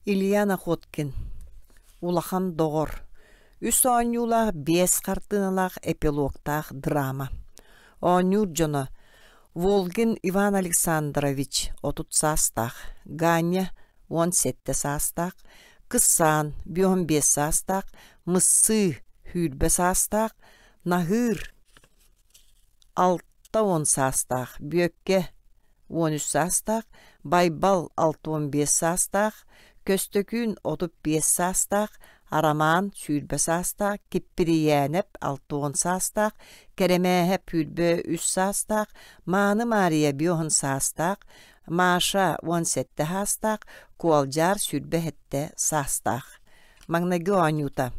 Илья Находкин Улахан доҕор Үс оонньуулаах биэс хартыыналаах эпилогтаах драма. Оонньуур дьоно Волгин Иван Александрович 30 саастаах, Ганя 17 саастаах, Кысаан 55 саастаах, Мыссыы 20 саастаах, Наһыыр 60 саастаах, Бүөккэ 13 саастаах, Байбал 65 саастаах, Көстөкүүн 35 саастаах, Арамаан 20 саастаах, Киппирийээнэп 60 саастаах, Кэрэмээһэп 23 саастаах, Мааны Маарыйа 50 саастаах, Маша 17 саастаах, Куолдьаар 27 саастаах. Маҥнайгы оонньуута.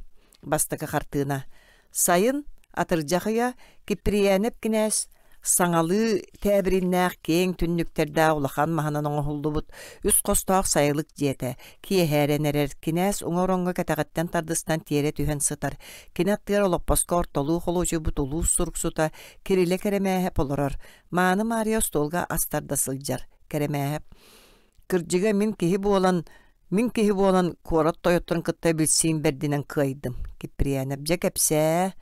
Бастакы хартыына. Сайын атырдьах ыйа Киприянов кинээс саҥалыы тээбириннээх киэҥ түннүктэрдээх улахан маһынан оҥоһуллубут үс хостоох сайылык дьиэтэ киэһээрэн эрэр кинээс уҥа ороҥҥо кэтэҕиттэн тардыстан тиэрэ түһэн сытар. Кини аттыгар олоппоско ортолуу холуочуйбут улуус суруксута Кирилэ Кэрэмээһэп олорор. Мааны Маарыйа остуолга ас тарда сылдьар. Кэрэмээһэп Кырдьыга мин киһи буолан, мин киһи буолан куорат тойотторун кытта билсиим бэрдинэн кыайдым. Киприянов дьэ кэпсээ,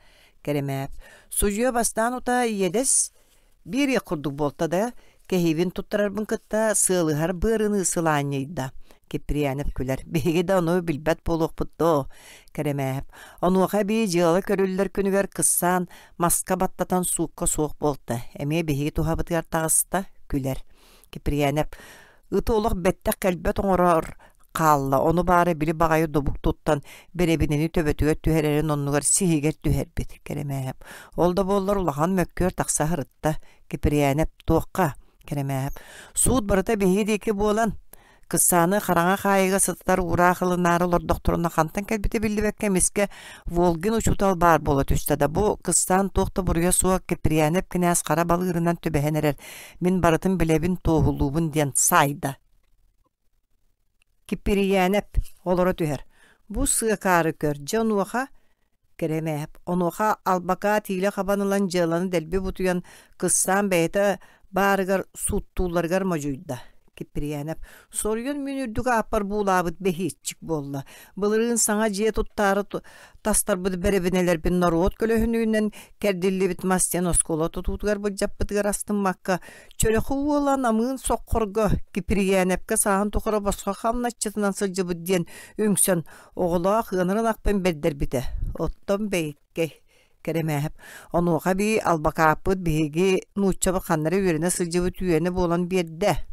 Кэрэмээп. Судьуйа бастаан утаа иэдэс биэриэх курдук буолта да, кэһиибин туттарарбын кытта сыалыһар быарыныы сылаанньыйда. Киприянов күлэр. Биһиги да ону билбэт буолуохпут дуо? Кэрэмээп. Онуоха эбии дьыала көрүллэр күнүгэр кыссаан маска баттатан суукка суох буолта. Эмиэ биһиги туһабытыгар таҕыста, күлэр. Киприянов ыты олох бэттэх кэлбэт оҥорор хаалла, ону баара били баҕайы добук туттан бэрэбинэни төбөтүгэр түһэрэрин оннугар сиһигэр түһэрбит Кэрэмээһэп. Ол да буоллар улахан мөккүөр тахса сырытта. Киприянов туохха? Кэрэмээһэп. Суут барыта биһиги диэки буолан, Кыссааны хараҥа хаайыыга сытар уураах ылынаары олордохторуна хантан кэлбитэ биллибэккэ эмискэ Волгин учуутал баар буола түстэ да бу кыстаан туох да буруйа суох Киприянов кинээс хара балыырынан түбэһэн эрэр мин барытын билэбин туоһулуубун диэн саайда. Киппирийээнэп олоро түһэр. Бу сыакаары көр, дьэ онуоха Кэрэмээп. Онуоха албакаат иилэ хабан ылан дьыаланы дэлби бутуйан, кыссаан бэйэтэ баарыгар сууттуулларыгар модьуйда. Киппириянов соруйан мин үрдүк ааппар буулаабыт бэһиэччик буолла. Былырыын саҥа дьиэ туттаары тастарбыт бэрэбинэлэрбин норуот көлөһүнүнэн кэрдиллибит мас диэн оскуола тутуутугар былдьаппытыгар астыммакка, Чөрөхү уола намыын соххорго Киприянэпкэ сааһын тухары босхо хамначчытынан сылдьыбыт диэн үҥсэн Оҕолоох ыанар ынахпын бэрдэрбитэ, оттон бэйиккэй Кэрэмээһэп онуоха эбии албакааппыт биһиги нууччабыт ханна эрэ үөрэнэ сылдьыбыт үөнэ буолан биэрдэ.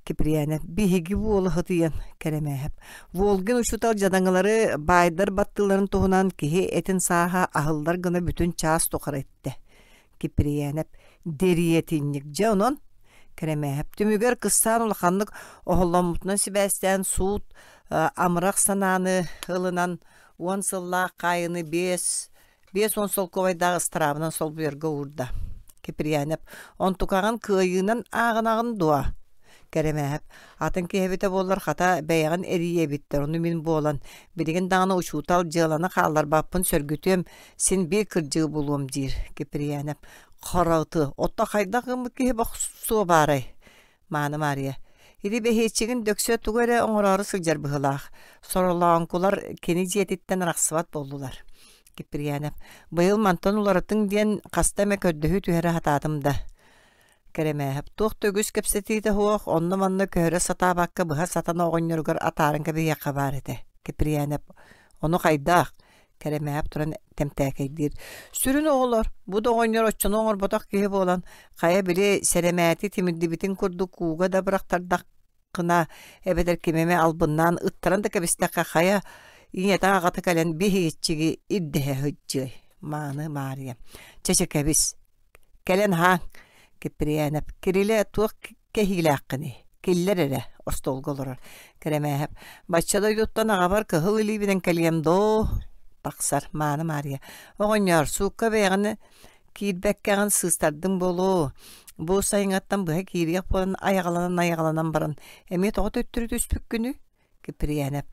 Киприянов биһиги буола сытыйан Кэрэмээһэп Волгин учуутал дьадаҥылары баайдар баттыыларын туһунан киһи этин сааһа аһыллар гына бүтүн чаас тухары эттэ. Киприянов дэриэтинньик дьэ онон Кэрэмээһэп түмүгэр кыссаан улаханнык оһолломмутунан сибээстээн суут амырах санааны ылынан 10 сыллаах хаайыыны 5 50 солкуобайдаах ыстараабынан солбуйарга уурда. Киприянов онтукаҕын кыайыынан ааҕынаҕын дуо? Кэрэмээһэп атын киһи эбитэ буоллар хата бэйэҕин эрийиэ эбиттэр ону мин буолан билигин даҕаны учуутал дьыаланы хаалларбаппын сөргүтүөм син биир кырдьыгы булуом диир Киприянов Хороты, отто хайдах гыммыт киһи бохсуо баарай? Мааны Маарыйа. Ити бэһиэччигин дөксө тугу эрэ оҥороору сылдьар быһыылаах. Соролооҥкулар кини дьиэтиттэн арахсыбат буоллулар. Киприянов. Быйыл мантан уларытыҥ диэн хаста эмэ көрдөһүү түһэрэ сатаатым да. Кэрэмээһэп туох да үгүс кэпсэтиитэ суох, онно-манна көһөрө сатаабакка быһа сатана оҕонньоругар атааран кэбиһиэххэ баар этэ. Киприянов. Ону хайдах? Кэрэмээп туран тэмтээкэйдиир. Сүрүн оҕолор, бу да оҕонньор оччону оҥорботох киһи буолан, хайа били сэрэмээти тимирдибитин курдук ууга да бырахтардаххына эбэтэр кими эмэ албыннаан ыттаран да кэбистэххэ хайа ийэтэ аҕата кэлэн биһиэччиги ирдэһэ сылдьыай. Мааны Маарыйа. Чэ чэ кэбис. Кэлэн аһааҥ. Киприянов. Кирилэ туох кэһиилээххиний? Киллэр эрэ, остуолга олорор. Кэрэмээһэп, бачча дойдуттан аҕабар кыһыл илиибинэн кэлиэм доо? Тахсар, Мааны Маарыйа. Оҕонньоор, суукка бэйэҕин киирбэккэҕин сыыстардыҥ буолуо. Бу сайыҥҥаттан быһа киириэх буолан айаҕаланан-айаҕаланан баран, эмиэ тоҕо төттөрү түспүккүнүй? Киприянов,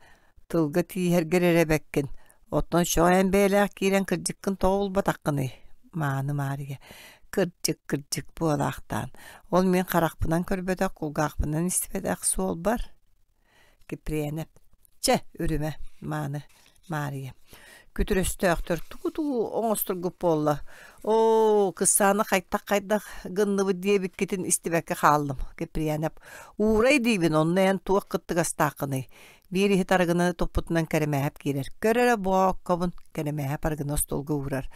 тылга тииһэргэр эрэ эбэккин. Оттон чоойон бэйэлээх киирэн кырдьыккын тоҕо булбатаххыный? Мааны Маарыйа, кырдьык, кырдьык буолаахтаан. Ол мин харахпынан көрбөтөх, кулгаахпынан истибэтэх суолбар. Киприэнэп. Чэ, үрүмэ, мааны, Маарыйа. Күтүр өстөөхтөр тугу-тугу оҥосторгут буолла? Оо, кыссааны хайтах-хайдах гынныбыт диэбиккитин истибэккэ хааллым, Киприэнэп. Уурай диибин, онно эн туох кыттыгастааххыный? Биир иһит арыгыны туппутунан Кэрэмээһэп киирэр. Көр эрэ бооккобун, Кэрэмээһэп арыгыны остуолга уурар.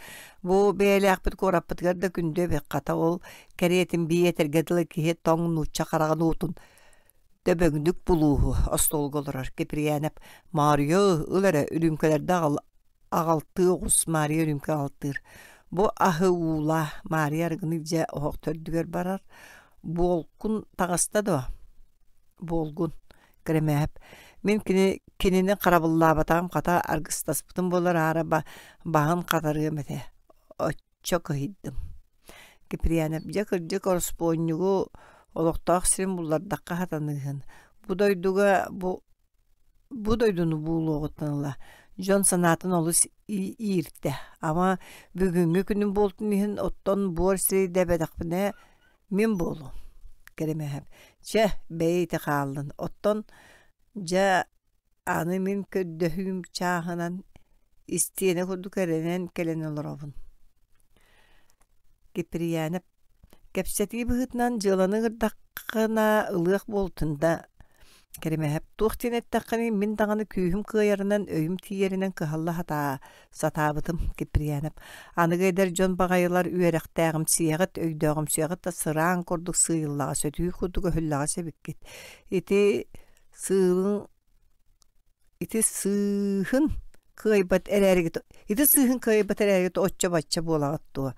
Бу бэйэлээхпит куораппытыгар да күндү эбит, хата ол кэриэтин бии этэргэ дылы киһи тоҥ нуучча хараҕын уутун дөбөҥнүк булууһу остуолга олорор Киприянов «Маарыйа, ыл эрэ, үрүүмкэлэрдэ аҕал аҕалтыы оҕус» Маарыйа үрүүмкэ аҕалтыыр. Бу аһы уулаа, Маарыйа арыгыны илдьэ оһох төрдүгэр барар. Буолкун таҕыста дуо? Буолгун, Кирэмээһэп. Мин кини кинини харабыллаабатаҕым хата аргыстаспытым буоллар аара баһын хатарыам этэ. Оччо кыһыйдым. Киприянов дьэ кырдьык ороспуонньугу олохтоох сирин буллардахха сатаныыһын. Бу дойдуга бу бу дойдуну буулуоҕуттан ыла дьон санаатын олус ииртэ. Ама бүгүҥҥү күнүм буолтун иһин оттон буор сирэйдээбэтэхпинэ мин буолуом. Кэрэмэһэм чэ бэйэ ити хааллын. Оттон дьэ Аны мин көрдөһүүм чааһынан истиэнэ курдук эрэнэн кэлэн олоробун. Киприянов кэпсэтии быһыытынан дьыаланы ыҥырдаххына ылыах буолтун да Кэримэһэп туох диэн эттэххиний мин даҕаны күүһүм кыайарынан өйүм тиийэринэн кыһалла сатаа сатаабытым Киприянов аныгы эдэр дьон баҕайылар үөрэхтээҕимсийэҕит өйдөөҕүмсүйэҕит да сыраан курдук сыыйыллаҕас өтүү курдук өһүллэҕэс эбиккит ити Сыылын ити сыыһын кыайбат эрээригит ити сыыһын кыайбат эрээригит оччо-бачча буолаҕыт дуо?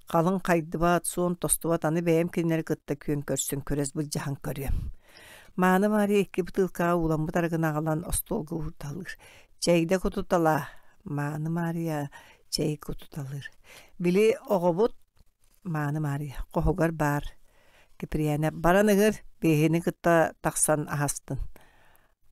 Халыҥ хайдыбат, суон тостубат аны бэйэм кинилэри кытта күөн көрсөн күрэс былдьаһан көрүөм. Мааны Маарыйа икки бытыылкаҕа ууламмыт арыгыны аҕалан остуолга уурталыыр. Чэйдэ кутуталаа. Мааны Маарыйа чэй кутуталыыр. Били оҕобут Мааны Маарыйа хоһугар баар Киприянэ баран ыҥыр, биэһини кытта тахсан аһастын.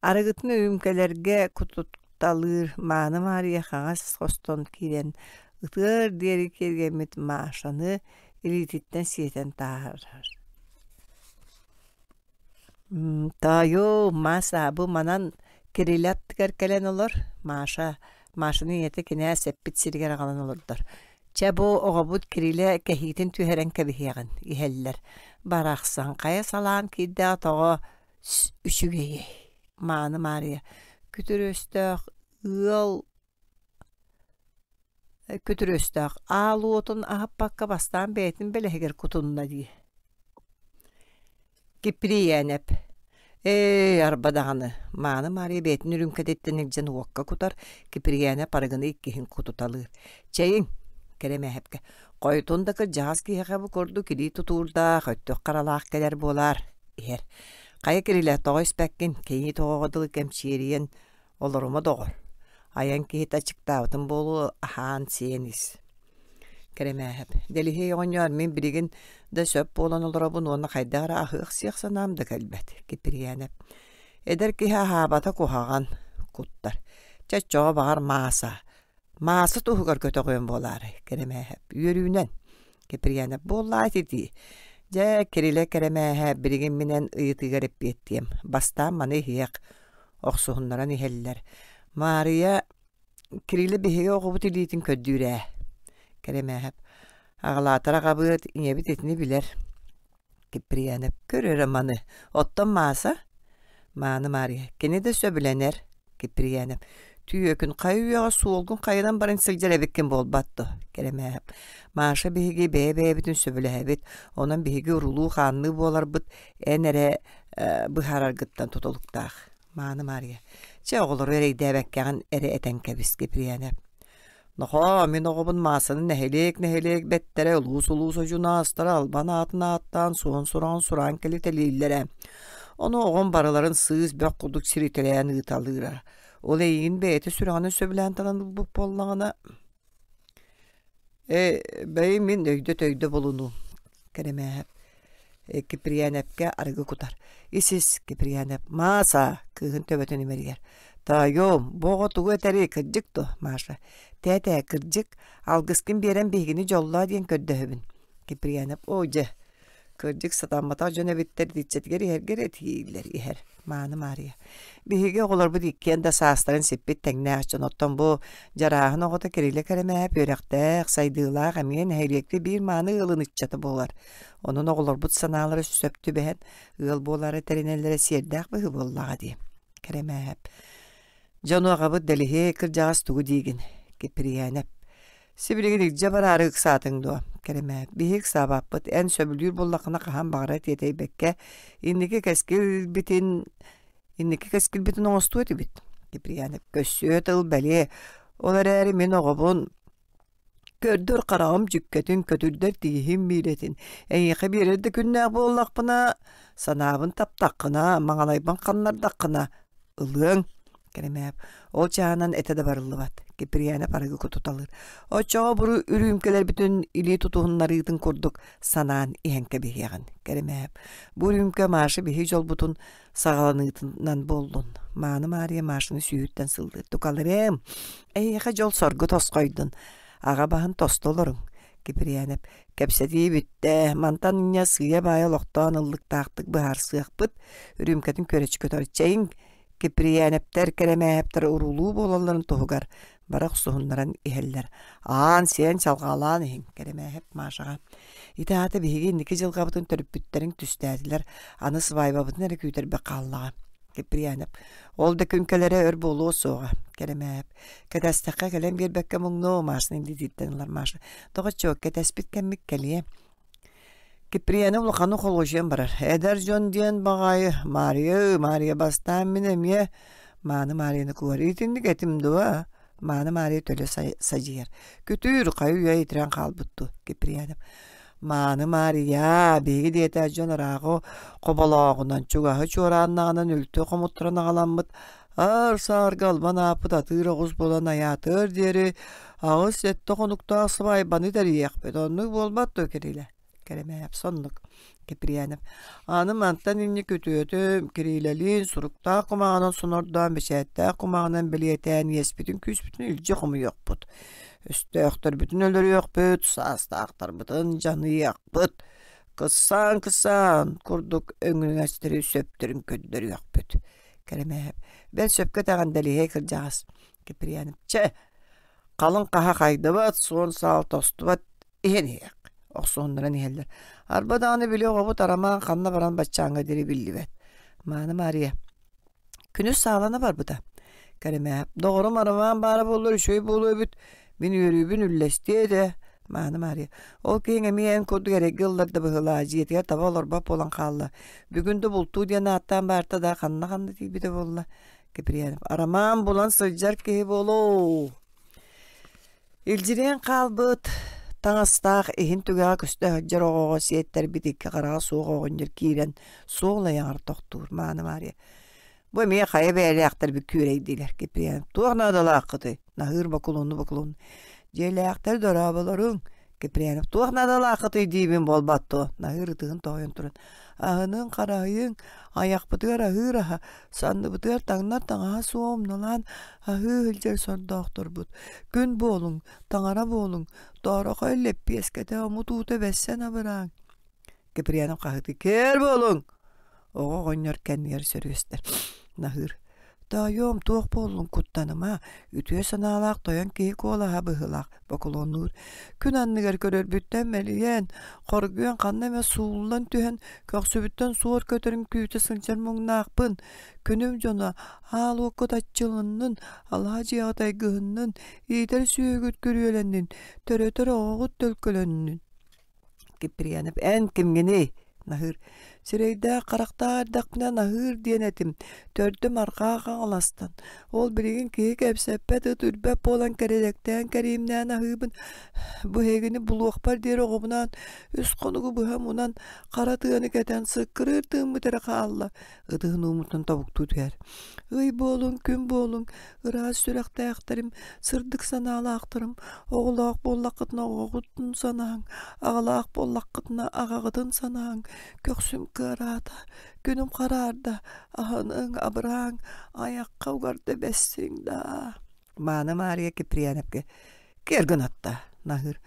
Арыгытын үрүүмкэлэргэ кутутталыыр Мааны Маарыйа хаҥас хостон киирэн ытыар диэри киэргэммит Машаны илиититтэн сиэтэн таһаарар. Тоойуом, Мааса, бу манан Кирилэ аттыгар кэлэн олор, Маша, Машаны ийэтэ кинээс эппит сиригэр аҕалан олордор. Чэ, бу оҕобут Кирилэ кэһиитин түһэрэн кэбиһиэҕин, иһэллэр. Барахсан, хайа салаан киирдэҕэ тоҕо үчүгэйэй, Мааны Маарыйа, күтүр өстөөх ыал Күтүр өстөөх аал уотун аһаппакка бастаан бэйэтин бэлэһигэр кутунна дии. Киприэнэп ээ арба даҕаны Мааны Маарыйа бэйэтин үрүүмкэтиттэн илдьэн уокка кутар, Киприэнэп арыгыны иккиһин кутуталыыр. Чэйиҥ, Кэрэмээһэпкэ, хойутун да кырдьаҕас киһиэхэ бу курдук илии тутуурдаах, өттүк харалаах кэлэр буолаар, иһэр. Хайа Кирилэ, тоҕо испэккин, кэйии тоҕоҕо дылы кэмчиэрийэн Олорума доҕор, айан киһитэ аччыктаабытым буолуо, аһаан-сиэн ис. Кэрэмээһэп, Дэлиһиэй оҕонньоор, мин билигин да сөп буолан олоробун уонна хайдах эрэ аһыах-сиэх санаам да кэлбэт. Киприянэп, эдэр киһи аһаабата куһаҕан, куттар. Чэ, оччоҕо баҕар Мааса Мааса туһугар көтөҕүөм буолаарай, Кэрэмээһэп, үөрүүнэн. Киприянов буоллаа ититии. Дьэ, Кирилэ Кэрэмээһэп, билигин мин эн ыйытыыгар эппиэттиэм. Бастаан маны иһиэх. Охсуһуннаран иһэллэр. Маарыйа, Кирилэ биһиги оҕобут илиитин көрдүүр ээ. Кэрэмээһэп, аҕалаатар аҕабыат, ийэбит итини билэр. Киприянов көр эрэ маны, оттон Мааса? Мааны Маарыйа, кини да сөбүлэнэр. Киприянов, түөкүн хайа үйэҕэ суолгун хайынан баран сылдьар эбиккин буолбат дуо? Кэрэмээһэп, Маша биһиги бэйэ-бэйэбитин сөбүлэһэбит, онон биһиги урулуу-хаанныы буоларбыт эн эрэ быһаараргыттан тутулуктаах. Мааны Маарыйа, чэ оҕолору эрэйдээбэккэҕин эрэ этэн кэбис, Киприянов. Нохоо, мин оҕобун Маасаны нэһилиэк-нэһилиэк бэттэрэ, улуус-улуус одьунаастара албан аатын ааттаан, суон сураҕын сураан кэлитэлииллэрэ. Ону оҕом барыларын сыыс бөх курдук сиритэлээн ыыталыыра. Ол эйигин бэйэтэ сүрэҕинэн сөбүлээн талан ылбыт буоллаҕына, ээ, бэйи мин өйдө-төйдө булунуум, Кэрэмээһэп Киприянэпкэ арыгы кутар. Ис-ис, Киприянэп, Мааса, кыыһын төбөтүн имэрийэр. Тоойуом, бу оҕо тугу этэрий, кырдьык дуо, Маша? Тээ-тээ, кырдьык, алгыскын биэрэн биһигини дьоллоо диэн көрдөһөбүн. Киприянэп, оо дьэ, Кырдьык сатамматах дьон эбиттэр итиччэтигэр иһэргэр этиилэр иһэр. Мааны Маарыйа. Биһиги оҕолорбут иккиэн да саастарын сиппит тэҥнээх дьон. Оттон бу Дьарааһын оҕото Кирилэ Кэрэмээп үөрэхтээх, сайдыылаах эмиэ нэһилиэккэ биир мааны ыалын ыччата буолар. Онон оҕолорбут санаалара сөп түбэһэн, ыал буолаары тэринэллэрэ сиэрдээх быһыы буоллаҕа дии. Кэрэмээп. Дьону аҕабыт Дэлиһиэй кырдьаҕас тугу диигин? Киприянэп. Сибилигин илдьэ бараары ыксаатыҥ дуо? Кэрэмээп. Биһиги ыксаабаппыт. Эн сөбүлүүр буоллаххына хаһан баҕарар тиэтэйбэккэ, инники кэскилбитин инники кэскилбитин оҥостуо этибит. Киприянов. Көссүө тыл бэлиэ. Ол эрээри мин оҕобун Көрдөр хараҕым дьүккэтин, көтүрдэр тииһим миилэтин, эйиэхэ биэрэр да күннээх буоллахпына, санаабын таптаххына, маҥалайбын ханнардаххына, ылыаҥ. Кэрэмээп, ол чаһынан этэ да барыллыбат. Киприянов арыгы кутуталыыр. Оччоҕо буру үрүүмкэлэрбитин илии тутуһуннарыытын курдук санаан иһэн кэбиһиэҕин. Кэрэмээп, бу үрүүмкэ Маша биһи дьолбутун саҕаланыытынан буоллун. Мааны Маарыйа Машаны сүүһүттэн сыллыыр. Тукаларыам, эһиэхэ дьол-соргу тосхойдун. Аҕа баһын тосту олоруҥ. Киприянов, кэпсэтии бүттэ. Мантан инньэ сыыйа-баайа олохтоон ыллыктаахтык быһаарсыахпыт. Үрүүмкэтин күөрэччи көтөр. Чэйиҥ, Киприянэптэр, Кэрэмээһэптэр уруулуу буолалларын туһугар бары охсуһуннаран иһэллэр. Аан сиэн чалҕаалаан иһиҥ, Кэрэмээһэп Машаҕа. Ити аата биһиги инники дьылҕабытын төрөппүттэриҥ түстээтилэр, аны сыбаайбабытын эрэ күүтэрбит хааллаҕа. Киприянов. Ол да күн кэлэрэ өр буолуо суоҕа. Кэрэмээп. Кэтэстэххэ кэлэн биэрбэккэ муҥнуо Машаны илиититтэн ылар Маша. Тоҕоччуок, кэтэспит кэммит кэлиэ. Киприяны улаханы холуочуйан барар. Эдэр дьон диэн баҕайы Маарыйа, Маарыйа бастаан мин эмиэ Мааны Маарыйаны куор итинник этим дуо? Мааны Маарыйа төлө садьыйар. Күтүүр хайы үйэ итирэн хаалбыт дуу Киприянов. Мааны Маарыйа, биһиги диэтэ дьон ырааҕы хоболооҕунан, чугаһы чуорааннаҕынан үлтү хомуттаран аҕаламмыт аар саарга албан ааппыт атыыр оҕус буолан айаатыар диэри 8-7 хонуктаах сыбаайбаны тэрийиэхпит. Оннук буолбат дуо, Кирилэ? Кэрэмээп соннук. Киприянов. Аны мантан инньэ күтүөтүм, Кирилэлиин суруктаах кумааҕынан сонордоон, бэчээттээх кумааҕынан бэлиэтээн иэспитин-күүспүтүн илдьэ хомуйуохпут. Өстөөхтөрбүтүн өлөрүөхпүт, саастаахтарбытын дьаныйыахпыт. Кыссаан-кыссаан курдук өҥүҥэстэри сөптөрүн көрдөрүөхпүт. Кэрэмээп. Бэл сөпкө этэҕин Дэлиһиэй кырдьаҕас. Киприянов. Чэ, халыҥ хаһа хайдыбат, суон саал тостубат, иһэн иһиэх. Охсуһуннаран иһэллэр. Арба даҕаны били оҕобут Арамаан ханна баран баччааҥҥа диэри биллибэт. Мааны Маарыйа. Күнүс саалана барбыта. Кэрэмээп. Доҕорум Арамаан баара буоллар үчүгэй буолуо эбит. Мин үөрүүбүн үллэстиэ этэ. Мааны Маарыйа. Ол киһиҥ эмиэ эн курдук эрэйгэ ылларда быһыылаа, дьиэтигэр таба олорбот буолан хаалла. Бүгүн да бултуу диэн ааттаан баарта да ханна-ханна тиийбитэ буолла. Киприянов. Арамаан булан сылдьар киһи буолуо. Илдьириэн хаалбыт таҥастаах иһин түгэҕэ көстө сылдьар оҕоҕо сиэттэрбит икки хараҕа суох оҕонньор киирэн суол айаҕар тохтуур Мааны Маарыйа. Бу эмиэ хайа бэйэлээхтэрбит күөрэйдилэр Киприянов. Туох наадалааххытый? Наһыыр бокулуонну бокулуон. Дьиэлээхтэр дорооболоруҥ. Киприянов. Туох наадалааххытый диибин буолбат дуо? Наһыыр ытыһын тоһуйан туран. Аһыныҥ хараһыйыҥ, айахпытыгар аһыыр аһа, санныбытыгар таҥнар таҥаһа суох умналаан аһыы сылдьар сордоохторбут. Күн буолуҥ, таҥара буолуҥ, тоорохой лэппиэскэтэ омут уута бэссэн абырааҥ. Киприянов хаһыытыы «Кээр буолуҥ!» Оҕо оҕонньор кэннигэр сөрүөстэр. Наһыыр «Тоойуом, туох буоллуҥ, куттаныма, үтүө санаалаах тойон киһи куолаһа быһыылаах» бокулуоннуур. Күн анныгар көрөрбүттэн мэлийэн, хоргуйан ханна эмэ сууллан түһэн, көхсүбүттэн суор көтөрүн күүтэ сылдьар муҥнаахпын. Күнүм дьоно, аал уоккут аччылыннын, алаа дьиэҕит айгыһыннын, иитэр сүөһүгүт күрүөлэннин, төрөтөр оҕоҕут төлкөлөннүн. Киприянов эн кимҥиний? Наһыыр Сирэйдээх харахтаах эрдэхпинэ наһыыр диэн этим, төрдүм арҕаа хаҥаластан. Ол билигин киһи кэпсэппэт ыт үрбэт буолан кэрэдэктээн кэриимнээн аһыыбын. Бу эһигини булуохпар диэри оҕобунаан үс хонугу быһа мунан хара тыаны кэтэн сыккырыыр тыыммыт эрэ хаалла. Ытыһын уумуттан тобуктуу түһэр. Ый буолуҥ, күн буолуҥ, ыраас сүрэхтээхтэрим, сырдык санаалаахтарым, оҕолоох буоллаххытына оҕоҕутун санааҥ, аҕалаах буоллаххытына аҕаҕытын санааҥ, көхсүм кыараата, күнүм хараарда, аһыныҥ, абырааҥ, айахха угарда бэссиҥ даа. Мааны Маарыйа Киприянапка киэр гынатта, наһыыр.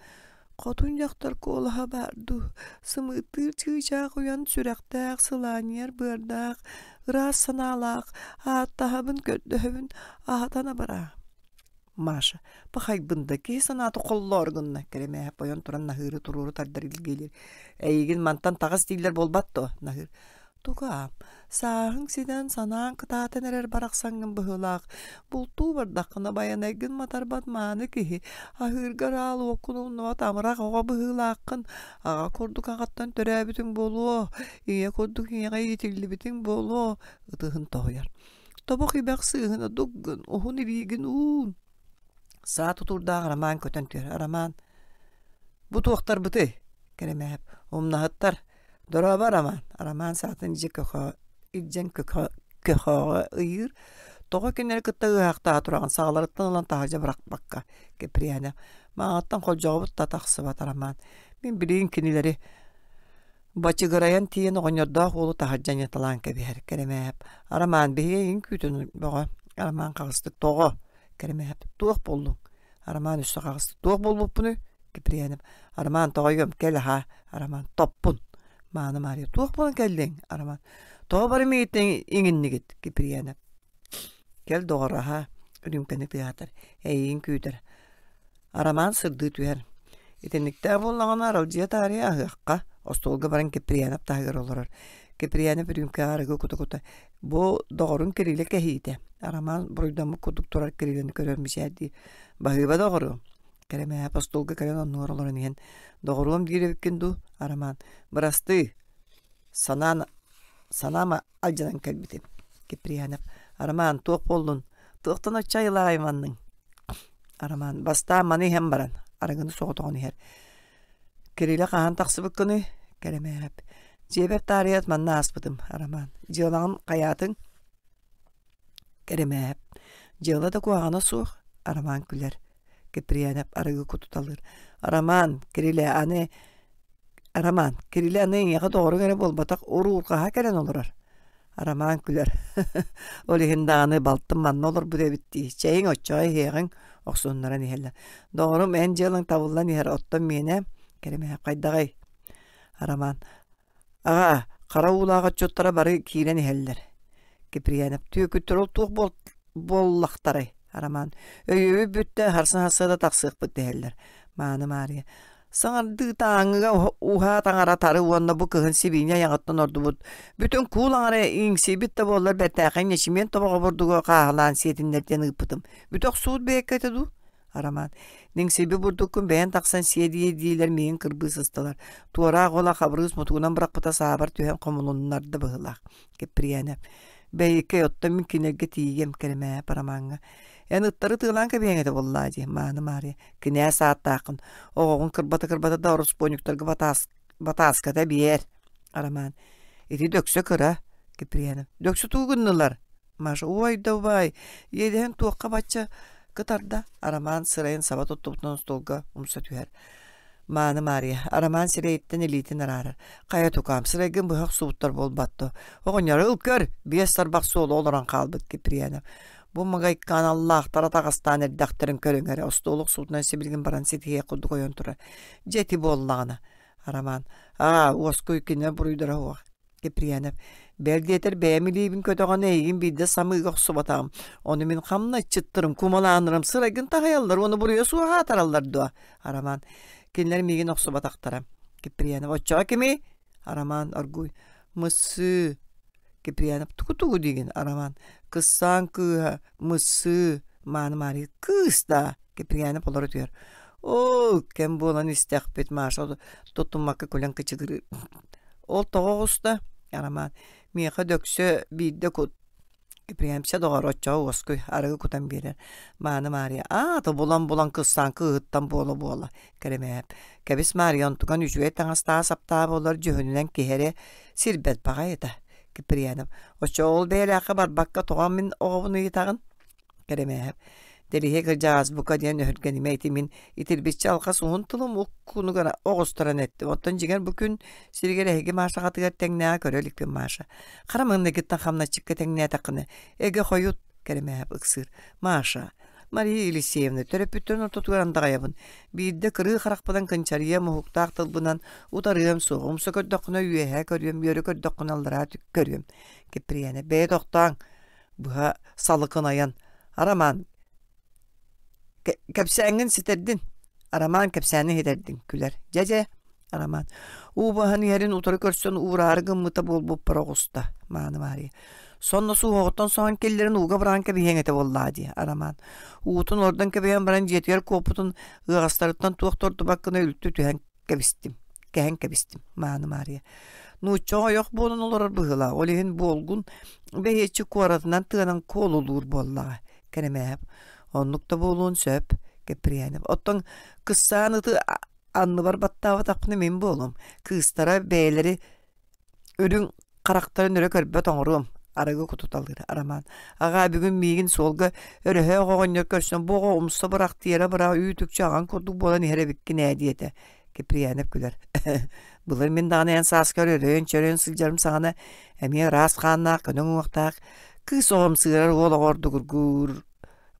Хотун дьахтар куолаһа баар дуу, сымыыттыыр чыычаах уйан сүрэхтээх, сылаанньыйар быардаах, ыраас санаалаах, ааттаһабын, көрдөһөбүн, аһатан абараа. Маша, пахайбын да киһи санаата холлоор гынна, Кэрэмээһэп ойон туран Наһыыры туруору тардар илгиэлиир. Эйигин мантан таҕыс дииллэр буолбат дуо, Наһыыр. Тукаам, сааһыҥ ситэн санааҥ кытаатан эрэр барахсаҥҥын быһыылаах, бултуу бардаххына байанайгын матарбат мааны киһи, аһыыргар аал уоккун умнубат амарах оҕо быһыылааххын, аҕа курдук аҕаттан төрөөбүтүҥ буолуо, ийэ курдук ийэҕэ иитиллибитиҥ буолуо, ытыһын тоһуйар. Тобох ибэх сыыһына дук гын, уһун илиигин уун. Саа тутуурдаах Роман көтөн түһэр. Роман, бу туохтарбытый? Кэрэмээп, умнаһыттар. Дорообо, Роман. Роман саатын илдьэ көхө илдьэн көхө көхөҕө ыйыыр. Тоҕо кинилэри кытта ыаһахтаһа тураҕын саҕаларыттан ылан таһырдьа бырахпакка Киприянов. Маҕаттан холдьоҕобут да тахсыбат Роман. Мин билигин кинилэри бачыгырайан тиийэн оҕонньордоох уолу таһырдьа анньыталаан кэбиһэр. Кэрэмээп. Роман биһиги эйигин күүтэн бөҕө. Роман хаҕыстык тоҕо? Кэрэмээп. Туох буоллуҥ? Роман өссө хаҕыстык туох буолбуппунуй? Киприянов. Роман тоҕойуом кэл аһаа. Роман топпун. Мааны Маарыйа туох буолан кэллиҥ? Роман тоҕо бары миигиттэн иҥиннигит? Киприянов. Кэл доҕор аһаа. Үрүүмкэни тыаһатар. Эйигин күүтэр. Роман сырдыы түһэр. Итинниктээх буоллаҕына аралдьыйа таарыйа аһыахха. Остуолга баран Киприянов таһыгар олорор. Киприянов үрүүмкэҕэ арыгы кута-кута Бу доҕорун Кирилэ кэһиитэ. Роман буруйдаммыт курдук турар Кирилэни көрөр мичээрдии. Баһыыба доҕоруом. Кэрэмээһэп остуолга кэлэн оннугар олорон иһэн доҕоруом диир эбиккин дуу, Роман. Бырастыы. Санаан санаам алдьанан кэлбитим. Киприянов. Роман, туох буоллун? Туохтан оччо айылаах айманныҥ? Роман. Бастаан маны иһэн баран, арыгыны соҕотоҕун иһэр. Кирилэ хаһан тахсыбыккыный? Кэрэмээһэп. Дьиэбэр таарыйат манна ааспытым, Роман. Дьыалаҕын хайаатыҥ? Кэрэмээһэп. Дьыала да куһаҕана суох, Роман күлэр. Киприянов арыгы кутуталыыр. Роман, Кирилэ аны Роман, Кирилэ аны эйиэхэ доҕоруҥ эрэ буолбатах, уруурҕаһа кэлэн олорор. Роман күлэр. Ол иһин даҕаны балтым манна олорбут эбит дии. Чэйиҥ оччоҕо иһиэҕиҥ, охсуһуннаран иһэллэр. Доҕорум, эн дьыалаҥ табыллан иһэр, оттон миэнэ Кэрэмэһэ хайдаҕый? Роман. Аҕаа, хара уулаах отчуттара бары киирэн иһэллэр. Киприянов түөкүттэр ол туох буоллахтарай? Роман. Өйүөбүт бүттэ, харсан-харса да тахсыахпыт дэһэллэр. Мааны Маарыйа. Саҥардыы тааҥыга уһаа таҥара тары уонна бу кыһын сибиинньэ айаҕыттан ордубут бүтүн куул аҥара иҥсийбит да буоллар бэртээхэй ньэчимиэн тобоҕо бурдугу хааһылаан сиэтиннэр диэн ыыппытым. Бүтэх суут бэйэккэ этэ дуу? Арамаан. Ниҥсийбит бурдуккун бэйэн тахсан сиэ дии-диилэр миигин кырбыы сыстылар. Туораах уола Хабырыыс мутугунан бырахпыта саабар түһэн хомулуннарда быһыылаах. Киприянэ. Бэйикэй, оттон мин кинилэргэ тиийиэм, Кэрэмээһэп Арамааҥҥа. Эн ыттары тыалаан кэбиһиэҥ этэ буоллаа дии, Мааны Маарыйа. Кинээс ааттааххын, оҕоҕун кырбата-кырбата да ороспуонньуктарга батаас, батааската биэр. Арамаан. Ити дөксө кыра, Киприянов. Дөксө тугу гыннылар? Маша, ой давай, иэдэһин туохха бачча кытарда? Арамаан сырайын саба туттубутунан остуолга умса түһэр. Мааны Маарыйа, Арамаан сирэйиттэн илиитин араарар. Хайа тукаам, сырайгын быһа охсубуттар буолбат дуо? Оҕонньор, ыл көр, биэс тарбах суолу олорон хаалбыт Киприянов. Бу магайкаан аллаахтара таҕастаан эрдэхтэрин көрүҥ эрэ, остуол охсуутунан сибилигин баран ситиһиэх курдук ойон турар. Дьэ ити буоллаҕына, Роман, аа, уоскуй кинилэр буруйдара суох. Киприянов, бэл диэтэр бэйэм илиибин көтөҕөн эйигин биирдэ самыыга охсубатаҕым. Ону мин хамначчыттарым, кумалааннарым сырайгын таһыйаллар уонна буруйа суох аатараллар дуо? Роман, кинилэр миигин охсубатахтара. Киприянов, оччоҕо кимий? Роман оргууй, Мыссыы, Киприянов тугу-тугу диигин, Роман? Кыссаан кыыһа, мыссыы, Мааны Маарыйа кыыс даа, Киприянов олоро түһэр. Оо, кэм буолан истэхпит, Маша туттуммакка күлэн кычыгырыыр. Ол тоҕо оҕуста? Роман, миэхэ дөксө биирдэ кут Киприямча доҕор оччоҕо уоскуй, арыгы кутан биэрэр. Мааны Маарыйа, аата булан-булан кыссаан кыыһыттан буола-буола, Кэрэмээп. Кэбис Маарыйа онтукан үчүгэй таҥастаах саптаах буолар дьүһүнүнэн киһи эрэ сирбэт баҕайыта. Киприянов, оччоҕо ол бэйэлээххэ барбакка тоҕо мин оҕобун ыйытаҕын? Кэрэмээһэп, Дэлиһиэ кырдьаҕас бука диэн өһүргэнимэ ити мин итирбиччэ алҕас уһун тылым уккунугар оҕустаран эттим. Оттон дьиҥэр бу күн сиригэр эһиги Машаҕатыгар тэҥнээҕи көрө иликпин Маша. Хара маҥнайгыттан хамначчыкка тэҥнээтэххинэ, эгэ хойут, Кэрэмээһэп ыксыыр. Маша, Мария Елисеевна, төрөппүттэрин ортотугар андаҕайабын. Биирдэ кырыы харахпынан кынчарыйыам, уһуктаах тылбынан утарыам суоҕа. Умса көрдөххүнэ үөһэ көрүөм, үөрэ көрдөххүнэ аллараа көрүөм. Киприянэ, бэйэ тохтооҥ, быһа салыкынайан. Арамаан, кэпсээҥҥин ситэрдин. Арамаан кэпсээни иһитэрдин, күлэр. Дьэ-дьэ, Арамаан. Уу баһан иһэрин утары көрсөн уураары гыммыта буолбуппар оҕуста, Мааны Маарыйа. Сонно суһуоҕуттан соһон киллэрэн ууга быраҕан кэбиһиэҥ этэ буоллаа дии, Арамаан. Уутун олордон кэбиһэн баран дьиэтигэр куоппутун ыаҕастарыттан туох да ордубат гына үлтү түһэн кэбистим, кэһэн кэбистим, Мааны Маарыйа. Нууччаҕа ойох буолан олорор быһыылаах, ол иһин буолгун бэһиэччи куоратынан тыанан куолулуур буоллаҕа, Кэрэмээһэп. Оннук да буолуон сөп, Киприянов. Оттон кыссаан ыты анныбар баттаабатахпына мин буолуом. Кыыстара бэйэлэри үрүҥ харахтарын өрө көрбөт оҥоруом. Арыгы кутуталыыр Арамаан. Аҕаа бүгүн миигин суолга өрөһөөх оҕонньор көрсөн бу оҕо умса бырах тиэрэ бырах үүт-үкчү аҕаҥ курдук буолан иһэр эбиккин ээ диэтэ. Киприянов күлэр. Былыр мин даҕаны эн сааскар өрөйөн-чөрөйөн сылдьарым саҕана эмиэ ыраас хааннаах, көнө уҥуохтаах кыыс оҕом сыырар уол оҕо ордугургуур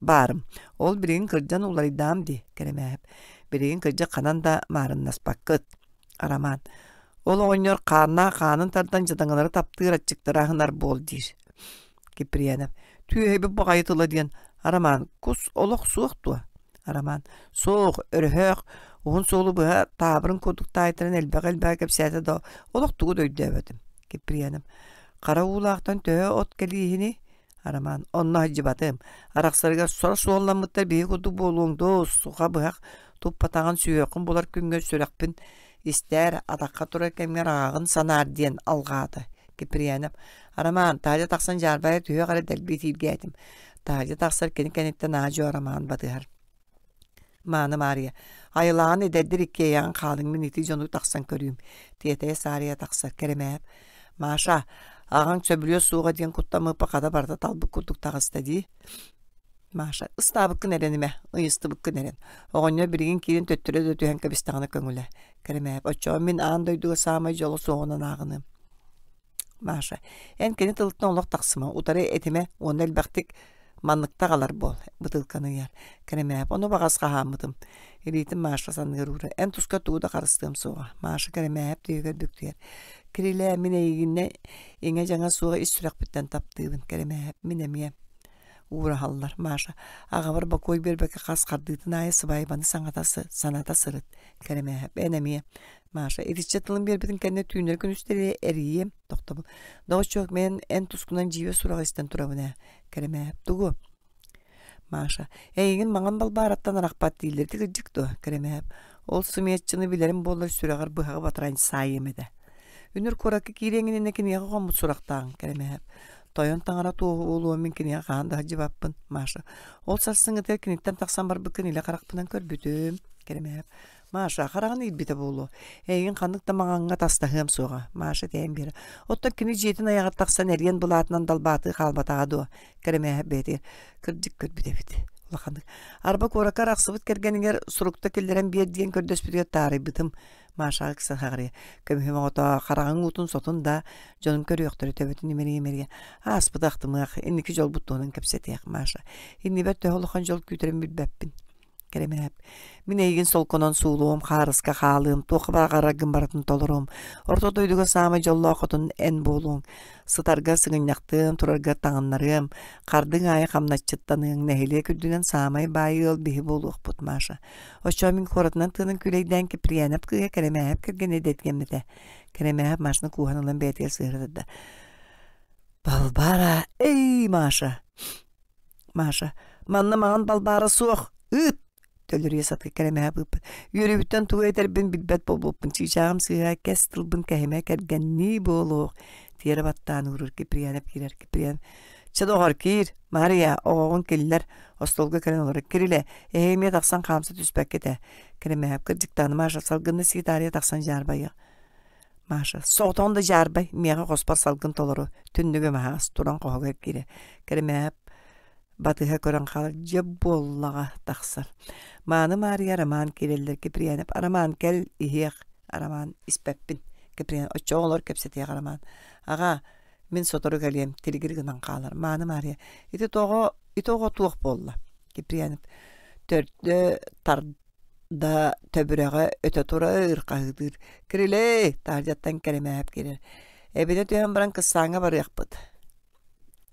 баарым. Ол билигин кырдьан уларыйдаам дии, Кэрэмээһэп. Билигин кырдьык ханан да маарыннаспаккыт. Арамаан. Ол оҕонньор хааннаах хаанын тардан дьадаҥылары таптыыр аччыктары аһынар буол диир. Киприянов. Түөһэйбит баҕайы тыла диэн Арамаан кус олох суох дуо? Арамаан. Суох, өрөһөөх, уһун суолу быһа таабырын курдук таайтаран элбэҕи-элбэҕи кэпсээтэ да олох тугу да өйдөөбөтүм. Киприянов. Хара уулаахтан төһө от кэлииһиний? Арамаан, онно сылдьыбатым. Арахсарыгар сор суолламмыттар биһи курдук буолуоҥ дуо, суха быһах туппатаҕын сүһүөххүн булар күҥҥэр сүрэхпин истээр, атахха турар кэмҥэр аҕаҕын санаар диэн алҕаата. Киприянов, Арамаан, таһырдьа тахсан дьаарбайа түһүөх эрэ дэлби итииргээтим. Таһырдьа тахсар кини кэнниттэн аа-дьуо Арамаан батыһар. Мааны Маарыйа, айылааҕын эдэрдэр иккиэйэҕин хаалыҥ мин ити дьону тахсан көрүүм. Тиэтэйэ саарыйа тахсар Кэрэмээп. Маша, аҕаҥ сөбүлүө суоҕа диэн куттаммыппа хата барыта талбыт курдук таҕыста дии. Маша, ыстаабыккын эрэнимэ, ыйыстыбыккын эрэн. Оҕонньор билигин киирэн төттөрү да түһэн кэбистэҕинэ көҥүлэ. Кэрэмээп, оччоҕо мин аан дойдуга саамай дьоло суоҕунан ааҕыныам. Маша, эн кини тылыттан олох тахсыма, утары этимэ уонна элбэхтик манныкта аҕалар буол, бытыылканы ыйар. Кэрэмээп, ону баҕас хаһааммытым. Илиитин Маша санныгар уура. Эн туска тугу да харыстыам суоҕа. Маша Кэрэмээп түөһүгэр бүктүйэр. Кирилээ, мин эйигиннэ иҥэ-дьаҥа суоҕа ис сүрэхпиттэн таптыыбын. Кэрэмээп, мин эмиэ. Уураһаллар. Маша, аҕабар бокуой биэрбэккэ хас хардыытын аайы сыбаайбаны саҥата саната сырыт. Кэрэмээп, эн эмиэ. Маша, итиччэ тылын биэрбитин кэннэ түүннэри-күнүстэри эрийиэм, тохтобул. Доҕоччуок, мин эн тускунан дьиибэ сураҕы истэн турабын ээ. Кэрэмээп, тугу? Маша, эйигин маҥан балбаараттан арахпат дииллэр ити кырдьык дуо? Кэрэмээп, ол сымыйаччыны билэрим буоллар сүрэҕэр быһаҕы батаран саайыам этэ. Үнүр куоракка киириэҥ иннинэ киниэхэ хоммут сурахтааҕыҥ, Кэрэмээп. Тойон таҥара туоһу буолуо мин киниэхэ хаһан да сылдьыбаппын, Маша. Ол сарсыҥҥытыгар киниттэн тахсан барбыккын илэ харахпынан көрбүтүм, Кэрэмээп. Маша хараҕын иирбитэ буолуо. Эйигин ханнык да маҥаҥҥа тастаһыам суоҕа, Маша тэйэн биэрэр. Оттон кини дьиэтин айаҕар тахсан эриэн былаатынан далбаатыы хаалбатаҕа дуо? Кэрэмээһэп бэйэтигэр кырдьык көрбүт эбит. Улаханнык. Арба куоракка арахсыбыт кэргэнигэр сурукта киллэрэн биэр диэн көрдөспүтүгэр таарыйбытым. Машаҕа ыкса хаҕарыйа. Көмүһүм оҕото хараҕыҥ уутун сотун да, дьонум көрүөхтэрэ төбөтүн имэрийэ-имэрийэ. Ааспыты ахтымыах, инники дьолбут туһунан кэпсэтиэх, Маша. Иннибэр төһө улахан дьол күүтэрин билбэппин. Кэрэмээп, мин эйигин солконон суулуом, хаарыска хаалыам, туохха баҕараргын барытын толоруом. Орто дойдуга саамай дьоллоох хотун эн буолуоҥ. Сытарга сыгынньахтыам, турарга таҥыннарыам, хардыҥ аайы хамначчыттаныаҥ, нэһилиэк үрдүнэн саамай баай ыал биһи буолуохпут, Маша. Оччоҕо мин куоратынан тыынан күүлэйдээн Киприянов кыыһа Кэрэмээһэп кэргэнэ дэтгэммитэ. Кэрэмээһэп Машаны кууһан ылан бэйэтигэр сыһыарда. Балбаара, эй, Маша! Маша, манна маҥан балбаара суох, ыыт! Төлөрүйэ сатыы кэрэмэһэ быыппыт. Үөрүүбүттэн тугу этэрбин билбэт буолбуппун. Чыычааҕым сыыһа кэс тылбын кэһимэ кэргэннии буолуох. Тиэрэ баттаан уурар Киприянов киирэр. Киприянов Чэ доҕор киир, Маарыйа, оҕоҕун киллэр. Остуолга кэлэн олорор. Кирилэ, эһи эмиэ тахсан хаамса түспэккит ээ. Кэрэмэһэп кырдьыктаан Маша салгынна сии таарыйа тахсан дьаарбайыах. Маша, соҕотоҕун да дьаарбай, миэхэ хоспор салгын толору, түннүгүм аһаҕас, туран хоһугар киирэ. Кэрэмээп батыһа көрөн хаалар, дьэ буоллаҕа тахсар. Мааны Маарыйа Роман киирэллэр, Киприянов, Роман кэл, иһиэх, Роман испэппин. Киприянов, оччоҕо олор кэпсэтиэх Роман. Аҕаа, мин сотору кэлиэм, тилигир гынан хаалар. Мааны Маарыйа, ити тоҕо, ити оҕо туох буолла? Киприянов төрдө тарда төбүрэҕэ өтө турар хаһыытыыр «Кирилэй!» таһырдьаттан кэрэмээп киирэр «Эбинэ түһэн баран кыссааҥҥа барыахпыт»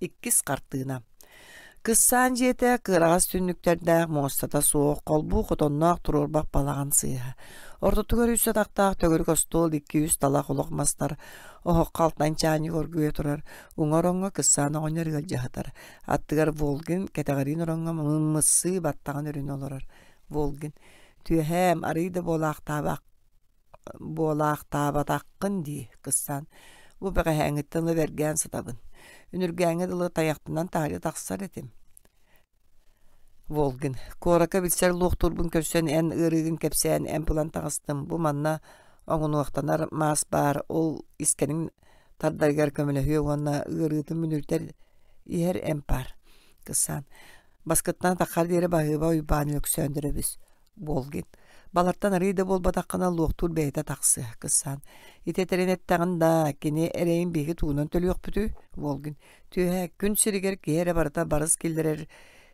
Иккис хартыына Кыссаан дьиэтэ кыараҕас түннүктэрдээх, муостата суох, холбуу хотонноох туруорбах балаҕан сыыһа. Ортотугар үс атахтаах төгүрүк остуол, икки-үс талах олох мастар, оһоххо алтан чаанньык оргуйа турар. Уҥа ороҥҥо кыссаан оҕонньор ыалдьыһытар. Аттыгар Волгин кэтэҕириин ороҥҥо мыммыссыы баттаҕын өрүнэ олорор. Волгин: «Түөһээм, арыый да буолаахтаабах буолаахтаабатаххын дии, кыссаан, бу бэҕэһээҥҥиттэн ыла бэргээн сытабын. Үнүргээҥҥэ дылы тайахтанан таһырдьа тахсар этим. Волгин, куоракка билсэр луохтуурбун көрсөн эн ыарыыгын кэпсээн эмп ылан таҕыстым. Бу манна оҥунуохтанар маас баар, ол искэниҥ тардарыгар көмөлөһүө уонна ыарыытын мүнүрүтэр иһэр эмп баар. Кыссаан, баскыттан атаххар диэри баһыыба Уйбаан Өлөксөөндөрөбүс Волгин. Балартан арыый да буолбатаххына луохтуур бэйэтэ тахсыа, кыссаан. Ити этэрин эттэҕин да, кини эрэйин биһиги тугунан төлүөхпүтүй? Волгин. Түөһэ, күн сиригэр киһи эрэ барыта барыс киллэрэр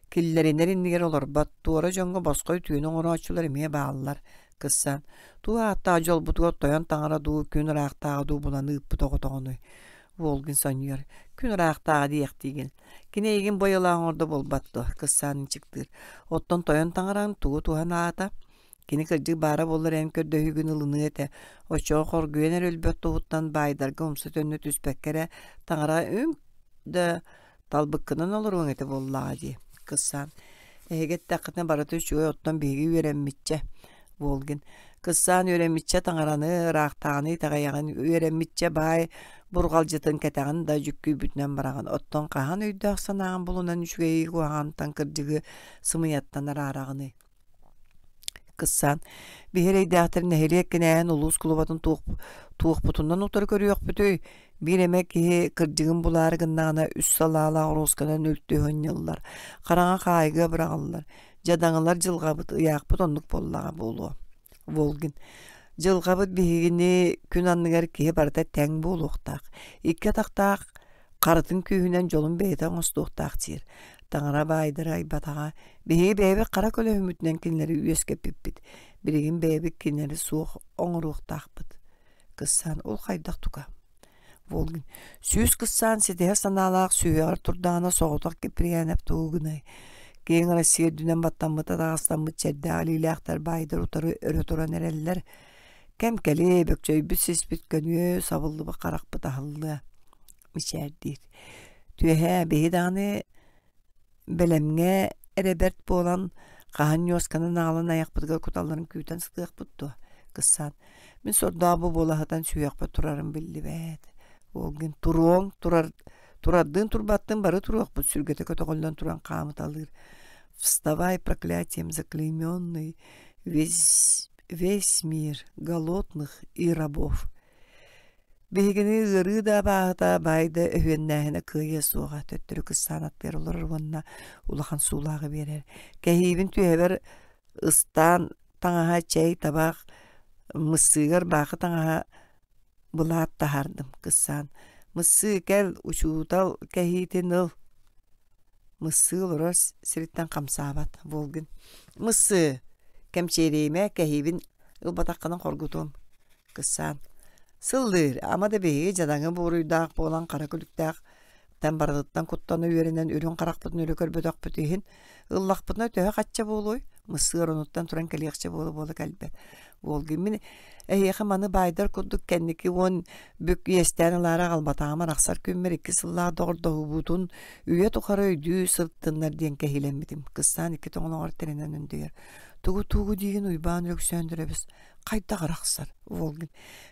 киллэринэр иннигэр олорбот, туора дьоҥҥо босхо үтүөнү оҥорооччулар эмиэ бааллар. Кыссаан. Туох ааттаах дьолбутугар тойон таҥара дуу, күн ыраахтааҕы дуу булан ыыппыт оҕотоҕунуй? Волгин сонньуйар. Күн ыраахтааҕы диэхтиигин. Кини эйигин бойолоох оҥордо буолбат дуо? Кыссаан ынчыктыыр. Оттон тойон таҥараҥ тугу туһан аата? Кини кырдьык баара буоллар эн көрдөһүүгүн ылыныа этэ. Оччоҕо хоргуйан эрэ өлбөт туһуттан баайдарга умса-төннө түспэккэ эрэ таҥара үҥ да талбыккынан олоруоҥ этэ буоллаҕа дии. Кыссаан Эһиги эттэххитинэ барыта үчүгэй оттон биһиги үөрэммиччэ Волгин Кыссаан үөрэммиччэ таҥараны, ыраахтааҕыны итэҕэйэҕин, үөрэммиччэ баай бурҕалдьытын кэтэҕин да дьүккүйбүтүнэн бараҕын. Оттон хаһан өйдөөх санааҕын булунан үчүгэйи куһаҕантан кырдьыгы сымыйаттан араараҕыный? Кыссаан биһи эрэйдээхтэр нэһилиэк кинээһин улуус кулубатын туох туохпутунан утары көрүөхпүтүй? Биир эмэ киһи кырдьыгын булаары гыннаҕына үс салаалаах оруосканан үлтү ыһынньыллар, хараҥа хаайга быраҕыллар. Дьадаҥылар дьылҕабыт, ыйаахпыт оннук буоллаҕа буолуо. Волгин. Дьылҕабыт биһигини күн анныгар киһи барыта тэҥ буолуохтаах. Икки атахтаах харытын күүһүнэн дьолун бэйэтэ оҥостуохтаах диир. Таҥара баайдары айбатаҕа. Биһиги бэйэбит хара көлөһүммүтүнэн кинилэри үөскэппиппит. Билигин бэйэбит кинилэри суох оҥоруохтаахпыт. Кыссаан ол хайдах тука? Волгин сүүс кыссаан ситиһэр санаалаах сүһүөҕэр турдаҕына соҕотох Киприянов тугу гынай? Киэҥ Россия үрдүнэн баттаммыт атаҕастаммыт чэрдээх илиилээхтэр баайдар утары өрө туран эрэллэр. Кэм кэлиэ, бөкчөйбүт сиспит көнүө, сабыллыбыт харахпыт аһыллыа. Мичээрдиир. Түөһээ, биһи даҕаны Бэлэмҥэ эрэ бэрт буолан, хаһан ньуосканы аҕалан айахпытыгар куталларын күүтэн сытыахпыт дуо, кыссаан. Мин сордоох бу буола сытан сүһүөхпэр турарым биллибэт. Волгин туруоҥ, турар, турардыын турбаттыын бары туруохпут сүргэтэ көтөҕүллэн туран хаамыталыыр. Вставай, проклятием заклейменный, весь, весь мир голодных и рабов. Биһигини ыарыы да абааһыта, баай да өһүөннээһинэ кыайыа суоҕа, төттөрү кыссаан аттыгар олорор уонна улахан суулааҕы биэрэр. Кэһиибин түөһэбэр ыстаан таҥаһа, чэй, табаах, мыссыыгар баахы таҥаһа былаат таһаардым кыссаан. Мыссыы кэл, учуутал кэһиитин ыл. Мыссыы олорор сириттэн хамсаабат Волгин. Мыссыы, кэмчиэриимэ, кэһиибин ылбатаххына хоргутуом. Кыссаан Сыллыыр, ама да биһиги дьадаҥы буруйдаах буолан хара күлүктээх тэн барытыттан куттана үөрэнэн үрүҥ харахпытын өрө көрбөтөхпүт иһин ыллахпытына төһө хачча буолуой? Мыссыар онуттан туран кэлиэхчэ буола-буола кэлбэт. Волгин мин эһиэхэ маны баайдар курдук кэнники уон бүк иэстээн ылаары аҕалбатаҕым арахсар күммэр икки сыллаах доҕордоһуубутун үйэ тухары өйдүү сырыттыннар диэн кэһиилэммитим. Кыссаан икки тоҥолоҕор тирэнэн өндөйөр. Тугу-тугу диигин Уйбаан Өлөксөөндөрөбүс хайдах арахсар Волгин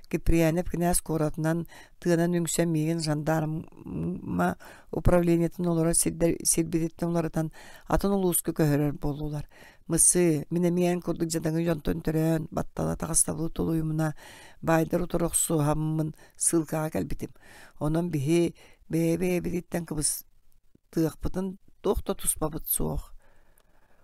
Киприянов кинээс куоратынан тыанан үҥсэн миигин жандарма управлениетын олорор сирдэр сирбититтэн уларытан атын улууска көһөрөр буоллулар. Мысы, мин эмиэ эн курдук дьадаҥы дьонтон төрөөн, баттала таҕыстабылы тулуйумуна, баайдар утары охсуһаммын сыылкаҕа кэлбитим. Онон биһи бэйэ-бэйэбититтэн кыбыстыахпытын туох да туспабыт суох.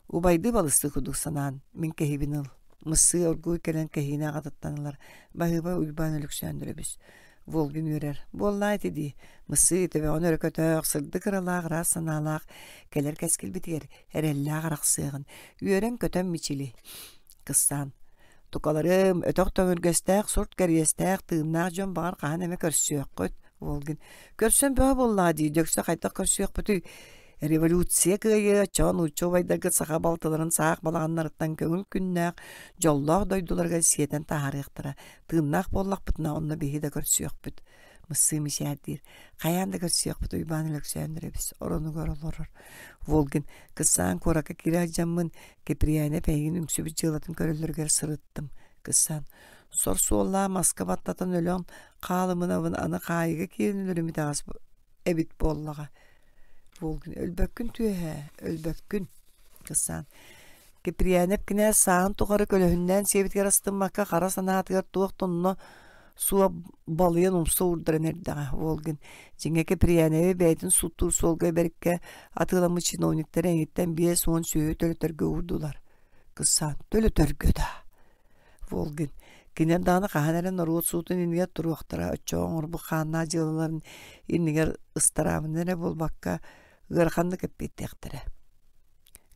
Убайдыы балыстыы курдук санаан, мин кэһиибин ыл. Мыссыы оргууй кэлэн кэһиини аҕатыттан ылар. Баһыыба Уйбаан Өлөксөөндөрөбүс. Волгин үөрэр. Буоллаа ити дии. Мысыы төбөҕүн өрө көтөх, сырдык ыралаах, ыраас санаалаах кэлэр кэскилбитигэр эрэллээх арахсыаҕын. Үөрэн-көтөн мичили. Кыстаан. Тукаларым, өтөх төҥүргэстээх, сурт кэриэстээх, тыыннаах дьон баҕар хаһан эмэ көрсүөххүт. Волгин. Көрсөн бөҕө буоллаҕа дии, дьөксө хайдах көрсүөхпүтүй? Революция кыайыа, чоо нуучча убайдаргыт саха балтыларын саах балаҕаннарыттан көҥүл күннээх, дьоллоох дойдуларыгар сиэтэн таһаарыахтара. Тыыннаах буоллахпытына, онно биһи да көрсүөхпүт. Мыссыы мичээрдиир. Хайаан да көрсүөхпүт Уйбаан Өлөксөөндөрөбүс оронугар олорор. Волгин кыссаан куоракка киирэ сылдьаммын, Киприянов эйигин үҥсүбүт дьыалатын көрөллөрүгэр сырыттым. Кыссаан сор суоллаах маска баттатан өлөн хаалымынабын аны хаайыыга киирэн өлөрүм итэҕэс эбит буоллаҕа. Волгин өлбөккүн түөһээ, өлбөккүн кыссаан Киприянов кинээс сааһын тухары көлөһүннээн сиэбитигэр астыммакка хара санаатыгар туох да онно суох балыйан умса уурдаран эрдэҕэ Волгин дьиҥэ Киприяновы бэйэтин сууттуур суолга бэркэ атыыламмыт чиновниктар эйигиттэн 50 сүөһү төлөтөргө уурдулар кыссаан төлөтөргө да Волгин кинилэр даҕаны хаһан эрэ норуот суутун иннигэр туруохтара оччоҕо оҥорбут хааннаах дьыалаларын иннигэр ыстараабынан эрэ буолбакка ыараханнык эппиэттиэхтэрэ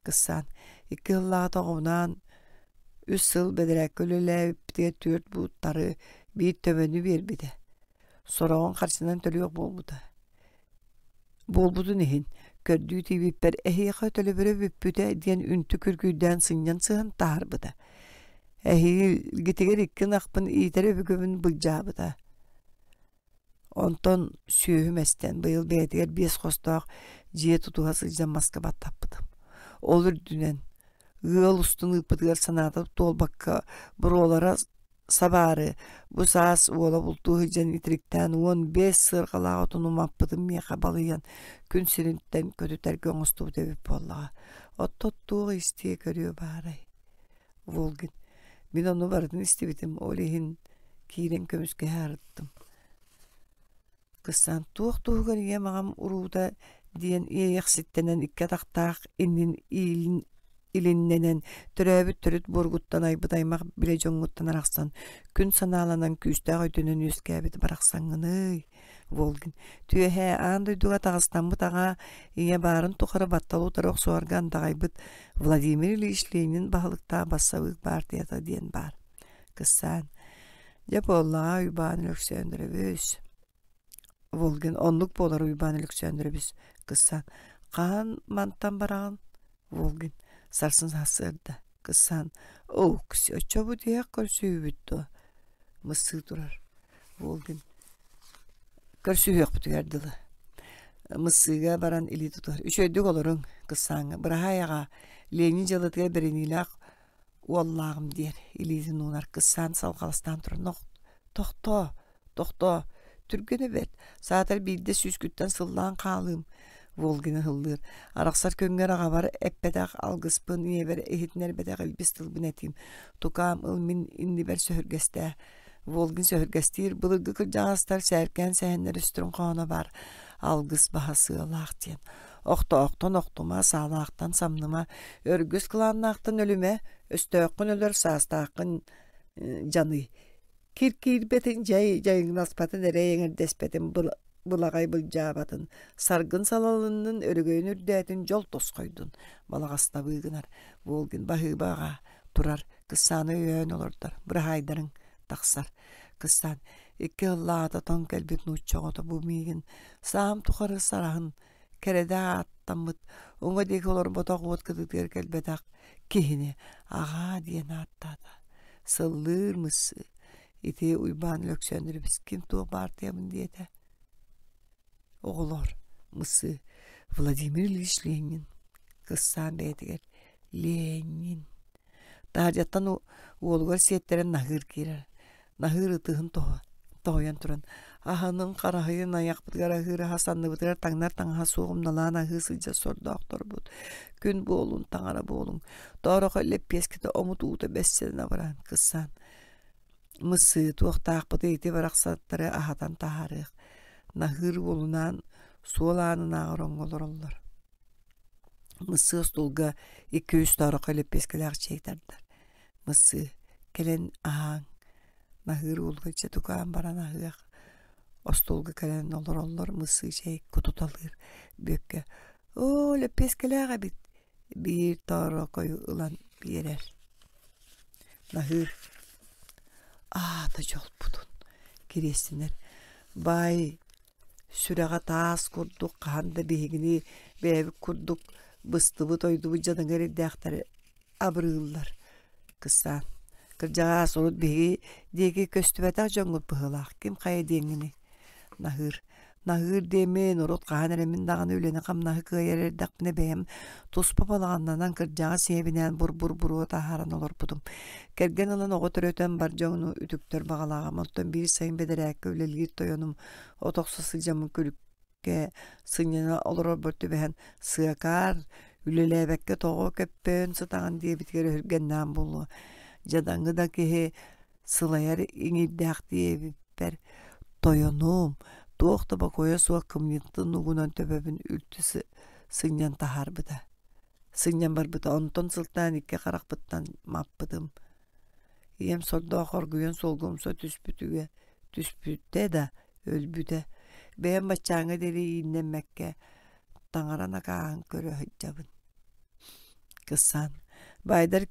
Кыссаан икки сыллааҕыта оҕобунаан үс сыл бэдэрээккэ үлэлээбиппитигэр түөрт бууттары биир төбөнү биэрбитэ. Сороҕун харчынан төлүөх буолбута. Буолбутун иһин, көрдүү тиийбиппэр эһиэхэ төлөбүрэ бүппүтэ диэн үнтү күргүйдээн сынньан сыһан таһаарбыта. Эһиилгитигэр икки ынахпын иитэр өбүгэбин былдьаабыта. Онтон сүөһүм эстэн, быйыл бэйэтигэр биэс хостоох дьиэ тутуһа сылдьан маска баттаппытым. Ол үрдүнэн ыал устун ыыппытыгар санаата туолбакка буруолара сабаары бу саас уола бултуу сылдьан итириктээн 15 сыарҕалаах отун умаппытын миэхэ балыйан күн сириттэн көтүтэргэ оҥостубут эбит буоллаҕа. Оттон туох истиэ көрүө баарай? Волгин. Мин ону барытын истибитим, ол иһин киирэн көмүскэһэ арыттым. Кыстаан туох туһугар ийэм аҕам уруута диэн иэйэхситтэнэн икки атахтаах иннин иилин илиннэнэн төрөөбүт төрүт буоргуттан айбыт аймах билэ дьоҥҥуттан арахсан күн санааланан күүстээх өйдөнөн үөскээбит барахсаҥҥыный Волгин түөһээ аан дойдуга таҕыстаммыт аҕа ийэ баарын тухары батталы утары охсуһарга андаҕайбыт Владимир Ильич Ленин баһылыктаах бассабыык баартыйата диэн баар кыссаан дьэ буоллаҕа Уйбаан Өлөксөөндөрөбүс Волгин оннук буолар Уйбаан Өлөксөөндөрөбүс кыссаан хаһан мантан бараҕын Волгин сарсын сарсыарда кыссаан оокси оччо бу тиһэх көрсүһүүбүт дуо мыссыы турар Волгин көрсүһүөхпүтүгэр дылы мыссыыга баран илии тутуһар үчүгэйдик олоруҥ кыссааҥҥа быраһаай аҕаа Ленин дьыалатыгар бэриниилээх уоллааҕым диэр илиитин уунар кыссаан салҕаластаан туран тохтоо тохтоо түргэнэ бэрт саатар биирдэ сүүскүттэн сыллаан хаалыым Волгин ыһыллыыр арахсар күҥҥэр аҕабар эппэтэх алгыспын ийэбэр иһитиннэрбэтэх илбис тылбын этиим тукаам ыл мин иннибэр сөһүргэстээ Волгин сөһүргэстиир былыргы кырдьаҕастар сээркээн сэһэннэр өстөрүн хоһооно баар алгыс баһа сыалаах диэн охтоохтон охтума саалаахтан самныма өргүс кылааннаахтан өлүмэ өстөөххүн өлөр саастааххын дьаный кир киирбэтин дьай дьайыҥнаспатын эрэй эҥэрдэспэтин былаҕай былдьаабатын саргын салалыннын өрөгөйүн үрдээтин дьол тосхойдун балаҕастабыы гынар Волгин баһыыбаҕа турар кыссааны өйөөн олордор быраһаайдарыҥ тахсар кыссаан икки ыллаата тоҥ кэлбит нуучча оҕото бу миигин саам тухары сараһын кэрэдэ ааттаммыт уҥа диэки олорботох уот кытыытыгар кэлбэтэх киһини аҕаа диэн ааттаата сыллыыр мысы ити Уйбаан Өлөксөөндөрөбүс ким туох баартыйабын диэтэ оҕолор мысы Владимир Ильич Ленин кыссаан бэйэтигэр Ленин таһырдьаттан уолугар сиэттэрэн наһыыр киирэр Наһыыр ытыһын тоһуйан туран аһынын хараһыйын айахпытыгар аһыыр аһа санныбытыгар таҥнар таҥаһа суох умналаан аһыы сылдьар сордоохторбут күн буолун таҥара буолуҥ тоорохой лэппиэскэтэ омут уута бэссэнэ абыраан кыссаан мысыы туохтаахпытый ити барахсаттары аһатан таһаарыах наһыыр уолунаан суол аанынааҕар оҥҥо олороллор мысыы остуолга икки-үс тоорохой лэппиэскэлээх чэй тардар Мысыы, кэлэн аһааҥ, наһыыр уолга чэ тукаан баран аһыах. Остуолга кэлэн олороллор, мысы чэй кутуталыыр. Бүөккэ «Оо, лэппиэскэлээх эбит» биир тоорокойу ылан биэрэр. Наһыыр аата дьолбутун кириэстэнэр баай сүрэҕэ таас курдук хаһан да биһигини бэйэбит курдук быстыбыт-ойдубут дьадаҥы эрэйдээхтэри абырыыллар Кысаан кырдьаҕаас урут биһиги диэки көстүбэтэх дьоҥҥут быһыылаах ким хайа диэҥҥиний Наһыыр Наһыыр диэммин урут хаһан эрэ мин даҕаны үлэни-хамнаһы кыайар эрдэхпинэ бэйэм туспа балаҕаннанан кырдьаҕас ийэбинээн бур-бур буруо таһааран олорбутум. Кэргэн ылан оҕо төрөтөн бар дьону үтүктэр баҕалааҕым. Оттон биир сайын бэдэрээккэ үлэлиир тойонум от охсо сылдьаммын күлүккэ сынньана олорорбор түбэһэн «Сыакаар, үлэлээбэккэ тоҕо көппөөн сытаҕын» диэбитигэр өһүргэннээн буолуо. Дьадаҥы да киһи сылайар иҥиирдээх диэбиппэр тойонум туох да бокуойа суох кымньыытын угунан төбөбүн үлтү сынньан таһаарбыта сынньан барбыта онтон сылтаан икки харахпыттан маппытым ийэм сордоох оргуйан суолга умса түспүтүгэ түспүтэ да өлбүтэ бэйэм баччааҥҥа диэри ииннэммэккэ таҥара накааһын көрө сылдьабын кыссаан баайдар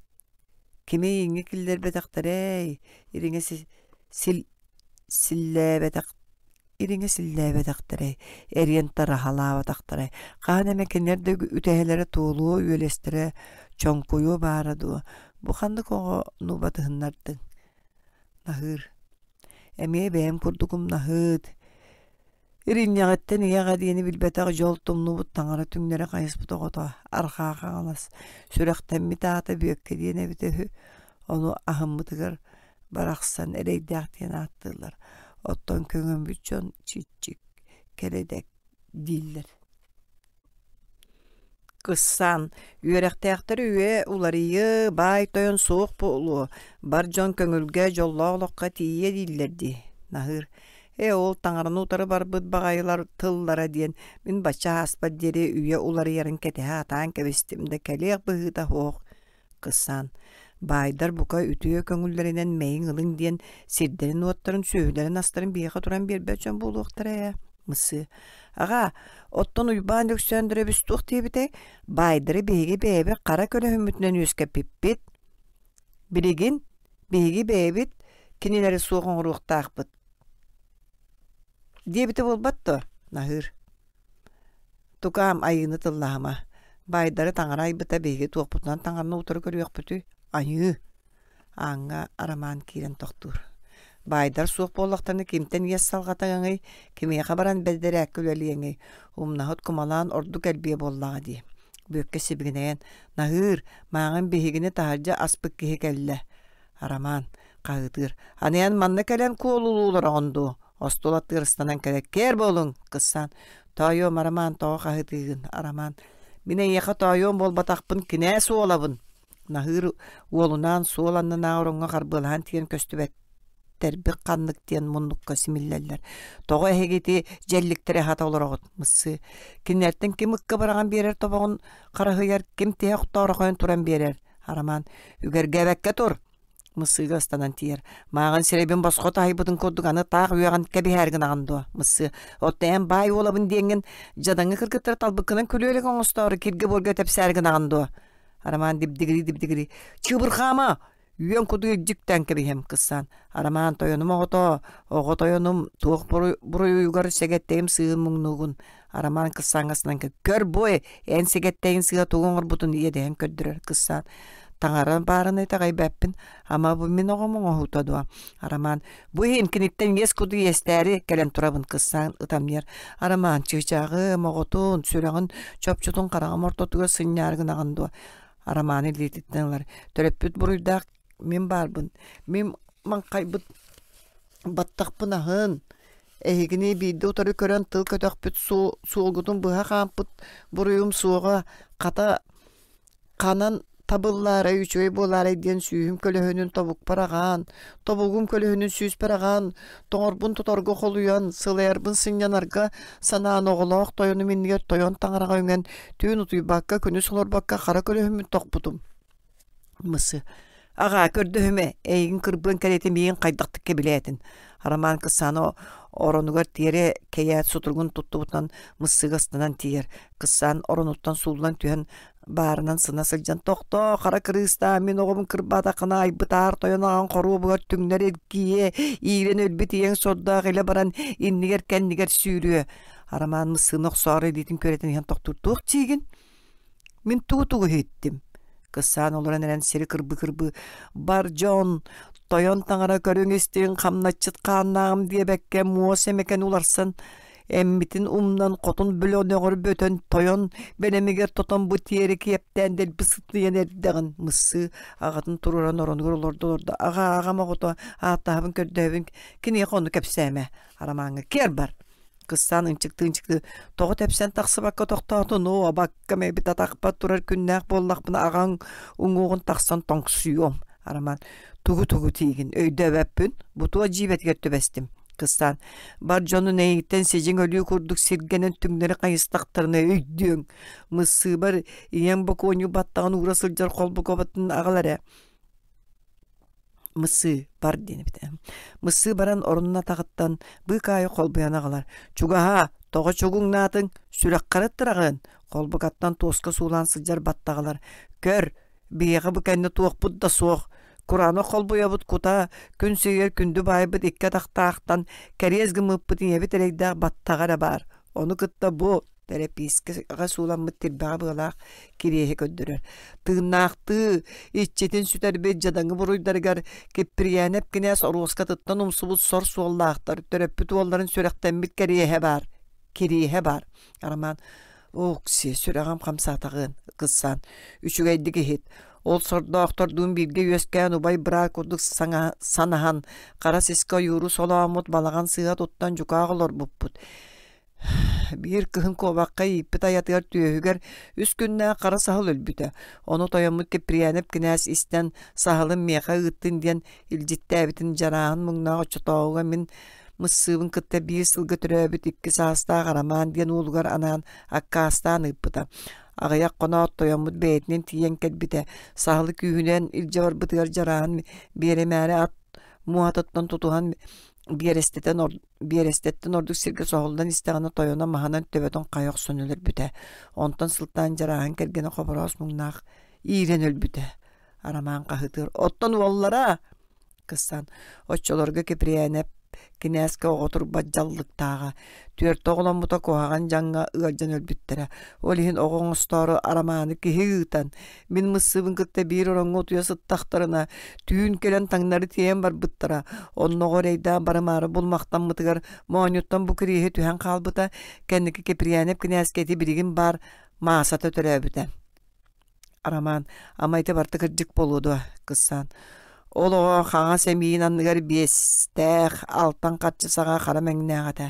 Кими эйиҥҥэ киллэрбэтэхтэрэй, ириҥэ сил силлээбэтэх ириҥэ силлээбэтэхтэрэй, эриэн тараһалаабатахтарай, хаһан эмэ кинилэр да үтэһэлэрэ туолуо, үөлэстэрэ чоҥкуйуо баара дуо, бу ханнык оҕону батыһыннардыҥ Наһыыр Эмиэ бэйэм курдук умнаһыт, Иринньэҕиттэн ийэҕэ диэни билбэтэх дьол тумнубут таҥара түҥнэри хайыспыт оҕото Арҕаа Хаҥалас сүрэхтэммит аата Бүөккэ диэн эбитэ үһү, ону аһыммытыгар барахсан эрэйдээх диэн ааттыыллар, оттон көҥөммүт дьон чиччик, кэрэдэк дииллэр Кыссаан, үөрэхтээхтэр үйэ уларыйыы, баай-тойон суох буолуо, бар дьон көҥүлгэ, дьоллоох олоххо тиийиэ дииллэр дии, Наһыыр. Ээ, ол таҥараны утары барбыт баҕайылар тыллара диэн мин бачча ааспат диэри үйэ уларыйарын кэтэһэ сатаан кэбистим да кэлиэх быһыыта суох Кыссаан, баайдар бука үтүө көҥүллэринэн мэйиҥ ылыҥ диэн сирдэрин-уоттарын, сүөһүлэрин-астарын биһиэхэ туран биэрбэт дьон буолуохтара ээ, Мысыы. Аҕаа, оттон Уйбаан Өксөөндөрөбүс туох диэбитэй? Баайдары биһиги бэйэбит хара көлөһүммүтүнэн үөскэппиппит. Билигин биһиги бэйэбит кинилэри суох оҥоруохтаахпыт диэбитэ буолбат дуо? Наһыыр. Тукаам, айыыны тыллаһыма. Баайдары таҥара айбыта биһиги туохпутунан таҥараны утары көрүөхпүтүй? Айыы! Ааҥҥа Арамаан киирэн тохтуур. Баайдар суох буоллахтарына кимтэн иэс салҕатаҥый, кимиэхэ баран бэдэрээккэ үлэлиэҥий? Умнаһыт кумалаан ордук элбиэ буоллаҕа дии. Бүөккэ сибигинэйэн, Наһыыр, мааҕын биһигини таһырдьа аспыт киһи кэллэ. Арамаан хаһыытыыр. Аны эн манна кэлэн куолулуулараҕын дуо? Остуол аттыгар ыстанан кэлэ «Кээр буолуҥ!» кыссаан «Тоойуом, Арамаан, тоҕо хаһыытыыгын?» Арамаан «Мин эйиэхэ тоойуом буолбатахпын, кинээс уолабын!» Наһыыр уолунаан суол аннынааҕы ороҥҥо харбыалаһан тиийэн көстүбэттэрбит ханнык диэн муннукка симиллэллэр. «Тоҕо эһиги ити дьэлликтэри аһата олороҕут?» Мыссыы «Кинилэртэн ким ыкка быраҕан биэрэр тобоҕун хараһыйар, ким тиһэх охтоорохойон туран биэрэр?» Арамаан «Үгэргээбэккэ тур!» Мыссыыга ыстанан тиийэр. Мааҕын сирэйбин босхо таһыйбытын курдук аны таах үөҕэн кэбиһээр гынаҕын дуо, Мыссыы? Оттон эн баай уолабын диэҥҥин дьадаҥы кыргыттары талбыккынан күлүөлүк оҥостоору киргэ-буорга тэпсээри гынаҕын дуо? Арамаан дибдигирии-дибдигирии «Чыыбырҕаама! Үөн кудуй илдьиктээн кэбиһиэм, кыссаан. Арамаан тойонум оҕотоо, оҕо тойонум, туох буруйугар сэгэттэйим сыыһын муҥнуугун?» Арамаан кыссааҥҥа астынан «Көр буой, эн сэгэттэйин сыыһа тугу оҥорбутун иэдэһэн көрдөрөр кыссаан. Таҥара баарын итэҕэйбэппин, ама бу мин оҕом оҥоһуута дуо?» Арамаан «Бу иһин киниттэн иэс куду иэстээри кэлэн турабын» кыссаан ытамньыйар. Арамаан чыычааҕым, оҕотун, сүрэҕин чопчутун хараҕым ортотугар сынньаары гынаҕын дуо? Арамааны илиититтэн ылар. Төрөппүт буруйдаах мин баарбын. Мин маҥхайбыт баттахпын аһын, Эһигини биирдэ утары көрөн тыл көтөхпүт суолгутун быһа хаампыт буруйум суоҕа, хата ханан табыллаарай, үчүгэй буолаарай диэн сүүһүм көлөһүнүн тобукпар аҕаан, тобугум көлөһүнүн сүүспэр аҕаан, тоҥорбун тоторго холуйан, сылайарбын сынньанарга санаан оҕолоох тойонум иннигэр тойон таҥараҕа үҥэн, түүн утуйбакка, күнүс олорбокко хара көлөһүммүн тохпутум. Мысы. Аҕаа, көрдөһүмэ, эйигин кырбыан кэриэтэ миигин хайдахтык кэбилээтин. Роман Кыссааны оронугар тиэрэ кэйээт сутуругун туттубутунан мыссыга ыстанан тиийэр. Кыссаан оронуттан сууллан түһэн баарынан сына сылдьан тохтоо хара кырыыстаа мин оҕобун кырбаатаххына айбыт аар тойон аҕаҥ хоруобугар түҥнэр эргийиэ иирэн өлбүт ийэҥ сордоох илэ баран иннигэр кэннигэр сүүрүө Арамаан мыссыыны охсоору илиитин күөрэтэн иһэн тохтуур туох диигин мин тугу-тугу иһиттим кыссаан олорон эрэн сири кырбы-кырбы бар дьон тойон таҥара көрүҥ истиҥ хамначчыт хааннааҕым диэбэккэ муос эмэкэн уларсан Эммитин умнан хотун бөлөнөҕөр бөтөн тойон бэлэмигэр тотон бу тиэрэ киэптээн дэлби сытыйан эрдэҕин мыссыы аҕатын туруоран оронугар олордо олордо аҕа аҕам оҕото ааттаһабын көрдөөбүн киниэхэ ону кэпсээмэ арамааҥҥа киэр бар кыссаан ынчыктыы-ынчыктыы тоҕо тэпсэн тахсыбакка тохтоотун оо абаккам эбит атахпар турар күннээх буоллахпына аҕаҥ уҥуоҕун тахсан тоҥсуйуом арамаан тугу-тугу тиигин өйдөөбөппүн бу туох дьиибэтигэр түбэстим Кыстаан бар дьонун эйигиттэн сидьиҥ өлүү курдук сиргэнэн түҥнэри хайыстахтарына өйдүөҥ. Мыссыыбар ийэм бокуонньук баттаҕын уура сылдьар холбукабытын аҕал эрэ. Мыссыы бар диэн эбитэ. Мыссыы баран орунун атаҕыттан быыкаайы холбуйан аҕалар. Чугаһаа, тоҕо чугуҥнаатыҥ, сүрэххэр ыттыраҕын. Холбукаттан туоска суулаан сылдьар баттаҕалар. Көр, Биһиэхэ бу кэннэ туохпут да суох, кураанах холбуйабыт кута күн сиригэр күндү баайбыт икки атахтаахтан кэриэс гыммыппыт ийэбит эрэйдээх баттаҕа эрэ баар. Ону кытта бу тэрэпиискэҕэ сууламмыт тирбэҕэ быалаах кириэһи көрдөрөр. Тыыннаахтыы иччитин сүтэрбит дьадаҥы буруйдарыгар Киппирийээнэп кинээс оруоскатыттан умсубут сор суоллаахтар төрөппүт уолларын сүрэхтэммит кэриэһэ баар. Кириэһэ баар. Роман Оокси, сүрэҕим хамсаатаҕыан, кыссаан, үчүгэйдик иһит. Ол сордоохтордуун бииргэ үөскээн убай быраат курдук санаһан, хара сискэ ойууру солооммут балаҕан сыыһа туттан дьукаах олорбуппут. Биир кыһын куобахха ииппит айатыгар түөһүгэр үс күннээх хара саһыл өлбүтэ. Ону тойоммут Киприянов кинээс истэн саһылын миэхэ ыыттын диэн илдьиттээбитин дьарааһын муҥнаах оччотооҕуга мин Мыссыыбын кытта биир сылга төрөөбүт икки саастаах Арамаан диэн уолугар анаан аккаастаан ыыппыта. Аҕыйах хоноот тойоммут бэйэтинэн тиийэн кэлбитэ. Саһылы күүһүнэн илдьэ барбытыгар дьарааһын биэрэмээри ат муоһатыттан тутуһан биэрэстэтэн биэрэстэттэн ордук сиргэ соһуллан истэҕинэ тойоно маһынан төбөтүн хайа охсон өлөрбүтэ. Онтон сылтаан дьарааһын кэргэнэ Хобороос муҥнаах иирэн өлбүтэ. Арамаан хаһыытыыр. Оттон уоллара Кыссан оччолорго Киприянэп кинээскэ оҕо турбат дьаллыктааҕа, түөрт оҕоломмута куһаҕан дьаҥҥа ыалдьан өлбүттэрэ. Ол иһин оҕо оҥостоору Арамааны киһи ыытан, мин мыссыыбын кытта биир ороҥҥо утуйа сыттахтарына, түүн кэлэн таҥнары тиэйэн барбыттара. Онноҕо эрэйдээх барымаары булмахтаммытыгар моонньуттан бу кириэһи түһэн хаалбыта. Кэнники Киприянэп кинээскэ ити билигин баар Маасата төрөөбүтэ. Роман ама ити барыта кырдьык буолуо дуо кыссаан ол оҕо хаҥас эмиийин анныгар биэстээх алтан харчы саҕа хара мэҥнээх этэ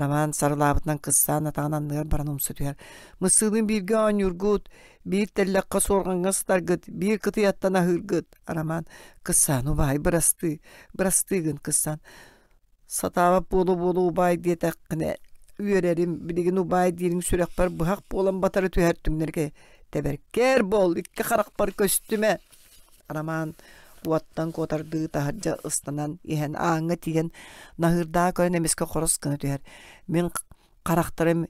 Роман сарылаабытынан кыссаан атаҕын анныгар баран умса түһэр мыссыылыын бииргэ оонньуургут биир тэллэххэ суорҕаҥҥа сытаргыт биир кытыйаттан аһыыргыт Роман кыссаан убаай бырастыы бырастыыгын кыссаан Сатаабат буола-буола убаай диэтэххинэ үөрэрим, билигин убаай диириҥ сүрэхпэр быһах буолан батары түһэр түҥнэргэ тэбэркээр буол, икки харахпар көстүмэ. Роман уоттан куотардыы таһырдьа ыстанан иһэн ааҥҥа тиийэн наһыырдаа көрөн эмискэ хорос гына түһэр. Мин харахтарым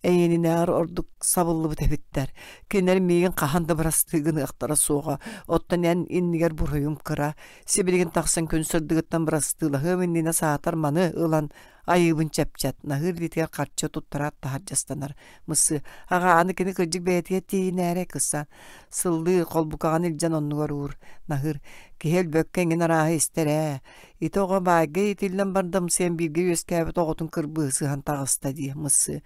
эйиэнинээҕэр ордук сабыллыбыт эбиттэр. Кинилэр миигин хаһан да бырастыы гыныахтара суоҕа. Оттон эн иннигэр буруйум кыра. Сибилигин тахсан күн сырдыгыттан бырастыылаһыам иннинэ саатар маны ылан айыыбын чэпчэт. Наһыыр илиитигэр харчы туттараат таһырдьастанар. Мысы, аҕа аны кини кырдьык бэйэтигэр тиийинээрэ кыссан. Сыллыы холбукаҕын илдьэн оннугар уур. Наһыыр, киһи өлбөккө эҥин арааһы истэр ээ. Ити оҕо баайга иитиллэн бардамсыйан бииргэ үөскээбит оҕотун кырбыы сыһан таҕыста дии мысы.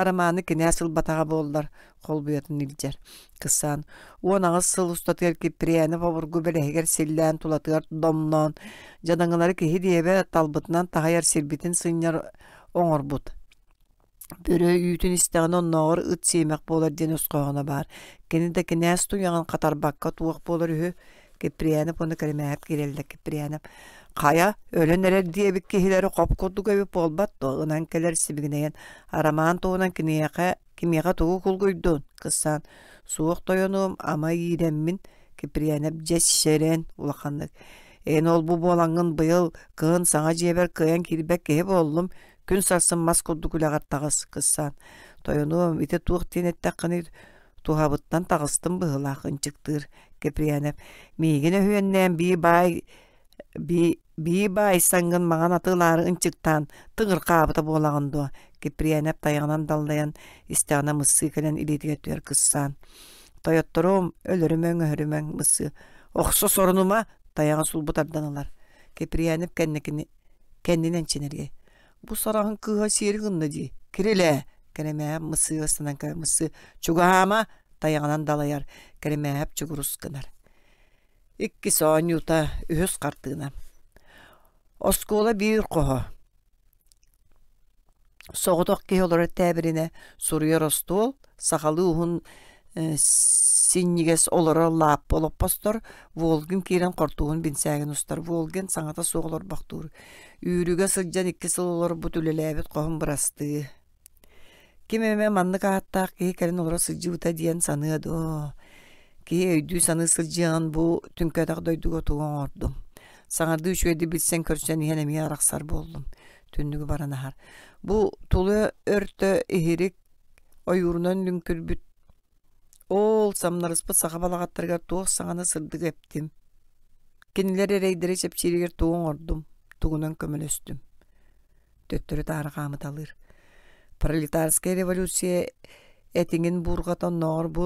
Арамааны кинээс ылбатаҕа буоллар, холбуйатын илдьэр. Кысаан 18 сыл устатыгар Киприянов обургу бэлэһигэр силлээн тулатыгар домноон, дьадаҥылары киһи диэбэ талбытынан таһайар сирбитин сынньар оҥорбут. Бөрө үүтүн истэҕинэ оннооҕор ыт сиэмэх буолар диэн өс хоһооно баар. Кини да кинээс туйаҕын хатарбакка туох буолар үһү? Киприянов уонна Кэрэмээһэп киирэллэр. Киприянов хайа, өлөн эрэр диэбит киһилэри хоп курдук эбит буолбат дуо? Ынан кэлэр сибигинэйэн Арамаан туһунан киниэхэ кимиэхэ тугу кулгуйдун? Кыссаан суох тойонуом, ама иирэммин. Киприянов дьэ сэрэн улаханнык. Эн ол-бу буолаҥҥын быйыл кыһын саҥа дьиэбэр кыайан киирбэт киһи буоллум, күн сарсын мас курдук үлэҕэр таҕыс, кыссаан. Тойонуом, ити туох диэн эттэххиний, туһабыттан таҕыстым быһыылаах, ынчыктыыр Киприянов. Миигин өһүөннээн бии баай бии баайсаҥҥын маҥан атыылаары ынчыктаан тыҥырхаабыта буолаҕын дуо? Киприянов тайаҕынан даллайан истэҕинэ мыссыы кэлэн илиитигэр түһэр кыссаан. Тойотторум, өлөрүмэҥ, өһөрүмэҥ, мыссыы. Охсо сорунума, тайаҕын сулбу тардан ылар. Киприянов кэнникини кэннинэн чинэргэ. Бу сараһын кыыһа сиэри гынна дии. Кирилээ! Кэрэмээһэп мыссыыга ыстанан кэлэн мыссыы чугаһаама тайаҕынан далайар. Кэрэмээһэп чугурус гынар. Иккис оонньуута, үһүс хартыына. Оскуола биир хоһо. Соҕотох киһи олорор тээбиринэ суруйар остуол, сахалыы уһун синньигэс олорор лааппы олоппостор, Волгин киирэн хортууһун бинсээгин устар. Волгин саҥата суох олорбохтуур. Үүрүгэ сылдьан икки сыл олорбут үлэлээбит хоһун бырастыы. Ким эмэ маннык ааттаах киһи кэлин олоро сылдьыбыта диэн саныа дуо? Киһи өйдүү-саныы сылдьыаҕын бу түҥкэтэх дойдуга тугу оҥордум? Саҥардыы үчүгэйдик билсэн-көрсөн иһэн эмиэ арахсар буоллум. Түннүгү баран аһар. Бу тула өртө иһирик ойуурунан лүҥкүрбүт Оол, самнарыспыт саха балаҕаттарыгар туох саҥаны сырдыгы эптим. Кинилэр эрэйдэрэ чэпчииригэр тугу оҥордум, тугунан көмөлөстүм. Төттөрү-таары хаамыталыыр. Пролетарскай революция этиҥин буурҕата оннооҕор бу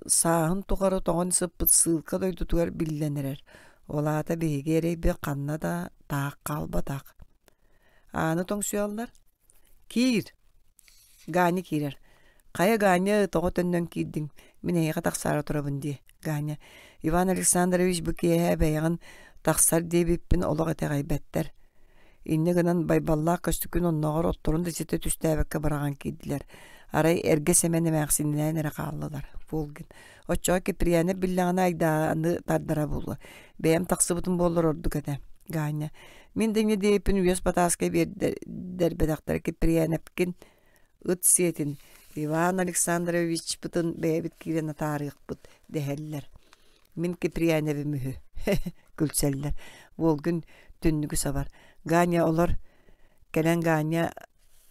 сааһын тухары тоҥон сыппыт сыылка дойдутугар биллэн эрэр. Ол аата биһиги эрэйбит ханна да таах хаалбатах. Ааны тоҥсуйаллар. Киир! Ганя киирэр. Хайа, Ганя, тоҕо төннөн киирдиҥ? Мин эйиэхэ тахсаары турабын дии, Ганя. Иван Александрович бу киэһэ бэйэҕин тахсар диэбиппин олох итэҕэйбэттэр. Инньэ гынан Байбаллаах Көстөкүүн оннооҕор отторун да ситэ түстээбэккэ быраҕан киирдилэр. Арай эргэ Сэмэн эмээхсининээн эрэ хааллылар. Волгин. Оччоҕо Киприянов биллэҕинэ айдааны тардара буолуо. Бэйэм тахсыбытым буоллар ордук этэ. Ганя. Мин да инньэ диэбиппин үөс батааска биэрдэрбэтэхтэрэ Киприянэпкин ыт сиэтин Иван Александровичпытын бэйэбит киирэн атаарыахпыт дэһэллэр. Мин Киприянэбим үһү күлсэллэр. Волгин түннүгү сабар. Ганя олор кэлэн Ганя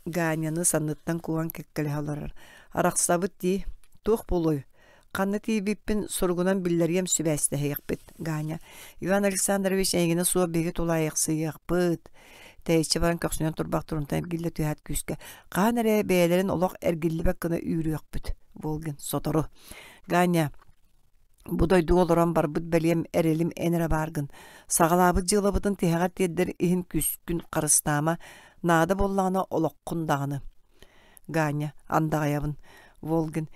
Ганяны санныттан кууһан кэккэлэһэ олорор. Арахсабыт дии, туох буолуой? Ханна тиийбиппин суругунан биллэриэм сибээстэһиэхпит, Ганя. Иван Александрович эйигинэ суох биһиги тулаайахсыйыахпыт. Тэйиччи баран көхсүнэн турбах турунтан эргиллэ түһээт күүскэ. Хаһан эрэ бэйэлэрин олох эргиллибэт гына үүрүөхпүт. Волгин сотору. Ганя, Бу дойдуга олорон барбыт бэлиэм, эрэлим эн эрэ бааргын. Саҕалаабыт дьыалабытын тиһэҕэр тиэрдэр иһин күүскүн харыстаама, наада буоллаҕына олоххун даҕаны. Ганя, андаҕайабын. Волгин,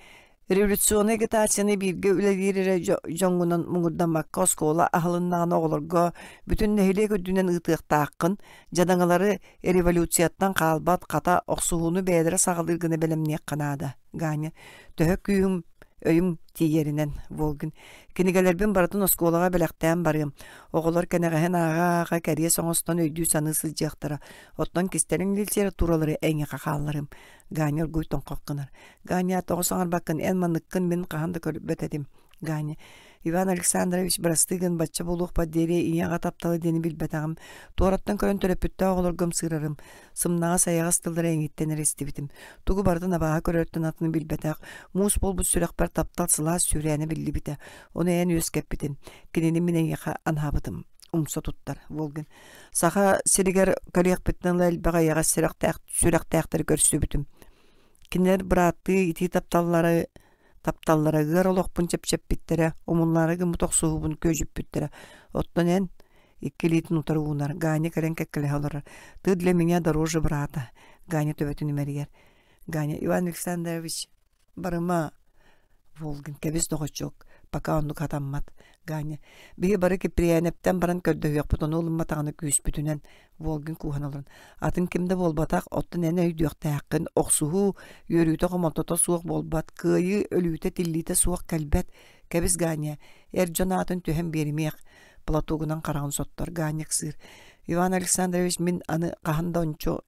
революционнай агитацияны бииргэ үлэлиир эрэ дьоҥҥунан муҥурдаммакка оскуола аһылыннаҕына оҕолорго бүтүн нэһилиэк үрдүнэн ыытыахтааххын, дьадаҥылары революцияттан хаалбат, хата охсуһууну бэйэлэрэ саҕалыыр гына бэлэмниэххэ наада. Ганя, төһө күүһүм өйүм тиийэринэн Волгин кинигэлэрбин барытын оскуолаҕа бэлэхтээн барыам. Оҕолор кэнэҕэһин ааҕа-ааҕа кэриэс оҥостон өйдүү-саныы сылдьыахтара. Оттон кистэлэҥ литературалары эйиэхэ хаалларыам. Ганя оргууй тоҥхох гынар. Ганя, тоҕо саҥарбаккын? Эн манныккын мин хаһан да көрбөт этим. Ганя, Иван Александрович, бырастыы гын, бачча буолуохпар диэри ийэ-аҕа таптала диэни билбэтэҕим. Туораттан көрөн төрөппүттээх оҕолорго ымсыырарым. Сымнаҕас айаҕас тыллары эйигиттэн эрэ истибитим. Тугу барытын абааһы көрөртөн атыны билбэтэх, муус буолбут сүрэхпэр таптал сылаас сүүрээнэ биллибитэ. Ону эн үөскэппитин, кинини мин эйиэхэ анаабытым. Умса туттар Волгин. Саха сиригэр кэлиэхпиттэн ыла элбэх эйэҕэс сүрэхтээх, сүрэхтээхтэри көрсүбүтүм. Кинилэр бырааттыы итии тапталлары тапталлара ыар олохпун чэпчэппиттэрэ, умуллаары гыммыт охсуһуубун күөдьүппүттэрэ. Оттон эн икки илиитин утары уунар, Ганя кэлэн кэккэлэһэ олорор. Ты для меня дороже брата, Ганя төбөтүн имэрийэр. Ганя, Иван Александрович, барыма. Волгин, кэбис доҕоччуок, пока оннук хатаммат. Ганя, биһи бары Киприянэптэн баран көрдөһүөхпүт, ону ылымматаҕына күүспүтүнэн Волгин кууһан олорон, атын ким да буолбатах, оттон эн өйдүөхтээххин, охсуһуу үөрүүтэ-хомолтото суох буолбат, кыайыы өлүүтэ-тиллиитэ суох кэлбэт. Кэбис, Ганя, эр дьон аатын түһэн биэримиэх. Платогунан хараҕын соттор, Ганя ыксыыр. Иван Александрович, мин аны хаһан да ончу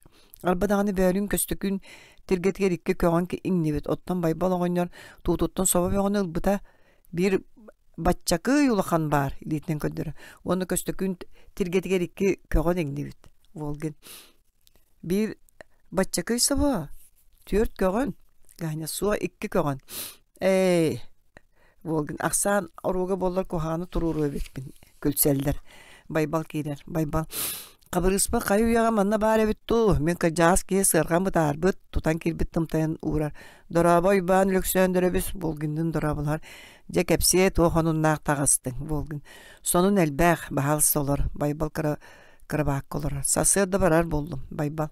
арба даҕаны бөөлүүн Көстөкүүн тиргэтигэр икки көҕөн иҥнибит, оттон Байбал оҕонньор туутуттан собо бөҕөнү ылбыта, биир баччакый улахан баар илиитинэн көрдөрөр. Уонна Көстөкүүн тиргэтигэр икки көҕөн иҥнибит. Волгин биир баччакый собо, түөрт көҕөн, Ганя суох икки көҕөн. Ээ, Волгин ахсаан оруога буоллар куһаҕаны туруоруо эбиппин күлсэллэр. Байбал киирэр. Байбал Хабырыыспа хайы үйэҕэ манна баар эбит дуу, мин кырдьаҕас киһи сыарҕам бытаарбыт, тутан киирбит тымтайан уурар. Дорообо Уйбаан Өлөксөөндөрөбүс Волгинныын дорооболоһор. Дьэ кэпсиэ туох онуннаах таҕыстыҥ Волгин. Сонун элбэх, баһаалыста олор. Байбал кыра кырабаакка олорор. Сарсыарда барар буоллум, Байбал.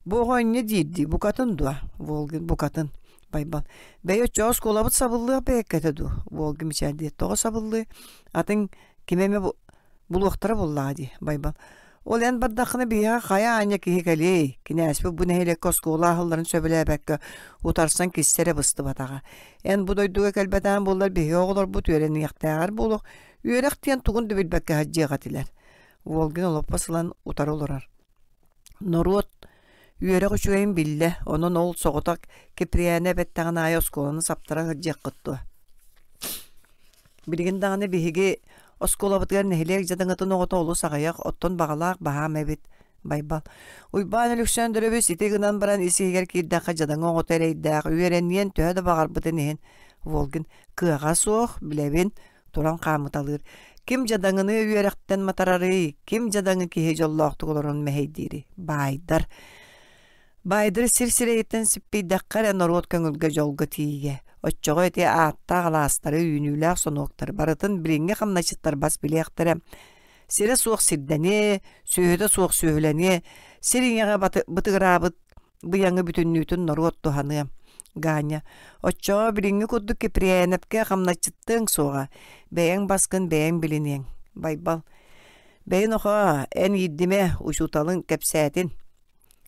Бу оҕо инньэ диирдии букатын дуо? Волгин букатын. Байбал. Бэйэ оччоҕо оскуолабыт сабыллыах бэйэккэтэ дуу? Волгин мичээрдиир. Тоҕо сабыллыы? Атын кими эмэ булуохтара буоллаҕа дии, Байбал. Ол эн бардаххына биһиэхэ хайа аанньа киһи кэлиэй? Кинээспит бу нэһилиэккэ оскуола аһылларын сөбүлээбэккэ утарсан киссе эрэ быстыбатаҕа. Эн бу дойдуга кэлбэтэҕин буоллар биһиги оҕолорбут үөрэниэхтээҕэр буолуох, үөрэх диэн тугун да билбэккэ сылдьыах этилэр. Волгин олоппос ылан утары олорор. Норуот үөрэх үчүгэйин биллэ, онон ол соҕотох Киприянэ эбэттэҕин аайы оскуоланы саптара сылдьыаххыт дуо? Билигин даҕаны биһиги оскуолабытыгар нэһилиэк дьадаҥытын оҕото олус аҕыйах, оттон баҕалаах баһаам эбит. Байбал. Уйбаан Өлөксөөндөрөбүс ити гынан баран ис-иһигэр киирдэххэ дьадаҥы оҕото эрэйдээх, үөрэниэн төһө да баҕарбытын иһин Волгин кыаҕа суох, билэбин, туран хаамыталыыр. Ким дьадаҥыны үөрэхтэн матарарый, ким дьадаҥы киһи дьоллоохтук олорон мэһэйдиирий? Баайдар. Баайдары сир сирэйиттэн сиппийдэххэ эрэ норуот көҥүлгэ дьолго тиийиэ. Оччоҕо ити ааттаах алаастары, үүнүүлээх сонуоктары барытын билиҥҥи хамначчыттар бас билиэхтэрэ. Сирэ суох сирдэниэ, сүөһүтэ суох сүөһүлэниэ, сир ийэҕэ бытыгыраабыт быйаҥы бүтүннүүтүн норуот туһаныа. Ганя, оччоҕо билиҥҥи курдук Киприянэпкэ хамначчыттыаҥ суоҕа, бэйэҥ баскын бэйэҥ билиниэҥ. Байбал, бэйи нохоо, эн иирдимэ, учууталыҥ кэпсээтин.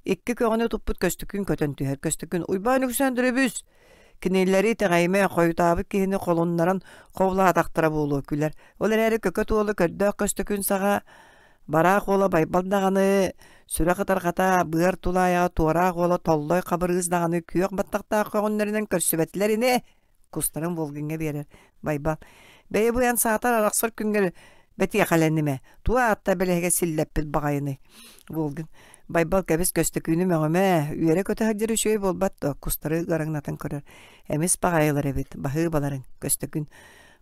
Икки көҕөнү туппут Көстөкүүн көтөн түһэр. Көстөкүүн Уйбаан Өксөөндөрөбүс! Кинилэри итэҕэйимэ, хойутаабыт киһини холуннаран хобулаатахтара буолуо күлэр. Ол эрээри Көкөт уола көрдөөх Көстөкүүн саҕа Бараах уола Байбал даҕаны, сүрэх ытарҕата, быар тулаайаҕа Туораах уола Толлой Хабырыыс даҕаны күөх баттахтаах көҕүннэринэн көрсүбэтилэр ини кустарын Волгиҥҥа биэрэр Байбал бэйэ бу эн саатар арахсар күҥҥэр бэтиэхэлэнимэ туох аатта бэлэһигэ силлэппит баҕайыный Волгин Байбал кэбис Көстөкүүнү мөҕүмэ үөрэ-көтө сылдьар үчүгэй буолбат дуо кустары ыараҥнатан көрөр эмис баҕайылар эбит баһыыбаларыҥ Көстөкүүн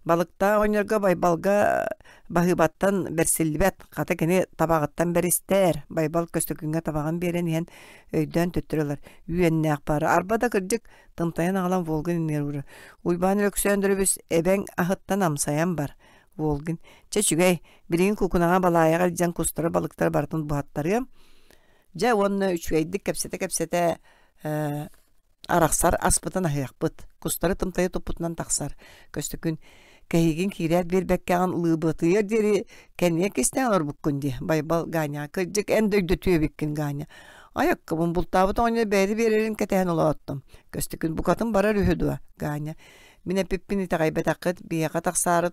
Балыктаах оҕонньорго Байбалга баһыыбаттан бэрсиллибэт, хата кини табаҕыттан бэристээр. Байбал Көстөкүүҥҥэ табаҕын биэрэн иһэн өйдөөн төттөрү ылар. Үөннээх баара. Арба да кырдьык тымтайан аҕалан Волгин иннигэр уурар. Уйбаан Өлөксөөндөрөбүс эбэҥ аһыттан амсайан бар. Волгин, чэ үчүгэй, билигин куукунаҕа балаайаҕа илдьэн кустары балыктары барытын буһаттарыам. Дьэ уонна үчүгэйдик кэпсэтэ-кэпсэтэ арахсар аспытын аһыахпыт. Кустары тымтайа туппутунан тахсар. Көстөкүн кэһиигин киирээт биэрбэккэҕин лыыбытыйар диэри кэннигэ кистээн олорбуккун дии. Байбал Ганя кырдьык эн да өйдөтүө эбиккин Ганя. Айаккабын бултаабыт оҕонньор бэйэтэ биэрэрин кэтэһэн олооттум. Көстөкүн букатын барар үһү дуо? Ганя мин эппиппин итэҕэйбэтэххит биһиэхэ тахсаары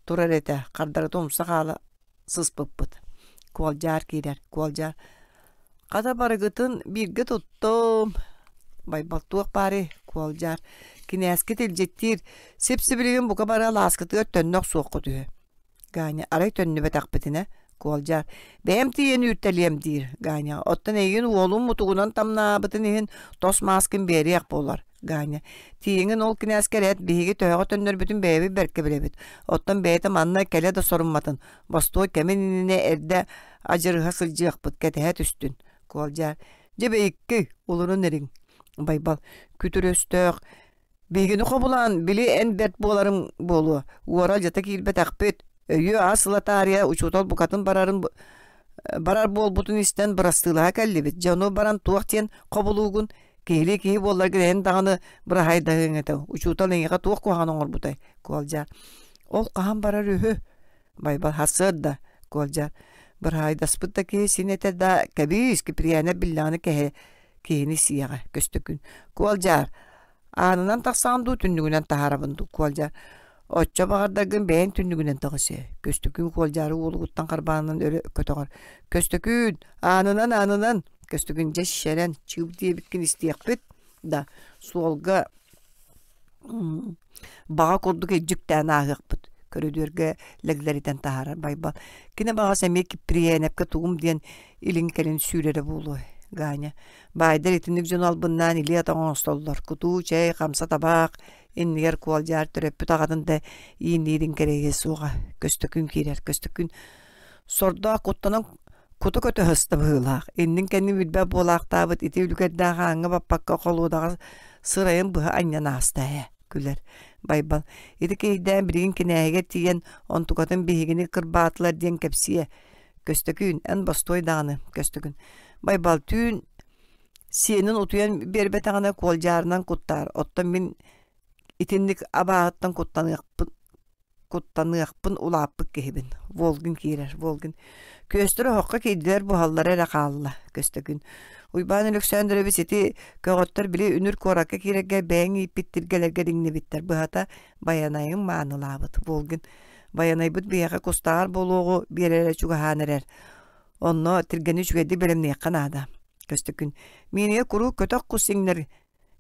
турар этэ. Хардарыта умса хаала сыспыппыт. Куолдьаар киирэр. Куолдьаар Хата барыгытын бииргэ туттум. Байбал туох баарый, Куолдьаар, кинээскит илдьиттиир, сип-сибилигин бука бары алааскытыгар төннө охсуоххут үһү. Ганя, арай төннүбэтэхпитинэ, Куолдьаар, бэйэм тиийэн үүртэлиэм диир Ганя. Оттон эйигин уолум мутугунан тамнаабытын иһин тос мааскын биэриэх буолар. Ганя, тиийиҥин ол кинээскэ эрэт биһиги төһөҕө төннөрбүтүн бэйэбит бэркэ билэбит. Оттон бэйэтэ манна кэлэ да сорумматын, бостуой кэмин иннинэ эрдэ адьырыһа сылдьыахпыт кэтэһэ түстүн Куолдьаар дьэ бэйиккий улурун эриҥ Байбал күтүр өстөөх биһигини хобулаан били эн бэрт буоларыҥ буолуо уора алдьата киирбэтэхпит өйүө ас ыла таарыйа учуутал букатын барарын барар буолбутун истэн бырастыылаһа кэллибит дьэ ону баран туох диэн хобулуугун киһилии киһи буолларгын эн даҕаны быраһайдаһыаҥ этэ учуутал эйиэхэ туох куһаҕаны оҥорбутай Куолдьаар ол хаһан барар үһү Байбал сарсыарда Куолдьа быраһаайдаспыт да киһи син этэ да кэбиис Киприянэ биллэҕинэ кэһэ киһини сиэҕэ Көстөкүүн Куолдьаар аанынан тахсаҕын дуу түннүгүнэн таһаарабын дуу Куолдьаар оччо баҕардаргын бэйэҥ түннүгүнэн таҕыс ээ Көстөкүүн Куолдьаары уолугуттан харбаанынан өрө көтөҕөр Көстөкүүн аанынан аанынан Көстөкүүн дьэ шэрэн чыып диэбиккин истиэхпит да суолга баҕа курдук илдьиктээн ааһыахпыт. Көрүдүөргэ лэглэритэн таһаарар Байбал. Кини баҕас эмиэ Киприэнэпкэ тугум диэн илин-кэлин сүүрэрэ буолуой, Ганя. Баайдар итинник дьону албыннаан илии-атах оҥостоллор. Кутуу, чэй, хамса табаах, иннигэр куолдьаар төрөппүт аҕатын да иинниирин кэрэйиэ суоҕа. Көстөкүүн киирэр, Көстөкүүн сордоох куттанан кута көтө сыста быһыылаах. Иннин-кэннин билбэт буолаахтаабыт ити үлүгэрдээх ааҥҥа баппакка холуодаҕа сырайын быһа анньан ааста ээ, күлэр. Байбал, ити киһийдээн билигин кинээһигэр тиийэн онтукатын биһигини кырбаатылар диэн кэпсиэ. Көстөкүүн, эн бостуой даҕаны, Көстөкүүн. Байбал түүн сиэнин утуйан биэрбэтэҕинэ куолдьаарынан куттаар, оттон мин итинник абааһыттан куттаныахпын куттаныахпын улааппыт киһибин. Волгин киирэр, Волгин. Күөстэр оһоххо киирдилэр буһаллара эрэ хаалла, Көстөкүүн. Уйбаан Өлөксөөндөрөбүс ити көҕөттөр били үнүр куоракка киирэргэ бэйэҥ ииппит тиргэлэргэ иҥнибиттэр. Быһата, Байанайыҥ маанылаабыт. Волгин. Байанайбыт биһиэхэ кустааҕар буолуоҕу биэрэрэ чугаһаан эрэр. Онно тиргэни үчүгэйдик бэлэмниэххэ наада. Көстөкүүн. Миинигэ куруук көтөх кус иҥнэр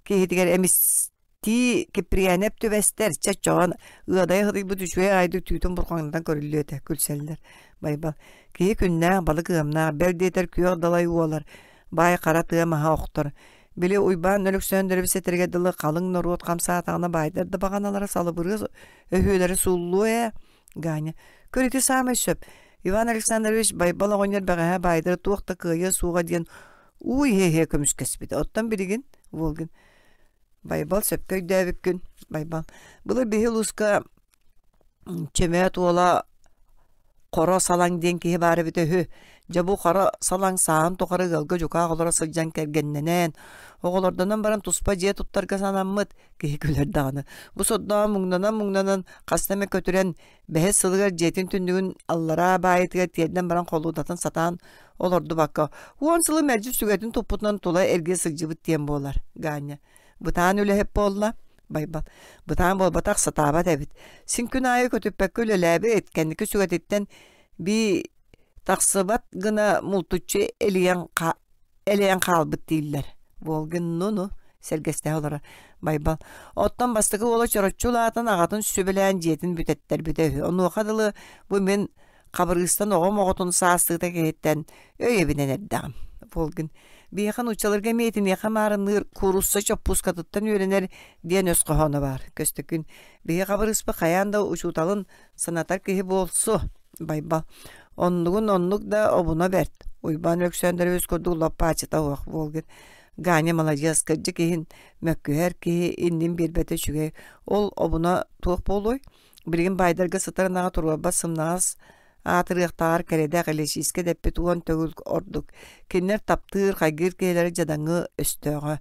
киһитигэр эмистии Киприянэп түбэстэр, чэ чоҕон ыадайа сытыйбыт үчүгэй аайдык түүтүн бурҕаҥнатан көрүллүө этэ, күлсэллэр. Байбал. Киһи күннээх, балык ыамнаах, бэл диэтэр күөх далай уолар, баай хара тыа маһа охтор. Били Уйбаан Өлөксөөндөрөбүс этэргэ дылы халыҥ норуот хамсаатаҕына баайдар да баҕаналара салыбырыа өһүөлэрэ сууллуо ээ. Ганя, көр ити саамай сөп. Иван Александрович Байбал оҕонньор бэҕэһээ баайдара туох да кыайыа суоҕа диэн уу иһэ-иһэ көмүскэспитэ. Оттон билигин, Волгин, Байбал сөпкө өйдөөбүккүн, Байбал. Былыр биһи улууска Чөмөөт уола Хоро Салаҥ диэн киһи баар эбитэ үһү. Дьэ бу Хоро Салаҥ сааһын тухары ыалга дьукаах олоро сылдьан кэргэннэнэн, оҕолордонон баран туспа дьиэ туттарга санаммыт. Киһи күлэр даҕаны. Бу сордоон муҥнанан-муҥнанан хаста эмэ көтүрэн, бэһис сылыгар дьиэтин түннүгүн аллараа баайытыгар тиэрдэн баран холуодатын сатаан олордубакка, уон сылы мэлдьи сүгэтин туппутунан тула эргийэ сылдьыбыт диэн буолар, Ганя. Бытаан үлэһит буолла, Байбал. Бытаан буолбатах, сатаабат эбит. Син күн аайы көтүппэккэ үлэлээбит, кэнники сүгэтиттэн бии тахсыбат гына мултуччу элийэн элэйэн хаалбыт дииллэр. Волгин ну-ну сэргэстэһэ олорор. Байбал оттон бастакы уола чороччу улаатан аҕатын сүбэлээн дьиэтин бүтэттэрбитэ үһү. Онуоха дылы бу мин Хабырыыстан оҕом оҕотун саастыыта киһиттэн өй эбинэн эрдэҕим. Волгин биһиэхэ нууччаларга эмиэ итиниэхэ маарынныыр куурусса чоппуускатыттан үөрэнэр диэн өс хоһооно баар. Көстөкүүн биһи Хабырыыспыт хайаан да учууталын санатар киһи буолсу. Байбал Оннугун оннук да обуна бэрт. Уйбаан Өлөксөөндөрөбүс курдук лоппаачыта суох Волгин. Ганя маладьыас, кырдьык иһин мөккүһэр киһи иннин биэрбэтэ үчүгэй. Ол обуна туох буолуой? Билигин баайдарга сытар ынаҕы туруорбат сымнаҕас аатырыахтааҕар кэрэдээх илэчиискэ дэппит уон төгүл ордук. Кинилэр таптыыр, хайгыыр киһилэрэ дьадаҥы өстөөҕө.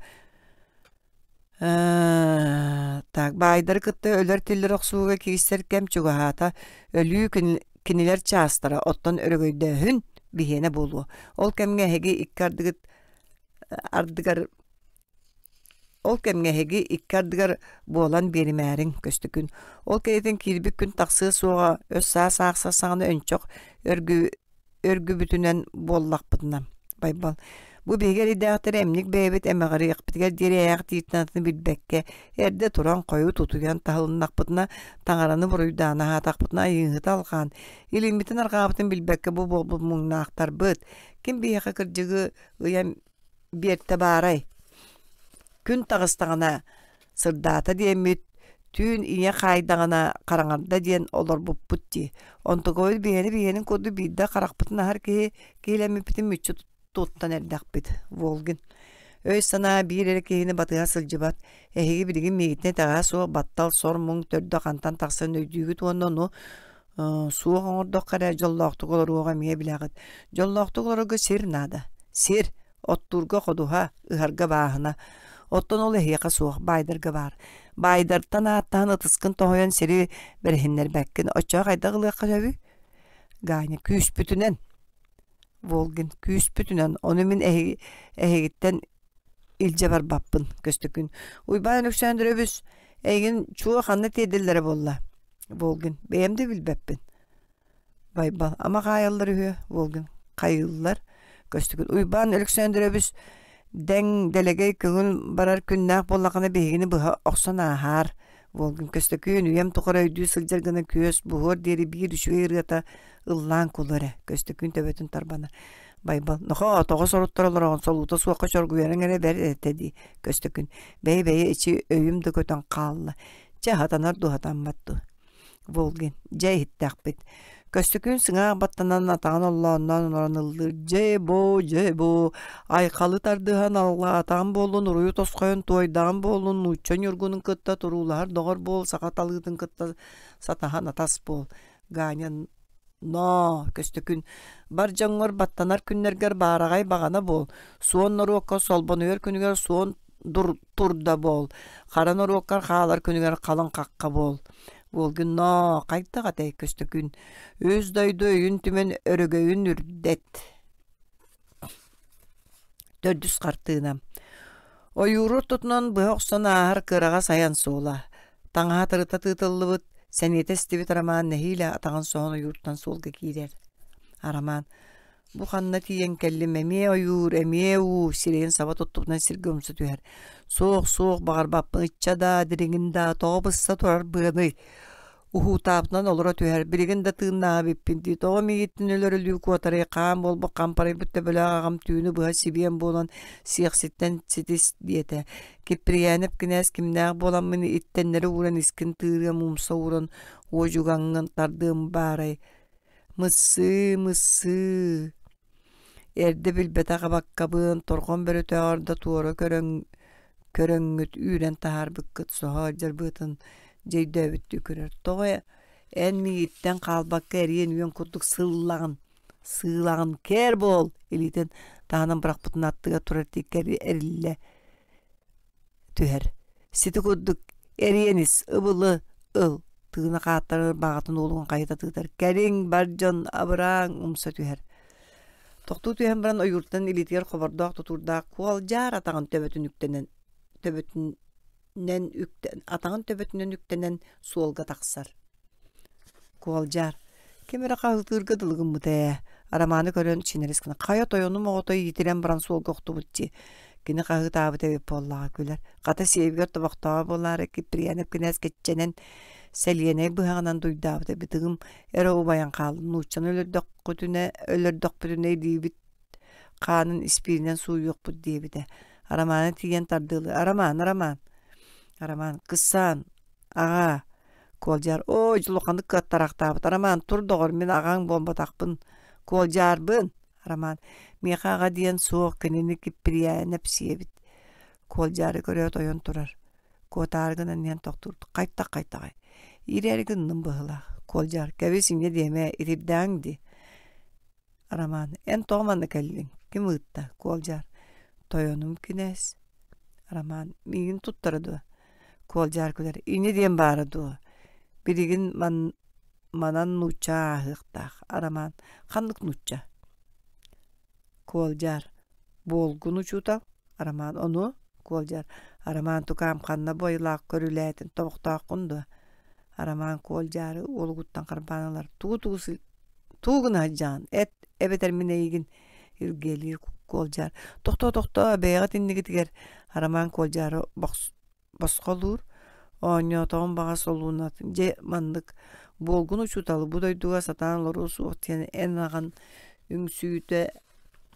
Так, баайдары кытта өлөр-тиллэр охсууга киирсэр кэм чугаһаата. Өлүү кинилэр чаастара, оттон өрөгөйдөөһүн биһиэнэ буолуо. Ол кэмҥэ эһиги икки ардыгыт ардыгар ол кэмҥэ эһиги икки ардыгар буолан биэримээриҥ көстөкүн. Ол кэриэтин киирбит күн тахсыа суоҕа, өс саас аахсар саҕана өнчөх өргү өргүбүтүнэн буоллахпытына Байбал бу биһиги эрэйдээхтэри эмник бэйэбит эмэҕириэхпитигэр диэри ээх тииртэн атын билбэккэ эрдэ туран хойут утуйан таһылыннахпытына таҥараны буруйдаан аһаатахпытына айыыһыта алҕаан илиммитин арҕаабытын билбэккэ бу буолбут муҥнаахтарбыт ким биһиэхэ кырдьыгы ыйан биэртэ баарай күн таҕыстаҕына Сырдаата диэммит, түүн ийэ хаайдаҕына хараҥарда диэн олорбуппут дии. Онтукабыт биһиэни биһиэнин курдук биирдэ харахпытын аһар киһи киһилэммиппитин мүччү туттан эрдэхпит. Волгин. Өй-санаа биир эрэ киһини батыһа сылдьыбат. Эһиги билигин миигиттэн итэҕэһэ суох баттал, сор-муҥ төрдө хантан тахсан өйдүүгүт уонна ону суох оҥордоххо эрэ дьоллоохтук олоруоҕа эмиэ билэҕит. Дьоллоохтук олорорго сир наада. Сир! Оттуурга ходуһа, ыһарга бааһына. Оттон ол эһиэхэ суох, баайдарга баар. Баайдартан ааттаһан ытыскын тоһуйан сири бэриһиннэрбэккин. Оччоҕо хайдах ылыахха сөбүй? Ганя, күүспүтүнэн. Волгин, күүспүтүнэн. Ону мин эһигиттэн илдьэ барбаппын, Көстөкүүн. Уйбаан Өлөксөөндөрөбүс, эйигин чуо ханна тиэрдэллэрэ буолла? Волгин, бэйэм да билбэппин. Байбал, ама хаайаллар үһү, Волгин, хайыыллар. Көстүгүн Уйбаан Өлөксөөндөрөбүс дэҥ дэлэгэй көҥүл барар күннээх буоллаҕына биһигини быһа охсон ааһаар. Волгин Көстөкүүн үйэм тухары өйдүү сылдьар гына күөс буһуор диэри биир үчүгэй ырыата ыллаан кулу эрэ. Көстөкүүн төбөтүн тарбанар. Байбал, нохоо, тоҕо соруттар олороҕун солуута суохха чоргуйарыҥ эрэ бэрт этэ дии. Көстөкүүн, бэйи-бэйи ичи өйүм да көтөн хаалла. Чэ, хатанар дуу, хатаммат дуу. Волгин, дьэ иһиттэхпит. Көстөкүүн сыҥаах баттанан атаҕын оллоонноон олорон ыллыыр дьэ-бо, дьэ-бо, айхалы тардыһан аллаатаҕым буоллун, уруйу тосхойон туойдаҕым буоллун, нуучча ньургунун кытта туруулаһар доҕор буол, саха талыытын кытта сатаһан атас буол. Ганя ноо, Көстөкүүн, бар дьоҥҥор баттанар күннэргэр баараҕай баҕана буол, суон норуокка солбонуйар күнүгэр суон турда буол, хара норуоккар хаалар күнүгэр халыҥ хахха буол. Буолгун ноо, хайдах этэй Көстөкүүн, үс дойду өйүн түмэн өрөгөйүн үрдэт. Төрдүс хартыына. Ойууру ортотунан быһа охсон ааһар кыараҕас айан суола. Таҥаһа тырыта тыытыллыбыт, сэниэтэ эстибит Арамаан нэһиилэ атаҕын соһон ойууртан суолга киирэр. Арамаан Бу ханна тиийэн кэллим эмиэ ойуур, эмиэ уу, сирэйин саба туттубутунан сиргэ умса түһэр. Суох, суох, баҕарбаппын ычча даа, дириҥин даа, тоҕо бысса турар быаный? Уһуутаабытынан олоро түһэр, билигин да тыыннааҕа эбиппин дии, тоҕо миигиттэн өлөрөлүү куотарый, хаан буолбут хампарыйбыт төбөлөөх аҕам түүнү быһа сибиэн буолан сиэхситтэн ситис диэтэ. Киппирийээнэп кинээс кимнээх буоламмын иттэннэри ууран искин тыырыам умса ууран уодьугаҥҥын тардыам баарай Мыссыы, мыссыы, эрдэ билбэтэх абаккабын торҕон бөрөтөөҕөр да туора көрөҥ көрөҥҥүт үүрэн таһаарбыккыт соһо дьарбыатын дьэ өйдөөбүттүү көрөр. Тоҕо эн миигиттэн хаалбакка эриэн үөн курдук сыллаҕын, сыылаҕын кээр буол илиитин таһынан бырахпытын аттыгар турар тииккэ эриллэ түһэр. Сити курдук эриэн ис, ыбылы ыл, тыына хааттарар баҕатын уолугун хайыта тыытар. Кэлиҥ, бар дьон, абырааҥ, умса түһэр. Тохтуу түһэн баран ойууртан илиитигэр хобордоох тутуурдаах куолдьаар атаҕын төбөтүн үктэнэн төбөтүнэн үктэн атаҕын төбөтүнэн үктэнэн суолга тахсар. Куолдьаар ким эрэ хаһыытыырга дылы гыммыта ээ Арамааны көрөн чинэрис гына хайа тойонум оҕото иитирэн баран суолга охтубут дии кини хаһыытаабыт эбит буоллаҕа күлэр хата сиэбигэр тобохтооҕо буолаары Киприянов кинээс кэччэнэн сэлиэнэй быһаҕынан дуйдаабыт эбит ыгым эрэ убайан хаалла нууччаны өлөрдөххүтүнэ өлөрдөхпүтүнэ илиибит хаанын испииринэн сууйуохпут диэбитэ Арамааны тиийэн тардыалыы Арамаан Арамаан Арамаан кыссаан аҕаа Куолдьаар «Оо, дьулуханнык кыаттараахтаабыт Арамаан, тур доҕор, мин аҕаҥ буолбатахпын, Куолдьаарбын!» Арамаан «Миэхэ аҕа диэн суох, кинини Киппирийээнэп сиэбит» Куолдьаары көрөөт ойон турар. Куотаары гынан иһэн тохтуур «Хайтах-хайтаҕай, иирээри гынным быһыылаах» Куолдьаар «Кэбис, инньэ диэмэ, итирдээҥ дии» Арамаан «Эн тоҕо манна кэллиҥ, ким ыытта?» Куолдьаар «Тойонум кинээс» Арамаан «Миигин туттара дуо?» Куолдьаар күлэр «Инньэ диэн баара дуо? Билигин ман манан нуучча ааһыахтаах Арамаан «Ханнык нуучча?» Куолдьаар «Буолгун учуутал» Арамаан «Ону?» Куолдьаар «Арамаан тукаам ханна бу айылаах көрүлээтин тобохтооххун дуо?» Арамаан Куолдьаары уолугуттан харбаан ылар «Тугу-тугу тугу гына сылдьаҕын эт эбэтэр мин эйигин илгиэлиир Куолдьаар «Тохтоо, тохтоо, бэйэҕит иннигитигэр» Арамаан Куолдьаары босхолуур, оонньоотоҕум баҕас олуунатын дьэ маннык буолгун учууталы бу дойдуга сатаан олоруо суох диэн эн аҕан үҥсүүтэ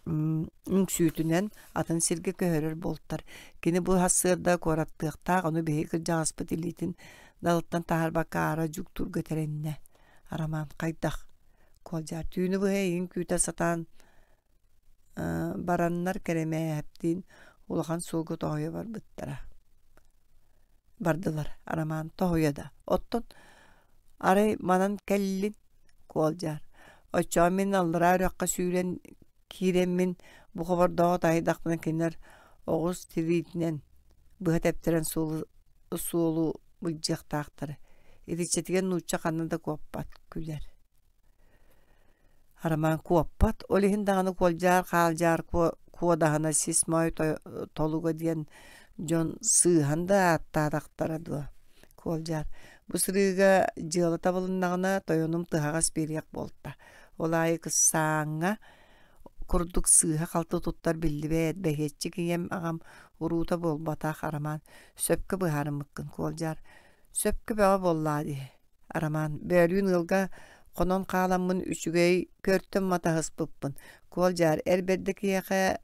үҥсүүтүнэн атын сиргэ көһөрөр буолтар. Кини бу сарсыарда куораттыахтаах, ону биһиги кырдьаҕаспыт илиитин далыттан таһаарбакка аара дьуктуурга тэриннэ. Арамаан хайдах? Куолдьаар түүнү быһа эйигин күүтэ сатаан бараннар Кэрэмээһэптиин улахан суолга тоһуйа барбыттара. Бардылар Арамаан тоһуйа да оттон арай манан кэллин Куолдьаар оччоҕо мин аллараа үрэххэ сүүрэн киирэммин бу хобордооҕу таһыйдахпына кинилэр оҕус тириитинэн быһа тэптэрэн суолу суолу былдьыахтаахтара. Итиччэтигэр нуучча ханна да куоппат, күлэр. Арамаан куоппат, ол иһин даҕаны куолдьаар хаалдьаар куодаһына сис моой толуга диэн дьон сыыһан да ааттаатахтара дуо? Куолдьаар бу сырыыга дьыала табылыннаҕына тойонум тыһаҕас биэриэх буолта. Ол аайы кыссааҥҥа курдук сыыһа-халты туттар биллибэт, бэһиэччик ийэм аҕам уруута буолбатах Арамаан сөпкө быһаарыммыккын Куолдьаар. Сөпкө бөҕө буоллаа дии. Арамаан, бөөлүүн ыалга хонон хааламмын үчүгэй көртөн матаһыспыппын. Куолдьаар, эр бэрдэ киһиэхэ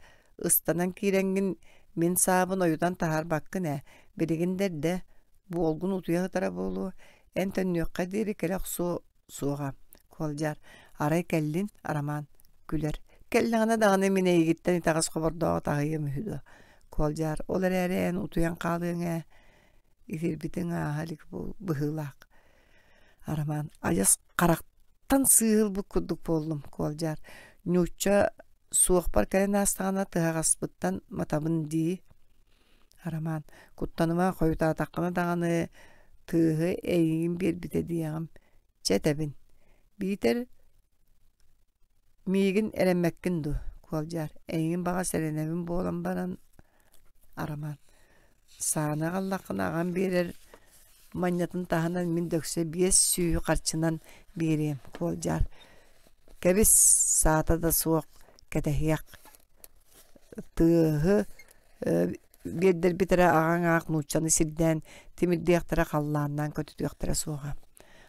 ыстанан киирэҥҥин мин саабын ойутан таһаарбаккын ээ. Билигин да эрдэ, буолгун утуйа сытара буолуо, эн төннүөххэ диэри кэлэ охсуо суоҕа. Куолдьаар, арай кэллин, Арамаан күлэр. Кэллэҕинэ даҕаны мин эйигиттэн итэҕэс хобордооҕу таһыйыам үһү дуо? Куолдьаар, ол эрээри эн утуйан хаалыаҥ ээ итирбитиҥ ааһа илик быһыылаах. Арамаан адьас харахтан сыыһылбыт курдук буоллум, Куолдьаар. Ньуучча суохпар кэлэн аастаҕына тыһаҕаспыттан матабын дии. Арамаан куттаныма хойутаатаххына даҕаны тыаһы эйигин биэрбитэ диэҕим. Чэ этэбин. Биитэр Миигин эрэммэккин дуо, Куолдьаар, эйигин баҕас эрэнэбин буолан баран Арамаан, сааны аҕаллаххына аҕам биэрэр манньатын таһынан мин дөксө 500 харчынан биэриэм, Куолдьаар, кэбис, саата да суох кэтэһиэх, тыаһы биэрдэрбит эрэ аҕаҥ аах нууччаны сирдээн тимирдиэхтэрэ халлааннаан көтүтүөхтэрэ суоҕа.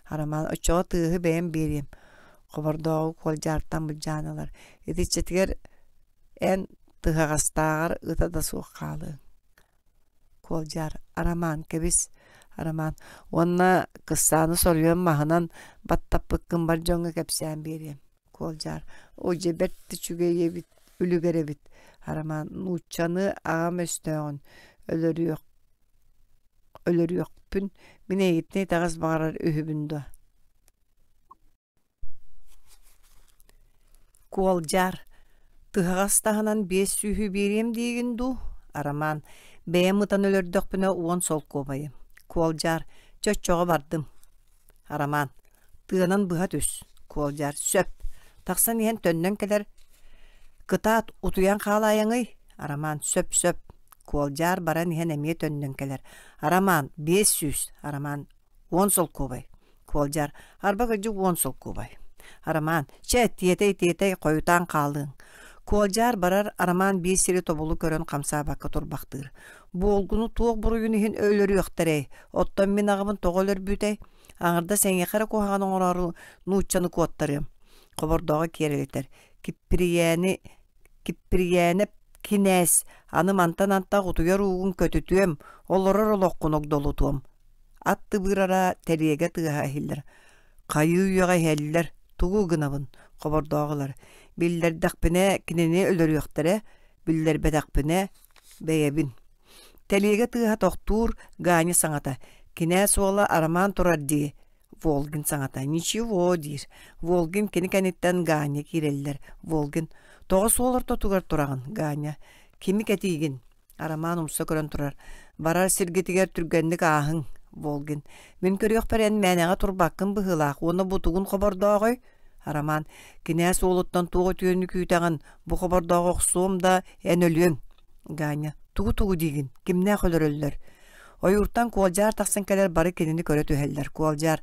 Арамаан оччоҕо тыаһы бэйэм биэриэм. Хобордооҕу куолдьаартан былдьаан ылар. Итиччэтигэр эн тыһаҕастааҕар ыта да суох хаалыаҥ. Куолдьаар Арамаан кэбис Арамаан уонна кыссааны соруйан маһынан баттаппыккын бар дьоҥҥо кэпсээн биэриэм. Куолдьаар оо дьэ бэрт үчүгэй эбит үлүгэр эбит Арамаан нууччаны аҕам өстөөҕүн өлөрүөх өлөрүөхпүн мин эйигиттэн итэҕэс баҕарар үһүбүн дуо Куолдьаар тыһаҕас таһынан 500-ү биэриэм диигин дуу Арамаан бэйэм ытан өлөрдөхпүнэ уон солкуобайы Куолдьаар чоччоҕо бардым Арамаан тыанан быһа түс Куолдьаар сөп тахсан иһэн төннөн кэлэр кытаат утуйан хаалаайаҥый Арамаан сөп-сөп Куолдьаар баран иһэн эмиэ төннөн кэлэр Арамаан 500 Арамаан уон солкуобай Куолдьаар арба кырдьык уон солкуобай Арамаан чэ тиэтэй-тиэтэй хойутаан хаалыаҥ Куолдьаар барар Арамаан биир сири тобулу көрөн хамсаабакка турбахтыыр Буолгуну туох буруйун иһин өлөрүөхтэрэй оттон мин аҕабын тоҕо өлөрбүтэй Аҥардас эйиэхэ эрэ куһаҕаны оҥороору нууччаны куоттарыам. Хобордооҕо киэрэлитэр. Киппирийээни Киппирийээнэп кинээс аны мантан антах утуйар уугун көтүтүөм, олорор олоххун огдолутуом. Ат тыбыырара тэлиэгэ тыаһа иһиллэр. Хайыы үйэҕэ иһэллэр, тугу гынабын? Хобордооҕулар. Биллэрдэхпинэ кинини өлөрүөхтэрэ, биллэрбэтэхпинэ бэйэбин. Тэлиэгэ тыаһа тохтуур, Ганя саҥата: «Кинээс уола Арамаан турар дии» Волгин саҥата: «Ничего» диир. Волгин кини кэнниттэн Ганя киирэллэр. Волгин: «Тоҕо суол ортотугар тураҕын, Ганя? Кими кэтиигин?» Арамаан умса көрөн турар. «Барар сиргитигэр түргэнник ааһыҥ, Волгин. Мин көрүөхпэр эн мээнэҕэ турбаккын быһыылаах уонна бутугун хобордооҕой?» Арамаан: «Кинээс уолуттан туох үтүөнү күүтэҕин? Бу хобордооҕу охсуом да, эн өлүөҥ!» Ганя: «Тугу-тугу диигин? Кимнээх өлөрөллөр?» Ойууртан Куолдьаар тахсан кэлэр бары кинини көрө түһэллэр. Куолдьаар: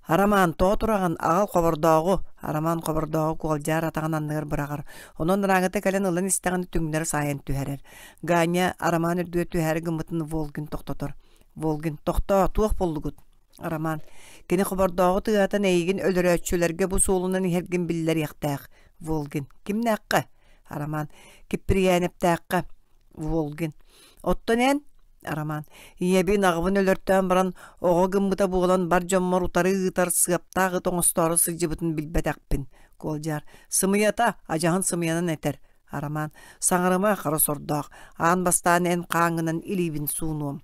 «Арамаан, тоҕо тураҕын? Аҕал хобордооҕу!» Арамаан хобордооҕу Куолдьаар атаҕын анныгар быраҕар. Онон ырааҥыта кэлэн ылан истэҕинэ түҥнэри саайан түһэрэр. Ганя Арамаан үрдүгэр түһээри гыммытын Волгин тохтотор. Волгин: «Тохтоо, туох буоллугут?» Роман, кини хобордооҕу тыаһатан эйигин өлөрөөччүлэргэ бу суолунан иһэргин биллэриэхтээх. Волгин, кимнээххэ? Роман, Киппирийээнэптээххэ. Волгин, оттон эн? Роман, ийэбин, аҕабын өлөртөөн баран оҕо гыммыта буолан бар дьоммор утары ыытар сыаптаах ыт оҥостоору сылдьыбытын билбэтэхпин. Куолдьаар, сымыйата, адьаһын сымыйанан этэр. Арамаан, саҥарыма хара сордоох, аан бастаан эн хааҥҥынан илиибин суунуом.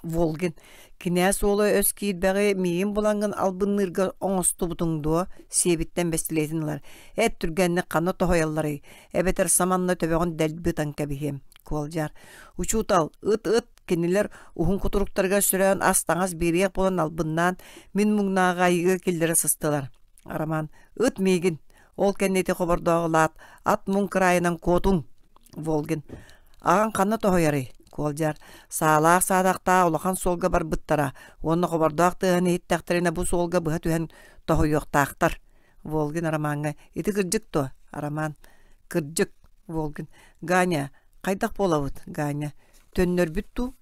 Волгин, кинээс уола өс киирбэҕи миигин булаҥҥын албынныырга оҥостубутуҥ дуо? Сиэбиттэн бэстилиэтин ылар. Эт түргэнник ханна тоһуйалларый? Эбэтэр саманна төбөҕүн дэлби ытан кэбиһиэм. Куолдьаар, учуутал, ыт-ыт, кинилэр уһун кутуруктарыгар сөрөөн ас-таҥас биэриэх буолан албыннаан, мин муҥнааҕы айыыга киллэрэ сыстылар. Арамаан, ыт миигин, Ол кэннэ ити хобордооҕу ылаат, ат муҥ кыраайынан куотуҥ, Волгин. Аҕаҥ ханна тоһуйарый? Куолдьаар. Саалаах саадахтаах улахан суолга барбыттара уонна хобордоох тыаһын иһиттэхтэринэ бу суолга быһа түһэн тоһуйуохтаахтар. Волгин Арамааҥҥа ити кырдьык дуо? Арамаан. Кырдьык, Волгин. Ганя, хайдах буолабыт? Ганя. Төннөрбүт дуу?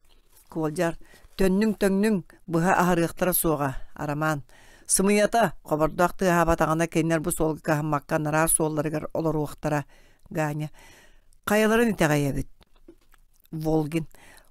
Куолдьаар. Төннүҥ-төҥнүҥ, быһа аһарыахтара суоҕа, Арамаан. Сымыйата, хобордоох тыаһаабатаҕына кинилэр бу суолга кыһаммакка анараа суолларыгар олоруохтара, Ганя. Хайаларын итэҕэйэбит? Волгин.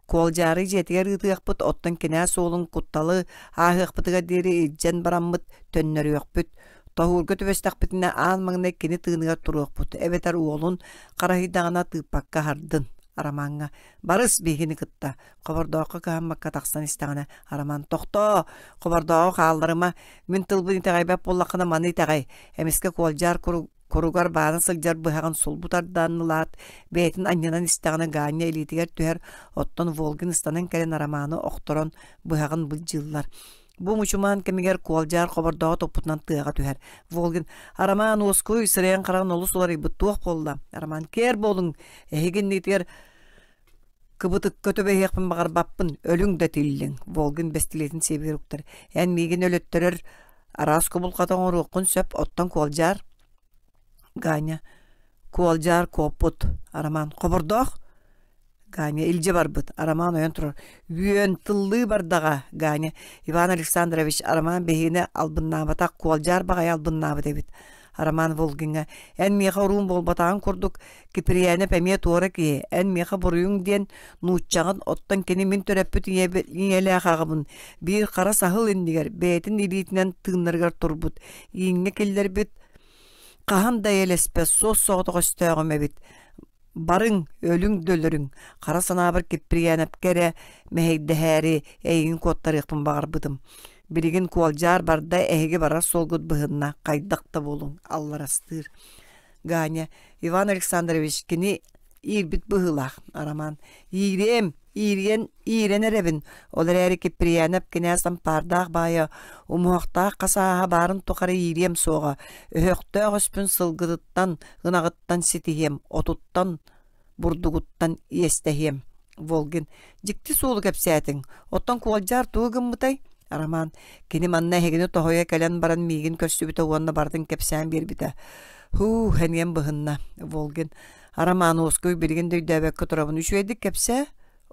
Куолдьаары дьиэтигэр ыытыахпыт, оттон кинээс уолун кутталы ааһыахпытыгар диэри илдьэн бараммыт төннөрүөхпүт. Тоһуурга түбэстэхпитинэ аан маҥнай кини тыыныгар туруохпут, эбэтэр уолун хараһыйдаҕына тыыппакка аһардын. Арамааҥҥа «Барыс биһигини кытта!» Хобордооххо кыһаммакка тахсан истэҕинэ Арамаан «Тохтоо! Хобордооҕу хаалларыма! Мин тылбын итэҕэйбэт буоллаххына маны итэҕэй!» Эмискэ Куолдьаар куругар баана сылдьар быһаҕын сулбу тардан ылаат, бэйэтин анньынан истэҕинэ Ганя илиитигэр түһэр, оттон Волгин ыстанан кэлэн Арамааны охторон быһаҕын былдьыыллар. Бу мучумаан кэмигэр Куолдьаар хобордооҕу туппутунан тыаҕа түһэр. Волгин «Арамаан уоскуй, сирэйин-хараҕын олус уларыйбыт туох буолла? Арамаан кээр буолуҥ, эһиги иннигитигэр Кыбытыкка түбэһиэхпин баҕарбаппын, өлүҥ да тиллиҥ, Волгин бэстилиэтин сиэбигэр уктар. Эн миигин өлөттөрөр араас кубулҕата оҥоруоххун сөп, оттон Куолдьаар Ганя Куолдьаар куоппут. Арамаан Хобордоох Ганя илдьэ барбыт. Арамаан ойон турар. Үөн тыллыы бардаҕа, Ганя. Иван Александрович, Арамаан биһигини албыннаабатах, Куолдьаар баҕайы албыннаабыт эбит. Роман Волгиҥҥа «Эн миэхэ уруум буолбатаҕын курдук, Киприянов эмиэ туора киһи, эн миэхэ буруйуҥ диэн нууччаҕын, оттон кини мин төрөппүт ийэлээх аҕабын биир хара саһыл иннигэр бэйэтин илиитинэн тыыннарыгар турбут, ииҥҥэ киллэрбит хаһан да эйэлэспэт суос-соҕотох өстөөҕүм эбит. Барыҥ, өлүҥ да өлөрүҥ, хара санаабар Киприянопка эрэ мэһэйдэһээри эйигин куоттарыахпын баҕарбытым. Билигин Куолдьаар барда эһиги барар суолгут быһынна, хайдах да буолуҥ, алларастыыр. Ганя, Иван Александрович, кини иирбит быһыылаах, Арамаан. Иириэм, иириэн, иирэн эрэбин. Ол эрээри Киприянов кинээс ампаардаах баайа, умуһахтаах хасааһа баарын тухары иириэм суоҕа. Өһөхтөөх өспүн сылгытыттан, ынаҕыттан ситиһиэм, отуттан, бурдугуттан иэстэһиэм. Волгин, дьикти суолу кэпсээтиҥ. Оттон Куолдьаар тугу гыммытай? Роман, кини манна эһигини тоһуйа кэлэн баран миигин көрсүбүтэ уонна барытын кэпсээн биэрбитэ. Һуу, эниэм быһынна. Волгин, Роман уоскуй билигин да өйдөөбөккө турабын. Үчүгэйдик кэпсээ.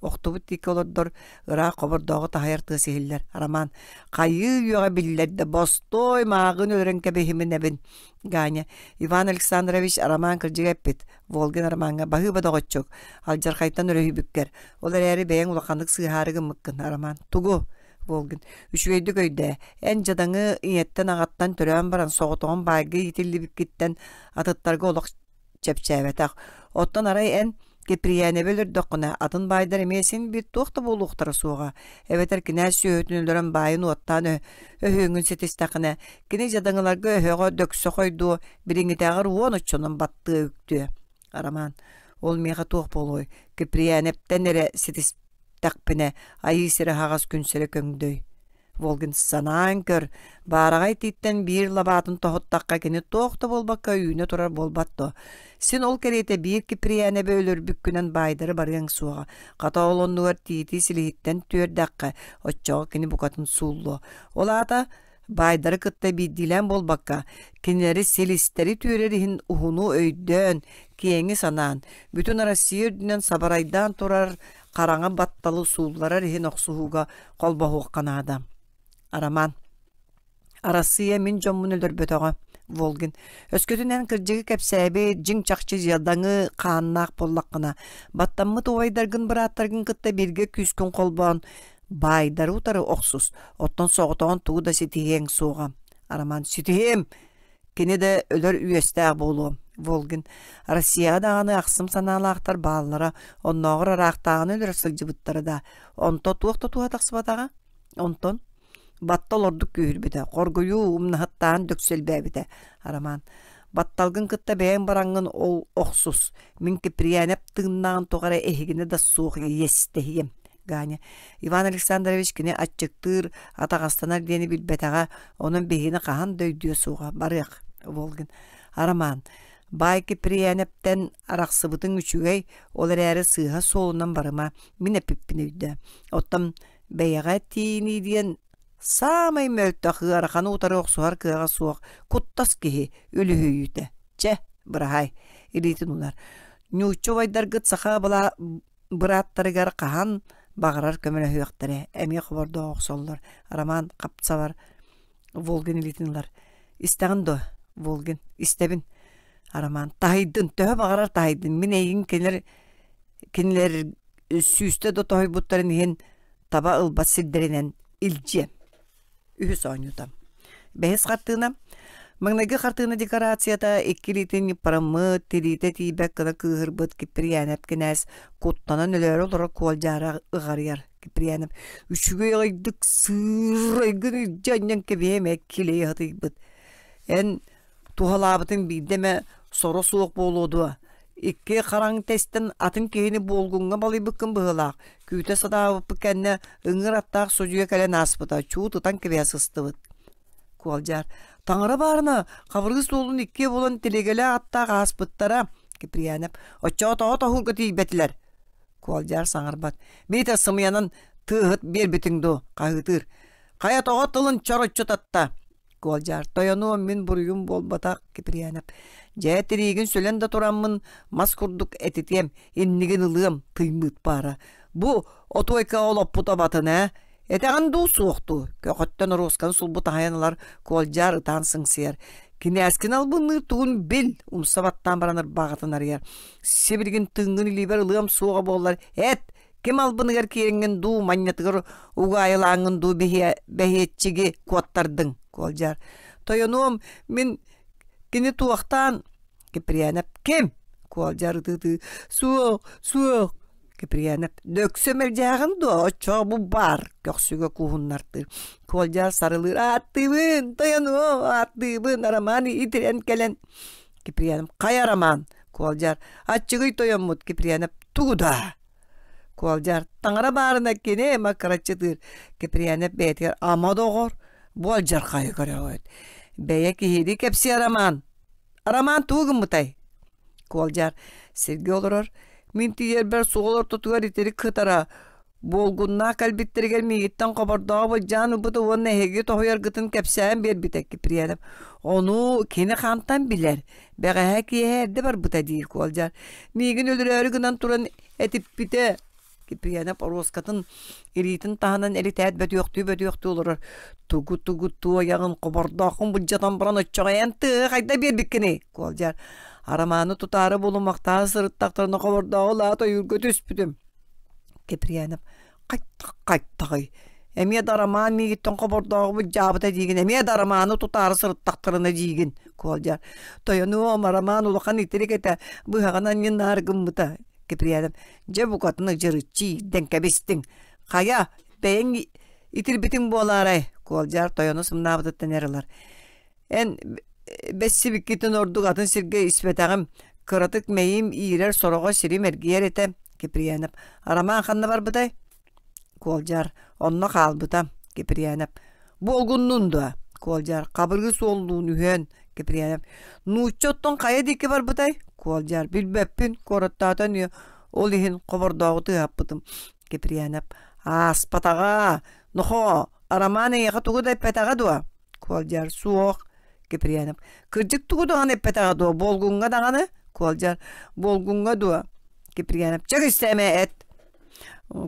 Охтубут диэки олордор, ыраах хобордооҕу таһыйар тыас иһиллэр. Роман, хайыы үөҕэ биллэрдэ, бостой мааҕын өлөрөн кэбиһиминэбин. Ганя, Иван Александрович Роман кырдьыга эппит. Волгин Ромаҥҥа баһыыба доҕоччук, алдьархайтан өрөһүйбүккэр. Ол эрээри бэйэҥ улаханнык сыыһаары гыммыккын, Роман. Тугу? Волгин. Үчүгэйдик өйдөө. Эн дьадаҥы ийэттэн-аҕаттан төрөөн баран соҕотоҕун баайга иитиллибиккиттэн атыттарга олох чэпчээбэтэх. Оттон арай эн Киприяновы өлөрдөххүнэ, атын баайдар эмиэ син биир туох да буолуохтара суоҕа. Эбэтэр кинээс сүөһүтүн өлөрөн баайын уоттаан өһүөҥҥүн ситистэххинэ, кини дьадаҥыларга өһөҕө дөксө хойдуо, билиҥҥитээҕэр уон оччонон баттыа үктүө. Арамаан, ол миэхэ туох буолуой? Киприянэптэн эрэ ситистэхпинэ, айыы сирэ аһаҕас күн сирэ көҥдөй. Волгин санаан көр, баараҕай тииттэн биир лабаатын тоһуттахха кини туох да буолбакка үүнэ турар буолбат дуо? Син ол кэриэтэ биир Киприянэби өлөрбүккүнэн баайдары барыаҥ суоҕа. Хата ол оннугар тиити силиһиттэн түөрдэххэ, оччоҕо кини букатын сууллуо. Ол аата баайдары кытта биирдиилээн буолбакка, кинилэри силистэри түөрэр иһин уһуну өйдөөн, киэҥи санаан, бүтүн Россия үрдүнэн сабарайдаан турар хараҥа батталы суулларар иһин охсуһууга холбоһуохха наада. Арамаан. Арассыыйа мин дьоммун өлөрбөтөҕө. Волгин. Өскөтүн эн кырдьыгы кэпсээбит, дьиҥ-чахчы дьадаҥы хааннаах буоллаххына, баттаммыт убайдаргын бырааттаргын кытта бииргэ күүскүн холбоон, баайдары утары охсус, оттон соҕотоҕун тугу да ситиһиэҥ суоҕа. Арамаан. Ситиһиэм! Кини да өлөр үөстээх буолуо. Волгин Россияҕа даҕаны ахсым санаалаахтар бааллара, оннооҕор ыраахтааҕыны өлөрө сылдьыбыттара да, онто туох да туһа тахсыбатаҕа. Онтон баттал ордук күүһүрбүтэ, хоргуйуу умнаһыттаан дөксө элбээбитэ. Арамаан батталгын кытта бэйэҥ бараҥҥын ол охсус, мин Киприянэп тыыннааҕын тухары эһигини да суох иэстэһиэм. Ганя Иван Александрович кини аччыктыыр, атаҕастанар диэни билбэтэҕэ, онон биһигини хаһан да өйдүө суоҕа. Барыах, Волгин. Арамаан, баай Киприянэптэн арахсыбытыҥ үчүгэй, ол эрээри сыыһа суолунан барыма, мин эппиппин өйдөө. Оттон бэйэҕэ тиийинии диэн саамай мөлтөх ыараханы утары охсуһар кыаҕа суох куттас киһи үлүһүйүүтэ. Чэ, быраһаай, илиитин уунар. Ньуучча убайдаргыт саха бырааттарыгар хаһан Баҕарар көмөлөһүөхтэрэ, эмиэ хобордоох охсоллор. Роман хапсабар Волгин илиитин ылар. Истэҕин дуо, Волгин? Истэбин. Роман таһыйдын, төһө баҕарар таһыйдын. Мин эйигин кинилэр кинилэр сүүстэ да тоһуйбуттарын иһин таба ылбат сирдэринэн илдьиэм. Үһүс оонньуута. Бэһис хартыына. Маҥнайгы хартыына декорацията икки илиитин ньыппараммыт, тириитэ тиийбэт гына кыыһырбыт Киприянов кинээс куттанан өлөөрү олорор куолдьаара ыҕарыйар. Киприянов үчүгэй аҕайдык сыырайгын илдьэ анньан кэбиһиэм ээ килэйэ сытыйбыт. Эн туһалаабытыҥ биирдэ эмэ соро суох буолуо дуо? Икки хараҥ тэстэн атын киһини буолгуҥҥа балыйбыккын быһыылаах, күүтэ сатаабыппыт кэннэ ыҥыр аттаах судьуйа кэлэн ааспыта, чуут ытан кэбиһэ сыстыбыт. Куолдьаар, таҥара баарына, Хабырыыс уолун иккиэ буолан тилигэлээх аттаах ааспыттара, Киприянов, оччоҕо тоҕо тоһуурга тиийбэтилэр? Куолдьаар саҥарбат. Биитэр сымыйанан тыаһыт биэрбитиҥ дуу, хаһыытыыр. Хайа тоҕо тылын чороччу татта? Куолдьаар, тойонуом мин буруйум буолбатах, Киприянов. Дьэ, тириигин сүлэн да тураммын мас курдук этитиэм, иннигин ылыам, тыймыыт баара. Бу отуойка олоппут абатын ээ. Этэҕин дуу суох дуу? Көҕөттөн оруосканы сулбу таһайан ылар Куолдьаар ытаан сыҥсыйар. Кинээскин албынныыр тугун бил, умса баттаан баран ырбааҕытын арыйар. Сибилигин тыыҥҥын илиибэр ылыам суоҕа буоллар, эт, ким албыныгар киирэҥҥин дуу, манньатыгар угаайылааҥҥын дуу бэһиэччиги куоттардыҥ, Куолдьаар. Тойонуом, мин кини туохтаан Киприянов ким? Куолдьаар ытыы-ытыы суох, суох. Киприянов дөксө мэлдьээҕин дуо, оччоҕо бу баар көхсүгэ кууһуннартыыр. Куолдьаар сарылыыр ааттыыбын, тойонуом, ааттыыбын, Роман итирэн кэлэн Киприянов хайа Роман? Куолдьаар аччыгый тойоммут Киприянов тугу да? Куолдьаар таҥара баарына кини маккыраччытыыр Киприянов бэйэтигэр ама доҕор бу алдьархайы көрөҕүт бэйэ киһини кэпсиэ Роман Роман тугу гыммытай Куолдьаар сиргэ олорор мин тиийэрбэр суол ортотугар итирик кытара Буолгуннаах кэлбиттэригэр миигиттэн хобордооҕу былдьаан ылбыта уонна эһиги тоһуйаргытын кэпсээн биэрбитэ Киприянов. Ону кини хантан билэр? Бэҕэһээ киэһэ эрдэ барбыта диир Куолдьаар. Миигин өлөрөөрү гынан туран этиппитэ. Киприянов оруоскатын илиитин таһынан элитээт бөтүөхтүү-бөтүөхтүү олорор. Тугу-тугу туойаҕын хобордооххун былдьатан баран оччоҕо эн тыаһы хайда биэрбиккиний? Куолдьаар. Арамааны тутаары булумахтаан сырыттахтарына хобордооҕу лаат ойуурга түспүтүм. Киприянов хайтах-хайтаҕый эмиэ да Роман миигиттэн хобордооҕубут дьаабыта диигин эмиэ да Романы тутаары сырыттахтарына диигин Куолдьаар тойонуом Роман улахан итирик этэ быһаҕынан ньынаар гыммыта Киприянов дьэ букатын ыдьырыччы иирдэн кэбистиҥ хайа бэйэҥ итирбитиҥ буолаарай Куолдьаар тойону сымнаабытыттан эр ылар Эн бэссибиккитин ордук атын сиргэ испэтэҕим, кыратык мэйиим иирэр сороҕо сирим эргийэр этэ, Киприянов. Арамаан ханна барбытай? Куолдьаар. Онно хаалбыта, Киприянов. Буолгуннун дуо? Куолдьаар. Хабыргы суоллуун үһүөн, Киприянов. Нуучча оттон хайа диэки барбытай? Куолдьаар. Билбэппин, куораттаатан үө. Ол иһин хобордооҕу тыаһаппытым. Киприянов. Ааспатаҕа. Нохоо, Арамаан эйиэхэ тугу да эппэтэҕэ дуо? Куолдьар суох. Киприянов кырдьык тугу даҕаны эппэтэҕэ дуо? Буолгуҥҥа даҕаны? Куолдьар буолгуҥҥа дуо? Киприянов чэ кистээмэ эт.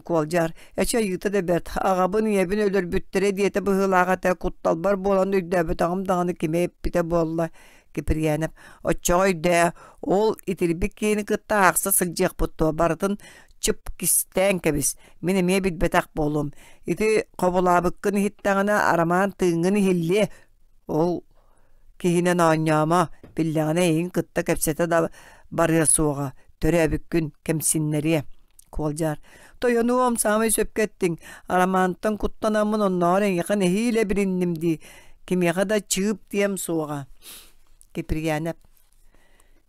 Куолдьар эчи айыыта да бэрт аҕабын ийэбин өлөрбүттэрэ диэтэ быһыылаах этэ кутталбар буолан өйдөөбөтөҕүм даҕаны кими эппитэ буолла Киприянов оччоҕо өйдөө ол итирбит киһини кытта аахса сылдьыахпыт дуо барытын чып кистээн кэбис Мин эмиэ билбэтэх буолуом. Ити хобулаабыккын иһиттэҕинэ, Арамаан тыыҥҥын иһиллиэ. Ол киһинэн оонньоомо, биллэҕинэ эйигин кытта кэпсэтэ да барыа суоҕа, төрөөбүккүн кэмсиннэриэ. Куолдьаар, тойонуом, саамай сөпкө эттиҥ. Арамаантан куттанаммын оннооҕор эйиэхэ нэһиилэ билинним дии. Кимиэхэ да чыып диэм суоҕа. Киприянов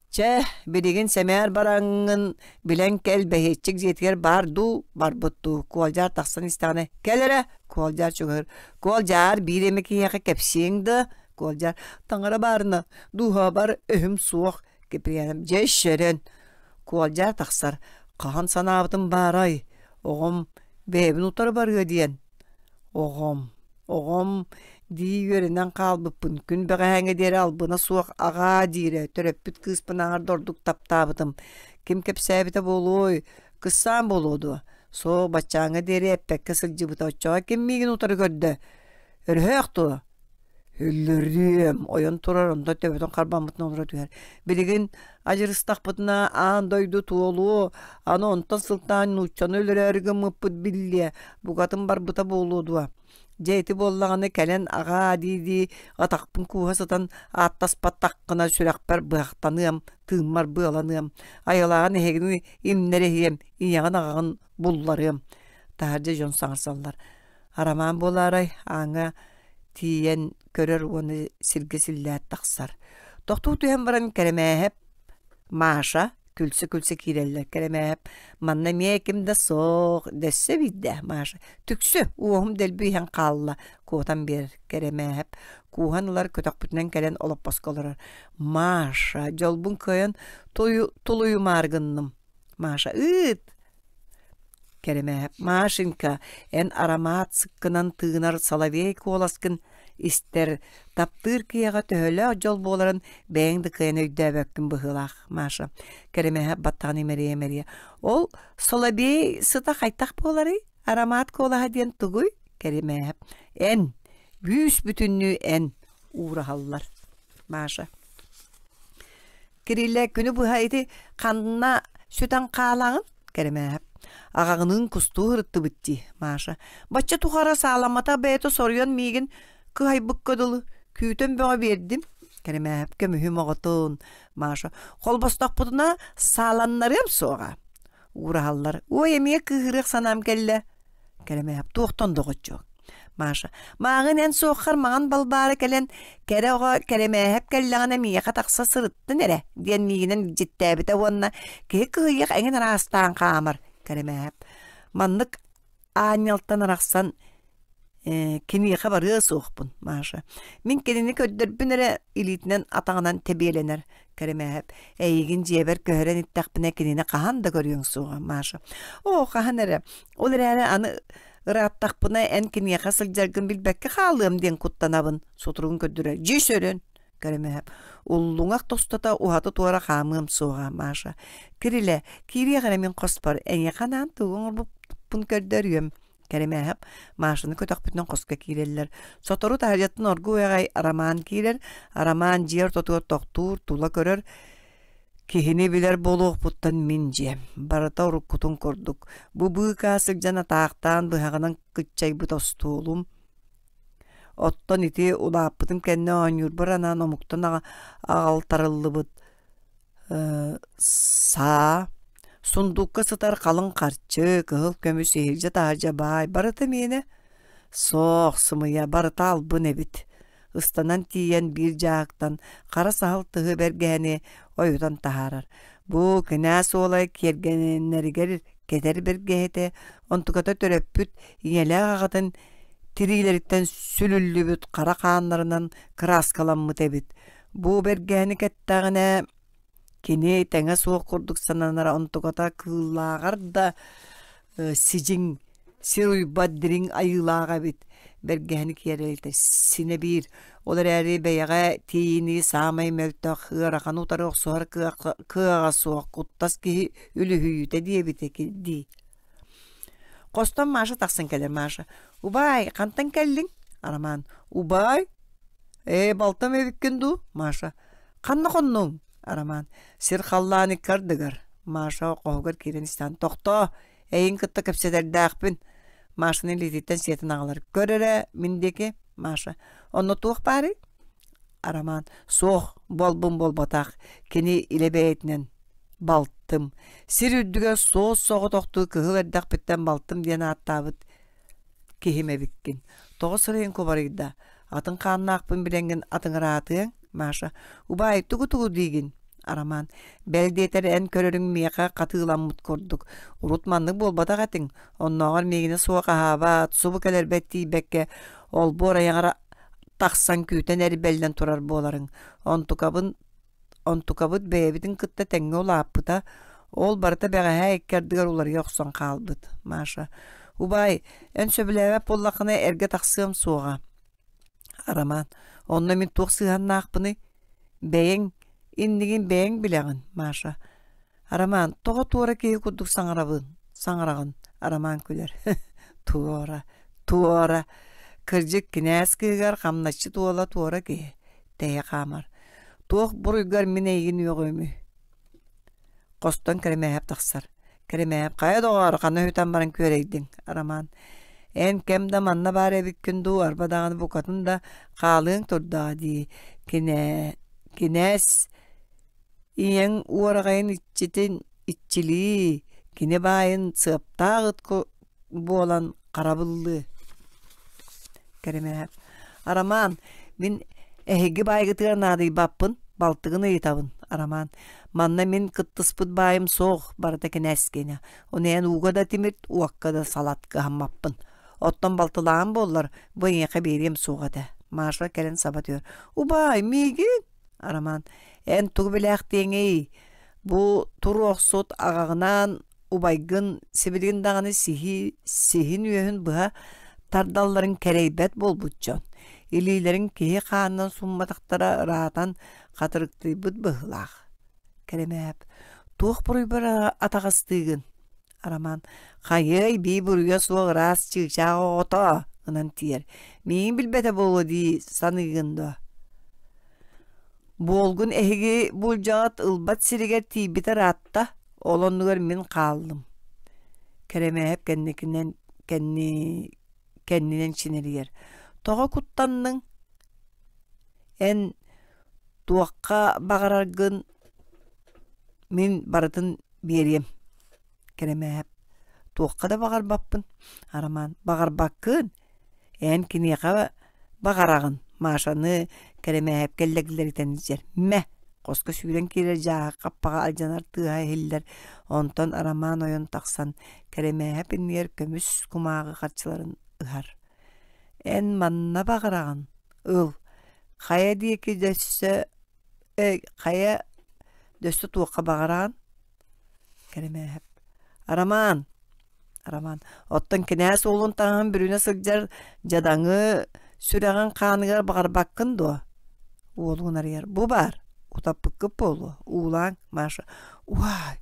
Чэ, билигин сэмээр бараҥҥын билэн кэл бэһиэччик дьиэтигэр баар дуу, барбыт дуу, Куолдьаар тахсан истэҕинэ, кэл эрэ, Куолдьаар чугаһыыр, Куолдьаар биир эмэ киһиэхэ кэпсиэҥ да, Куолдьаар, таҥара баарына, дууһабар өһүм суох, Киприянов, дьэ шөрөн, Куолдьаар тахсар, хаһан санаабытым баарай, оҕом бэйэбин утары барыа диэн, оҕом Оҕом дии үөрэнэн хаалбыппын, күн бэҕэһээҥҥэ диэри албына суох аҕаа диирэ, төрөппүт кыыспын аҥар да ордук таптаабытым. Ким кэпсээбитэ буолуой, кыссаан буолуо дуо? Суох, баччааҥҥа диэри эппэккэ сылдьыбыта, оччоҕо ким миигин утары көрдө? Өрөһөөх дуо? Өллөрүөм, ойон турар, онтон төбөтүн харбаммытын олоро түһэр. Билигин адьырыстахпытына аан дойду туолуо, аны онтон сылтаан нууччаны өлөрөөрү гыммыппыт биллиэ, букатын барбыта буолуо дуо? Дьэ ити буоллаҕына кэлэн аҕаа дии-дии атахпын кууһа сытан ааттаспатаххына сүрэхпэр быһахтаныам, тыыммар быаланыам, айылааҕын эһигини имнэриһиэм, ийэҕин аҕаҕын булларыам. Таһырдьа дьон саҥарсаллар. Арамаан буолаарай, ааҥҥа тиийэн көрөр уонна сиргэ силлээт тахсар. Тохтуу түһэн баран Кэрэмээһэп Маша күлсэ-күлсэ киирэллэр Кэрэмээһэп манна эмиэ ким да суох дэссе биирдэ Маша түксү уоһум дэлби иһэн хаалла куотан биэрэр Кэрэмээһэп кууһан ылар көтөхпүтүнэн кэлэн олоппоско олорор Маша дьолбун кыайан тулуйумаары гынным Маша ыыт Кэрэмээһэп Машенька эн арамаат сыккынан тыынар соловей куоласкын истэр, таптыыр киһиэхэ төһөлөөх дьол буоларын бэйэҥ да кыайан өйдөөбөккүн быһыылаах, Маша Кэрэмээһэп баттаҕын имэрийэ-имэрийэ «Ол соловей сыта хайдах буоларый? Арамаат куолаһа диэн тугуй?» Кэрэмээһэп «Эн, бүүс-бүтүннүү эн» уураһаллар. Маша Кириллэ күнү быһа ити ханна сүтэн хаалаҕын? Кэрэмээһэп. Аҕаҕыныын кустуу ырыттыбыт дии, Маша. Бачча тухары сааламматах бэйэтэ соруйан миигин кыһайбыкка дылы күүтэн бөҕө биэрдим. Кэрэмээһэп көмүһүм оҕотун, Маша. Холбостохпутуна сааланнарыам суоҕа. Уураһаллар. Ой, эмиэ кыыһырыах санаам кэллэ. Кэрэмээп туохтан доҕоччуок. Маша, мааҕын эн суоххар маҥан балбаара кэлэн, кэрэ оҕо Кэрэмээһэп кэллэҕинэ миэхэ тахса сырыттын эрэ диэн миигинэн илдьиттээбитэ уонна киһи кыһыйыах эҥин араастаан хаамар Кэрэмээһэп. Маннык аанньалтан арахсан киниэхэ барыа суохпун, Маша. Мин кинини көрдөрбүн эрэ илиитинэн атаҕынан тэбиэлэнэр Кэрэмээһэп. Эйигин дьиэбэр көһөрөн иттэхпинэ кинини хаһан да көрүөҥ суоҕа, Маша. Оо, хаһан эрэ. Ол эрээри аны ырааттахпына эн киниэхэ сылдьаргын билбэккэ хаалыам диэн куттанабын, сутуругун көрдөрөр. Дьиэ сөрөн, Кэрэмээһэп. Уллуҥах тостото уһаты-туора хаамыам суоҕа, Маша. Кирилэ, киириэх эрэ мин хоспор, эйиэхэ анаан тугу оҥорбуппун көрдөрүөм. Кэрэмээһэп Машаны көтөхпүтүнэн хоско киирэллэр. Сотору таһырдьаттан оргууй аҕай Арамаан киирэр. Арамаан дьиэ ортотугар тохтуур, тула көрөр. Киһини билэр буолуохпуттан мин дьиэм. Барыта уруккутун курдук. Бу быыкаа сылдьан атаахтаан быһаҕынан кыччайбыт остуолум. Оттон ити улааппытым кэннэ оонньуурбар анаан омуктан аҕалтарыллыбыт Саа, сундуукка сытар халыҥ харчы, кыһыл көмүс иһирдьэ-таһырдьа баай барыта миэнэ. Суох, сымыйа, барыта албын эбит. Ыстанан тиийэн биир дьааһыктан хара саһыл тыһы бэргэһэни ойутан таһаарар. Бу кинээс уола киэргэнэригэр кэтэр бэргэһэтэ, онтуката төрөппүт ийэлээх аҕатын тириилэриттэн сүлүллүбүт хара хааннарынан кырааскаламмыт эбит. Бу бэргэһэни кэттэҕинэ кини тэҥэ суох курдук сананара онтуката кыыллааҕар да сидьиҥ сир уйбат дириҥ айыылаах эбит бэргэһэни киэрэлитэ синэ биир ол эрээри бэйэҕэ тиийинии саамай мөлтөх ыараханы утары охсуһар кыаҕа суох куттас киһи үлүһүйүүтэ диэбитэ дии Хостон Маша тахсан кэлэр Маша «Убаай, хантан кэллиҥ?» Арамаан «Убаай, ээ, балтым эбиккин дуу?» Маша «Ханна хоннуҥ?» Арамаан «Сир халлаан икки ардыгар» Маша хоһугар киирэн истэҕин «Тохтоо, эйигин кытта кэпсэтэрдээхпин» Машаны илиититтэн сиэтэн аҕалар «Көр эрэ, мин диэки» Маша «Онно туох баарый?» Арамаан «Суох, буолбун буолбатах, кини илэ бэйэтинэн балтым. Сир үрдүгэр суос-соҕотохтуу кыһыл эрдэхпиттэн балтым диэн ааттаабыт киһим эбиккин. Тоҕо сырайыҥ кубарыйда? Атын хааннаахпын билэҥҥин атыҥыраатыаҥ, Маша. Убаай, тугу-тугу диигин? Арамаан. Бэл диэтэр эн көрөрүҥ миэхэ хатыыламмыт курдук. Урут маннык буолбатах этиҥ. Оннооҕор миигинэ суох аһаабат, субу кэлэрбэт тиийбэккэ, олбуор айаҕар тахсан күүтэн эрбэллэн турар буоларыҥ. Онтукабын Онтукабыт бэйэбитин кытта тэҥҥэ улааппыта, ол барыта бэҕэһээ икки ардыгар уларыйа охсон хаалбыт. Маша, убаай, эн сөбүлээбэт буоллаххына эргэ тахсыам суоҕа. Арамаан, онно мин туох сыһыаннаахпыный? Бэйэҥ иннигин бэйэҥ билэҕин, Маша. Арамаан, тоҕо туора киһи курдук саҥарабын, саҥараҕын? Арамаан күлэр. Туора, туора. Кырдьык кинээс кыыһыгар хамначчыт уола туора киһи. Тэйэ хаамар. Туох буруйгар мин эйигин үөҕүөмүй? Хостон Кэрэмээһэп тахсар. Кэрэмээһэп хайа доҕоор, ханна үтэн баран күөрэйдиҥ? Роман эн кэм да манна баар эбиккин дуу, арба даҕаны букатын да хаалыаҥ турдаҕа дии. Кинээ кинээс ийэҥ уораҕайын иччитин иччилии, кини баайын сыаптаах ыт буолан харабыллыы. Кэрэмээһэп Арамаан, мин эһиги баайгытыгар наадыйбаппын, балтыгын ыйытабын, Арамаан. Манна мин кыттыспыт баайым суох, барыта кинээскиэнэ. Ону эн ууга да тимирт, уокка да салат кыһаммаппын. Оттон балтылааҕым буоллар, бу эйиэхэ биэриэм суох этэ. Маша кэлэн саба түһэр. Убаай, миигин? Арамаан, эн тугу билээхтиэҥий? Бу туруохсут аҕаҕынаан убайгын сибилигин даҕаны сиһи сиһин үөһүн быһа тардалларын кэрэйбэт буолбут дьон илиилэрин киһи хаанынан сумматахтара ыраатан хатырыктыйбыт быһыылаах Кэрэмээп туох буруйбар атаҕастыыгын Арамаан хайыай бии буруйа суох ыраас чыычаах оҕото ынан тиийэр миигин билбэтэ буолуо дии саныыгын дуо Буолгун эһиги булдьаҕыт ылбат сиригэр тиийбитэ ыраатта Ол оннугар мин хааллым. Кэрэмээһэп кэнникинэн кэнни кэннинэн чинэрийэр. Тоҕо куттанныҥ? Эн туохха баҕараргын мин барытын биэриэм. Кэрэмээһэп туохха да баҕарбаппын. Арамаан баҕарбаккын. Эн киниэхэ баҕараҕын, Машаны Кэрэмээһэпкэ лэглэритэн илдьэр. Мэ! Хоско сүүрэн киирэр дьааһык хаппаҕа алдьанар тыаһа иһиллэр, онтон Арамаан ойон тахсан Кэрэмээһэп иннигэр көмүс кумааҕы харчыларын ыһар. Эн манна баҕараҕын, ыл, хайа диэки дөссө хайа дөссө туохха баҕараҕын? Кэрэмээһэп Арамаан Роман оттон кинээс уолун таҥаһын бүрүнэ сылдьар дьадаҥы сүрэҕин хааныгар баҕарбаккын дуо? Уолун арыйар бу баар утаппыккыт буолуо уулааҥ Маша уай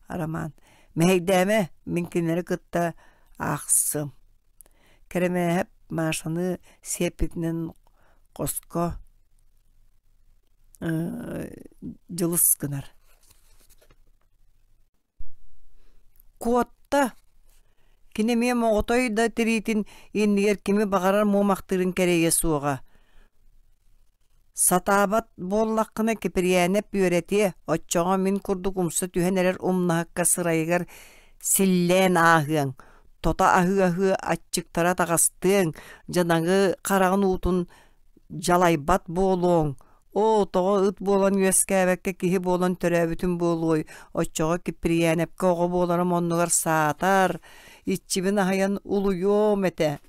Роман мэһэйдээмэ мин кинилэри кытта аахсыам Кэрэмээһэп Машаны сиэппитинэн хоско дьылыс гынар Куотта, кини эмиэ моҕотой да тириитин иннигэр кими баҕарар муомахтыырын кэрэйиэ суоҕа. Сатаабат буоллаххына Киприянэп үөрэтиэ, оччоҕо мин курдук умса түһэн эрэр умнаһыкка сырайыгар силлээн ааһыаҥ, тото аһыы-аһыы аччыктара таҕыстыаҥ, дьадаҥы хараҕын уутун дьалайбат буолуоҥ Оо, тоҕо ыт буолан үөскээбэккэ киһи буолан төрөөбүтүм буолуой, оччоҕо Киприянэпкэ оҕо буоларым оннугар саатар, иччибин аһыйан улуйуом этэ.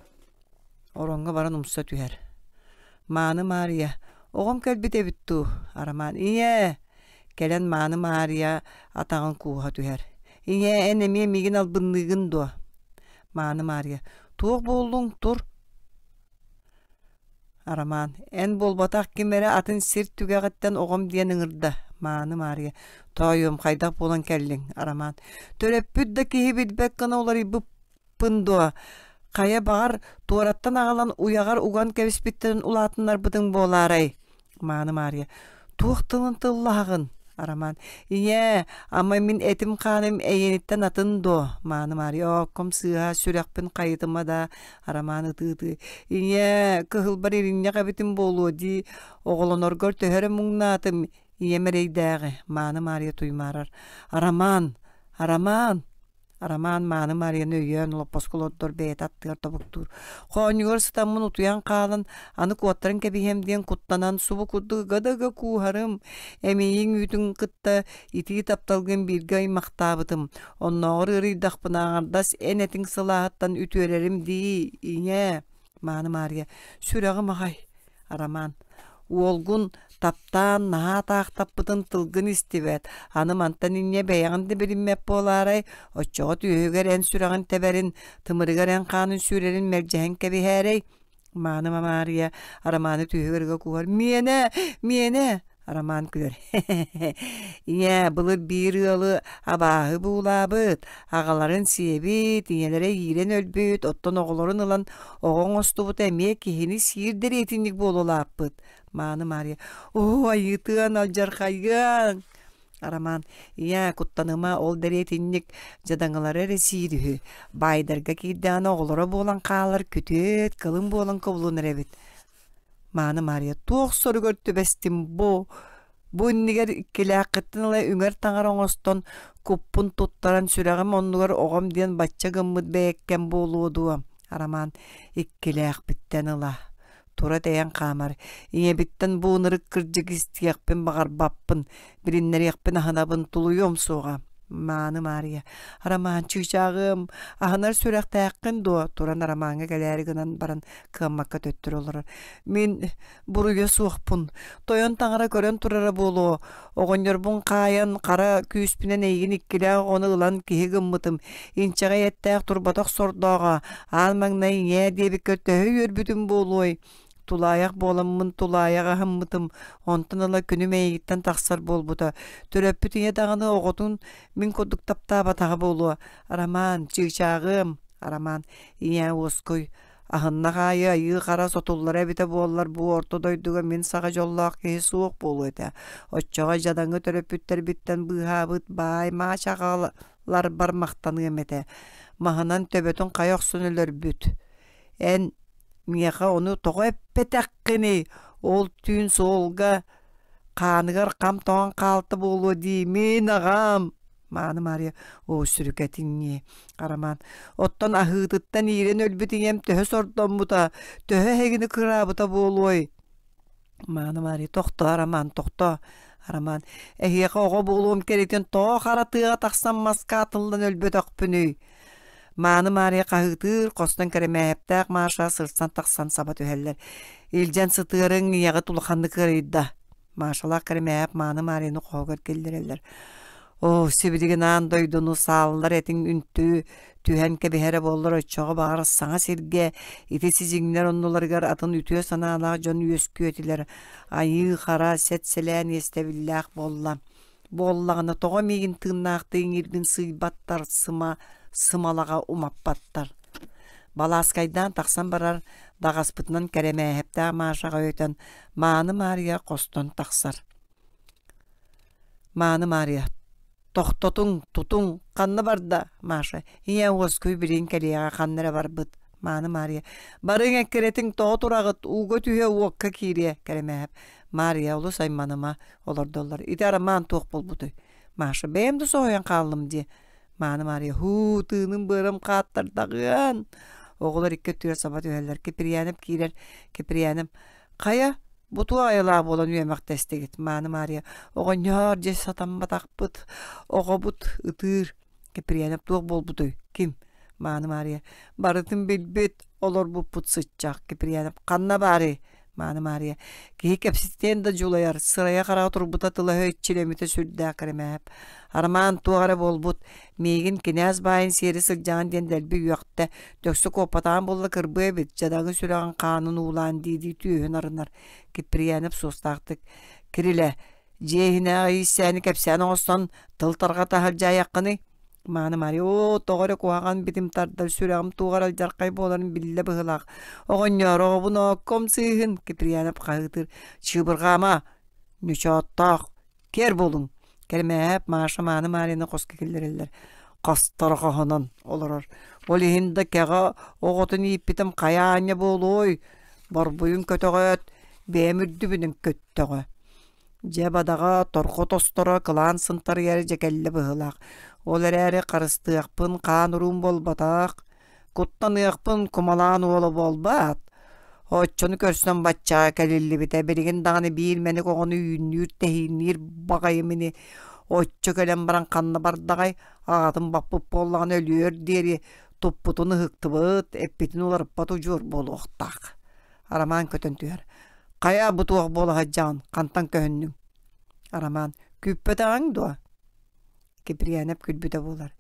Ороҥҥо баран умса түһэр. Мааны Маарыйа, оҕом кэлбит эбит дуу? Арамаан, ийээ! Кэлэн Мааны Маарыйа атаҕын кууһа түһэр. Ийээ, эн эмиэ миигин албынныыгын дуо? Мааны Маарыйа, туох буоллуҥ, тур. Арамаан, эн буолбатах ким эрэ атын сир түгэҕиттэн оҕом диэн ыҥырда. Мааны Маарыйа, тоойуом хайдах буолан кэллиҥ? Арамаан, төрөппүт да киһи билбэт гына уларыйбыппын дуо? Хайа баҕар, туораттан аҕалан уйаҕар уган кэбиспиттэрин улаатыннарбытыҥ буолаарай? Мааны Маарыйа, туох тылын тыллаһаҕын? Арамаан, ийээ, ама мин этим-хааным эйиэниттэн атын дуо? Мааны Маарыйа, оокком сыыһа, сүрэхпин хайытыма да. Арамаан ытыы-ытыы, ийээ, кыһылбар иринньэх эбитим буолуо дии, оҕолоноргор төһө эрэ муҥнаатым, ийэм эрэйдээҕи. Мааны Маарыйа туймаарар. Арамаан, Арамаан! Арамаан Мааны Маарыйаны өйөөн олоппоско олордор бэйэтэ аттыгар тобуктуур. Хоонньугар сытаммын утуйан хаалан, аны куоттаран кэбиһиэм диэн куттанан субу курдук ыга да ыга кууһарым, эмиийиҥ үүтүн кытта итии тапталгын бииргэ аймахтаабытым. Оннооҕор ыарыйдахпына аҥардас эн этиҥ сылааһыттан үтүөрэрим дии, ийээ. Мааны Маарыйа, сүрэҕим аҕай. Арамаан Уолгун таптаан наһаа атаахтаппытын тылгын истибэт, аны мантан инньэ бэйэҕин да билиммэт буолаарай, оччоҕо түөһүгэр эн сүрэҕин тэбэрин, тымырыгар эн хаанын сүүрэрин мэлдьэһэн кэбиһээрэй. Мааны Маарыйа Арамааны түөһүгэр ыга кууһар: «Миэнэ! Миэнэ!» Роман күлэр Ийээ, былыр биир ыалы абааһы буулаабыт, аҕаларын сиэбит, ийэлэрэ иирэн өлбүт, оттон оҕолорун ылан оҕо оҥостубута эмиэ киһини сиир дэриэтинньик буола улааппыт. Мааны Маарыйа Оо, айыытыан, алдьархайыаҥ! Роман Ийээ, куттаныма, ол дэриэтинньик дьадаҥылары эрэ сиир үһү. Баайдарга киирдэҕинэ оҕолоро буолан хаалар, күтүөт, кылын буолан кубулунар эбит. Мааны Маарыйа туох соругар түбэстим бу? Бу иннигэр иккилээххиттэн ыла үҥэр таҥара оҥостон, куппун туттаран сүрэҕим оннугар оҕом диэн бачча гыммыт бэйэккэм буолуо дуо? Арамаан иккилээхпиттэн ыла тура тэйэн хаамар. Ийэбиттэн бу ынырык кырдьык истиэхпин баҕарбаппын, билиннэриэхпин аһынабын, тулуйуом суоҕа. Мааны Маарыйа, Арамаан чыычааҕыам, аһынар сүрэхтээххин дуо? Туран Арамааҥҥа кэлээри гынан баран кыаммакка төттөрү олорор. Мин буруйа суохпун. Тойон таҥара көрөн турара буолуо. Оҕонньорбун хаайан, хара күүспүнэн эйигин иккилээх оҕону ылан киһи гыммытым. Инчэҕэй эттээх турбатах сордооҕо, аан маҥнай ийээ диэбиккэ төһө үөрбүтүм буолуой? Тулаайах буоламмын тулаайах аһыммытым, онтон ыла күнүм эйигиттэн тахсар буолбута. Төрөппүт ийэ даҕаны оҕотун мин курдук таптаабатаҕа буолуо. Арамаан, чыычааҕыам, Арамаан, ийээ уоскуй, аһыннах аайы айыы хара сотуллара эбитэ буоллар бу орто дойдуга мин саҕа дьоллоох киһи суох буолуо этэ. Оччоҕо дьадаҥы төрөппүттэрбиттэн быыһаабыт баай маачаҕаларбар махтаныам этэ. Маһынан төбөтүн хайа охсон өлөрбүт. Эн миэхэ ону тоҕо эппэтэххиний? Ол түүн суолга хааныгар хам тоҥон хаалта буолуо дии мин аҕам Мааны Маарыйа оо сүрүкэтин Арамаан оттон аһыытыттан иирэн өлбүт ийэм төһө сордоммута төһө эһигини кыраабыта буолуой Мааны Маарыйа тохтоо Арамаан тохтоо Арамаан эһиэхэ оҕо буолуом кэритин тоҕо хара тыаҕа тахсан маска атыллан өлбөтөхпүнүй Мааны Маарыйа хаһыытыыр, хостон Кэрэмээһэптээх Маша сырсан тахсан саба түһэллэр. Илдьэн сытыарыҥ, ийэҕит улаханнык ыарыйда. Машалаах Кэрэмээһэп Мааны Маарыйаны хоһугар киллэрэллэр. Оо, сибилигин аан дойдуну сааллар этиҥ үнтү түһэн кэбиһэрэ буоллар оччоҕо баҕар саҥа сиргэ ити сидьиҥнэр оннуларыгар атын үтүө санаалаах дьон үөскүө этилэр. Айыы-хара, сэт-сэлээн иэстэбиллээх буолла. Буоллаҕына тоҕо миигин тыыннаахтыы иҥиирбин сыыйбаттар, сыма сымалаҕа умаппаттар. Балааскайдаан тахсан барар даҕаспытынан Кэрэмээһэптээх Машаҕа өйтөн Мааны Маарыйа хостон тахсар. Мааны Маарыйа «Тохтотуҥ, тутуҥ, ханна барда?» Маша «Ийээ уоскуй билигин кэлиэҕэ ханна эрэ барбыт». Мааны Маарыйа «Барыҥ эккирэтиҥ тоҕо тураҕыт, ууга түһүө, уокка киириэ». Кэрэмээһэп «Маарыйа олус айманыма, олордоллор. Ити Арамаан туох буолбутуй? Маша бэйэм да соһуйан хааллым дии. Мааны Маарыйа һуу тыыным быарым хааттардаҕыан. Оҕолор икки өттүгэр саба түһэллэр. Киприянов киирэр. Киприянов хайа бу туох айылаах буолан үөмэхтэстигит? Мааны Маарыйа оҕонньоор дьэ сатамматахпыт. Оҕобут ытыыр. Киприянов туох буолбутуй? Ким? Мааны Маарыйа барытын билбит, олорбуппут сыччах. Киприянов ханна баарый? Мааны Маарыйа киһи кэпсэтиэн да дьулайар, сырайа-хараҕа турбута тыла-өһө иччилэммитэ сүрдээх кэрэмээп. Арамаан туох эрэ буолбут, миигин кинээс баайын сиэри сылдьаҕын диэн дэлби үөхтэ, дөксө куоппатаҕын буолла кырбыа эбит, дьадаҥы сүрэҕин хаанын уулаан дии-дии түөһүн арынар. Киприянов суостаахтык «Кирилэ, Дьиэ иһинээҕи ииссээни кэпсээн оҥостон тыл тарҕата сылдьаайаххыный? Мааны Мария оо, тоҕо эрэ куһаҕан битим тардар, сүрэҕим туох эрэ алдьархай буоларын биллэ быһыылаах. Оҕонньоор, оҕобун оокком сыыһын, Киприянов хаһыытыыр. Чыыбырҕаама, ньучооттоох, киэр буолуҥ. Кэрмээһэп Маша Мааны Марияны хоско киллэрэллэр. Хосторо хоһонон олорор. Ол иһин да кэҕэ оҕотун ииппитим хайа аанньа буолуой? Борбуйун көтөҕөөт, бэйэм үрдүбүнэн көттөҕө. Дьэ бадаҕа торҕо тосторо кылаан сынтарыйар дьэ кэллэ быһыылаах. Ол эрээри харыстыахпын хаан уруум буолбатах, куттаныахпын кумалаан уола буолбаат. Оччону көрсөн баччаҕа кэлиллибитэ билигин даҕаны биир мэник оҕону үүннүүр-тэһиинниир баҕайым ини. Оччо кэлэн баран ханна бардаҕай, аҕатын баппыт буоллаҕына өлүөр диэри туппутун ыһыктыбыт, эппитин уларыппат удьуор буолуохтаах. Арамаан көтөн түһэр. Хайа бу туох буола сылдьаҕын, хантан көһүннүҥ? Арамаан күүппэтэҕиҥ дуо? Киприянов күлбүтэ буолар.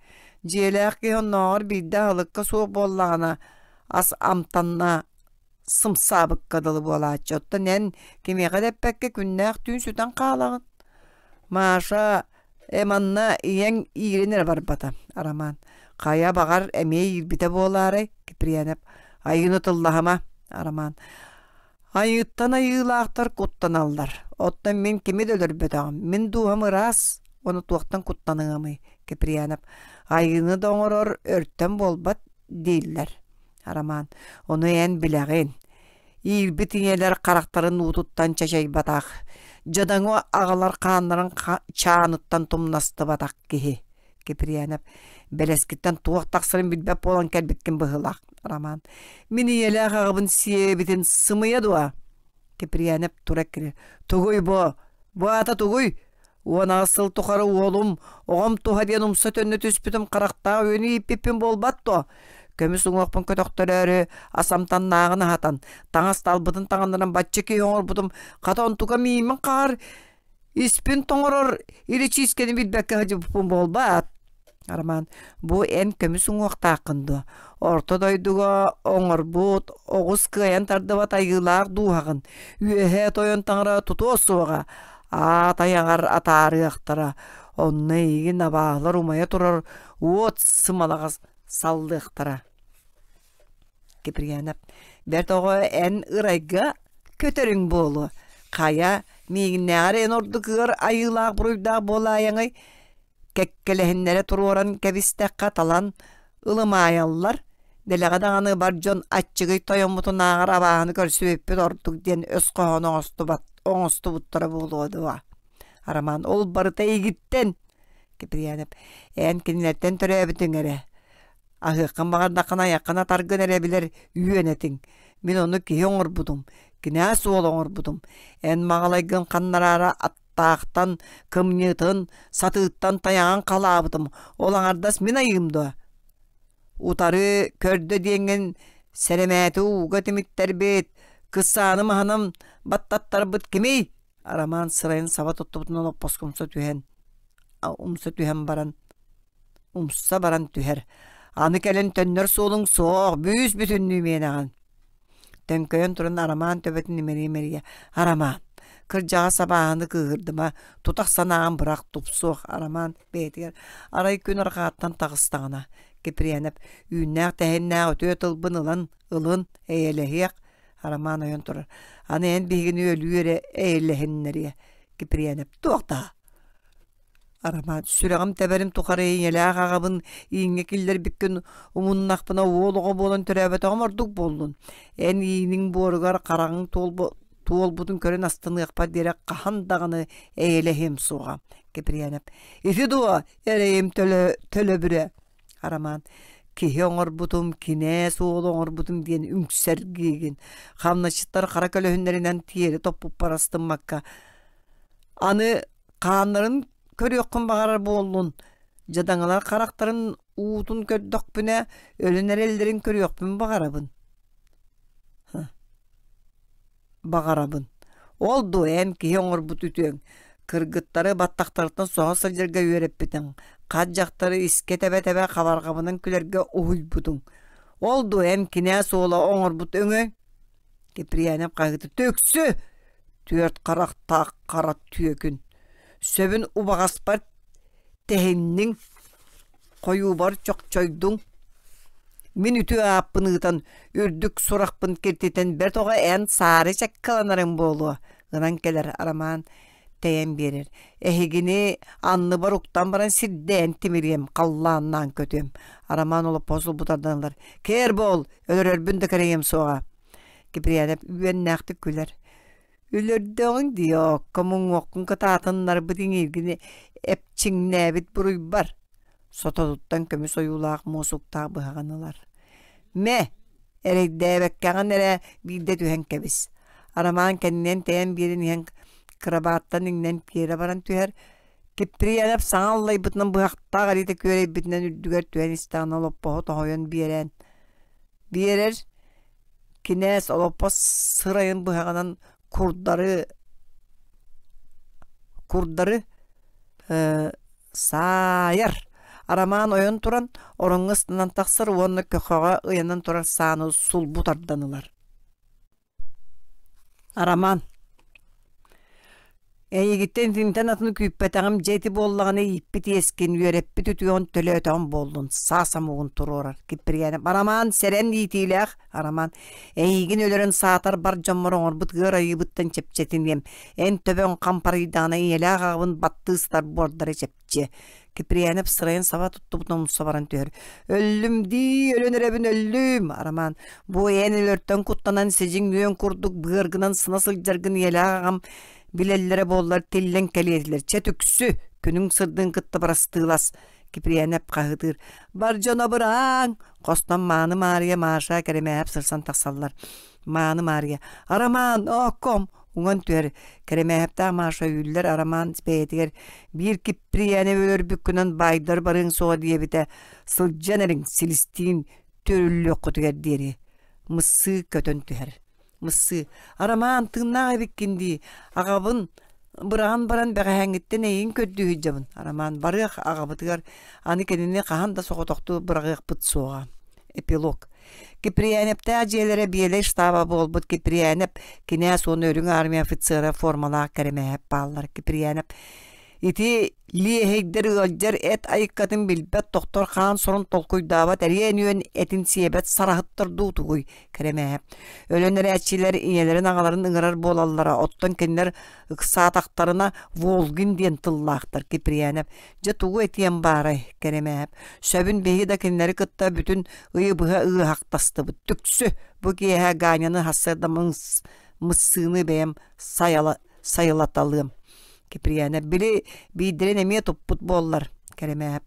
Дьиэлээх киһи оннооҕор биирдэ аһылыкка суох буоллаҕына, ас амтанна. сымсаабыкка дылы буолааччы. Оттон эн кимиэхэ да эппэккэ күннээх түүн сүтэн хаалаҕын. Маша, э манна ийэҥ иирэн эрэ барбата. Роман, хайа баҕар эмиэ иирбитэ буолаарай? Киприянов, айыыны тыллаһыма. Роман, айыыттан айыылаахтар куттаналлар. Оттон мин кими да өлөрбөтөҕүм. Мин дууһам ыраас, уонна туохтан куттаныамый? Киприянов, айыыны да оҥорор өртөн буолбат дииллэр. Роман, ону эн билэҕин. Иирбит ийэлэр харахтарын уутуттан чачайбатах, дьадаҥы аҕалар хааннарын чааныттан тумнастыбатах киһи. Киприянов, бэлэскиттэн туох тахсарын билбэт буолан кэлбиккин быһыылаах. Роман, мин ийэлээх аҕабын сиэбитин сымыйа дуо? Киприянов тура кири, тугуй бу? Бу аата тугуй? 18 сыл тухары уолум, оҕом туһа диэн умса төннө түспүтүм харахтаах үөнү ииппиппин буолбат дуо? Көмүс уҥуохпун көтөхтөрөөрү ас амтаннааҕын аһатан, таҥас талбытын таҥыннаран бачча киһи оҥорбутум, хата онтука мииммин хаһар, испин тоҥорор иличиискэни билбэккэ сылдьыбыппын буолбаат? Роман, бу эн көмүс уҥуохтааххын дуо? Орто дойдуга оҥорбут, оҕус кыайан тардыбат айыылаах дууһаҕын үөһээ тойон таҥара тутуо суоҕа, аат айаҕар атаарыахтара, онно эйигин абааһылар умайа турар уот сымалаҕа саллыахтара. Киприянов, бэрт оҕо эн ырайга көтөрүҥ буолуо. Хайа, миигиннээҕэр эн ордук ыар айыылаах буруйдаах буолаайаҥый? Кэккэлэһиннэрэ туруоран кэбистэххэ талан ылымаайаллар, дэлэҕэ даҕаны бар дьон аччыгый тойоммутунааҕар абааһыны көрсүбүппүт ордук диэн өс хоһооно оҥостубат оҥостубуттара буолуо дуо? Роман ол барыта эйигиттэн Киприянов эн кинилэртэн төрөөбүтүҥ эрэ Аһыаххын баҕардаххына айаххын атаргын эрэ билэр үөн этиҥ. Мин ону киһи оҥорбутум, кинээс уол оҥорбутум. Эн маҕалайгын ханнараары аттаахтан, кымньыытын, сатыыттан тайаҕын халаабытым. Ол аҥардас мин айыым дуо? Утары көрдө диэҥҥин сэрэмээти ууга тимиттэрбит, кысааны маһынан баттаттарбыт кимий? Роман сырайын саба туттубутунан оппоско умса түһэн, умса түһэн баран умса баран түһэр. Аны кэлэн төннөр суолуҥ суох, бүүс бүтүннүү миэнэҕин. Төҥкөйөн туран Арамаан төбөтүн имэрийэ-имэрийэ, Арамаан, кырдьаҕас абааһыны кыыһырдыма, тутах санааҕын бырах, тупсуох, Арамаан бэйэтигэр арай күн арҕааттан таҕыстаҕына, Киприянов үүннээх-тэһиннээх үтүө тылбын ылан, ылын, эйэлэһиэх, Арамаан ойон турар. Аны эн биһигини өлүү эрэ эйэлэһиннэриэ. Киприянов туох даа? Арамаан, сүрэҕим тэбэрин тухары ийэлээх аҕабын ииҥҥэ киллэрбиккин умуннахпына уол оҕо буолан төрөөбөтөҕүм ордук буоллун. Эн ииниҥ буоругар хараҕыҥ туолбутун көрөн астыныахпар диэри хаһан даҕаны эйэлэһиэм суоҕа. Киприянов, ити дуо эрэйим төлөбүрэ? Арамаан, киһи оҥорбутум, кинээс уолу оҥорбутум диэн үҥсэргиигин. Хамначчыттар хара көлөһүннэринэн тиэрэ топпуппар астыммакка Аны хааннарын көрүөххүн баҕарар буоллун, дьадаҥылар харахтарын уутун көрдөхпүнэ, өлөн эрэллэрин көрүөхпүн баҕарабын баҕарабын. Ол дуо эн киһи оҥорбут үтүөҥ, кыргыттары баттахтарыттан соһо сылдьарга үөрэппитиҥ, хат дьахтары искэ тэбэ-тэбэ хабарҕабынан күлэргэ уһуйбутуҥ. Ол дуо эн кинээс уола оҥорбут өҥөҥ? Киприянов хаһыыта «Түксү! Түөрт харахтаах хара түөкүн! Сөбүн убаҕаспар тэһинниҥ, хойуубар чохчойдуҥ! Мин үтүө ааппын ыытан, үрдүк сурахпын киртитэн бэрт оҕо эн саары чаккаланарыҥ буолуо» ынан кэлэр Арамаан тэйэн биэрэр. Эһигини анныбар уктан баран сирдээн тимириэм, халлааннаан көтүөм. Арамаан олоппоһо сулбутардан ылар. Кээр буол, өлөрөрбүн да кэрэйиэм суоҕа. Киприянов үөннээхтик күлэр. Өлөрдөҕүҥ дии окко муҥуоххун кытаатыннарбыт иҥииргини эпчиҥнээбит буруйбар. Сототуттан көмүс ойуулаах муосуктаах быһаҕын ылар. Мэ, эрэйдээбэккэҕин эрэ биирдэ түһэн кэбис. Арамаан кэннинэн тэйэн биэрэн иһэн кырабааттан иҥнэн тиэрэ баран түһэр. Киприянов саҥа аллайбытынан быһахтаах илиитэ күөрэйбитинэн үрдүгэр түһэн истэҕинэ олоппоһу тоһуйан биэрэн биэрэр кинээс олоппос сырайын быһаҕынан курдары курдары саайар Арамаан ойон туран ороҥҥо ыстанан тахсар уонна көхөҕө ыйанан турар сааны сулбу тардан ылар. Арамаан Эйигиттэн итинтэн атыны күүппэтэҕим дьэ ити буоллаҕына ииппит иэскин, үөрэппит үтүөҕүн төлөөтөҕүм буоллун, саас омугун туруорар Киппиргээнэп Арамаан сэрэн иитиилээх Арамаан эйигин өлөрөн саатар бар дьоммор оҥорбут ыар айыыбыттан чэпчэтиниэм, эн төбөҥ хампарыйдаҕына ийэлээх аҕабын баттыы сытар буордары чэпчиэ Киприянов сырайын саба туттубутун умса баран түһэр. Өллүм дии, өлөн эрэбин өллүм, Арамаан. Бу эн өлөртөн куттанан сидьиҥ үөн курдук быаргынан сына сылдьаргын ийэлээх аҕам билэллэрэ буоллар тиллэн кэлиэ этилэр. Чэ түксү, күнүҥ сырдыын кытта бырастыылас. Киприянов хаһыытыыр. Бар дьоно бырааҥ! Хостон Мааны Маарыйа, Маша Кэрэмээһэп сырсан тахсаллар. Мааны Маарыйа, Арамаан, оокком! Уҥан түһэр Кэрэмээһэптээх Маша үүллэр Арамаан бэйэтигэр биир Киппирийээни өлөрбүккүнэн баайдар барыаҥ суоҕа диэбитэ сылдьан эриҥ силистиин түөрүллүөххүтүгэр диэри Мыссыы көтөн түһэр Мыссыы Арамаан тыыннаах эбиккин дии аҕабын быраҕан баран бэҕэһээҥҥиттэн эйигин көрдүү сылдьабын Арамаан барыах аҕабытыгар аны кинини хаһан да соҕотохтуу быраҕыахпыт суоҕа Эпилог Киприянэптээх дьиэлэрэ Биэлэй штаба буолбут Киприянэп кинээс уонна Үрүҥ Армия офицера формалаах Кэрэмээһэп бааллар. Киприянэп ити лиэһэйдэр ыалдьар эт айыккатын билбэт тохтор хаан сорун толкуйдаабат эриэн үөн этин сиэбэт сараһыттар дуу тугуй Кэрэмээһэп өлөн эрээччилэр ийэлэрин аҕаларын ыҥырар буолаллара оттон кинилэр ыксаатахтарына Волгин диэн тыллаахтар Киприянэп Дьэ тугу этиэм баарай, Кэрэмээп, сөбүн биһиги да кинилэри кытта бүтүн ыйы быһа ыаһахтастыбыт. Түксү, бу киэһэ Ганяны сарсыарда мыссыыны бэйэм сайала, сайылаталыам. Киприянэ, били биирдэрин эмиэ туппут буоллар, Кэрэмээп.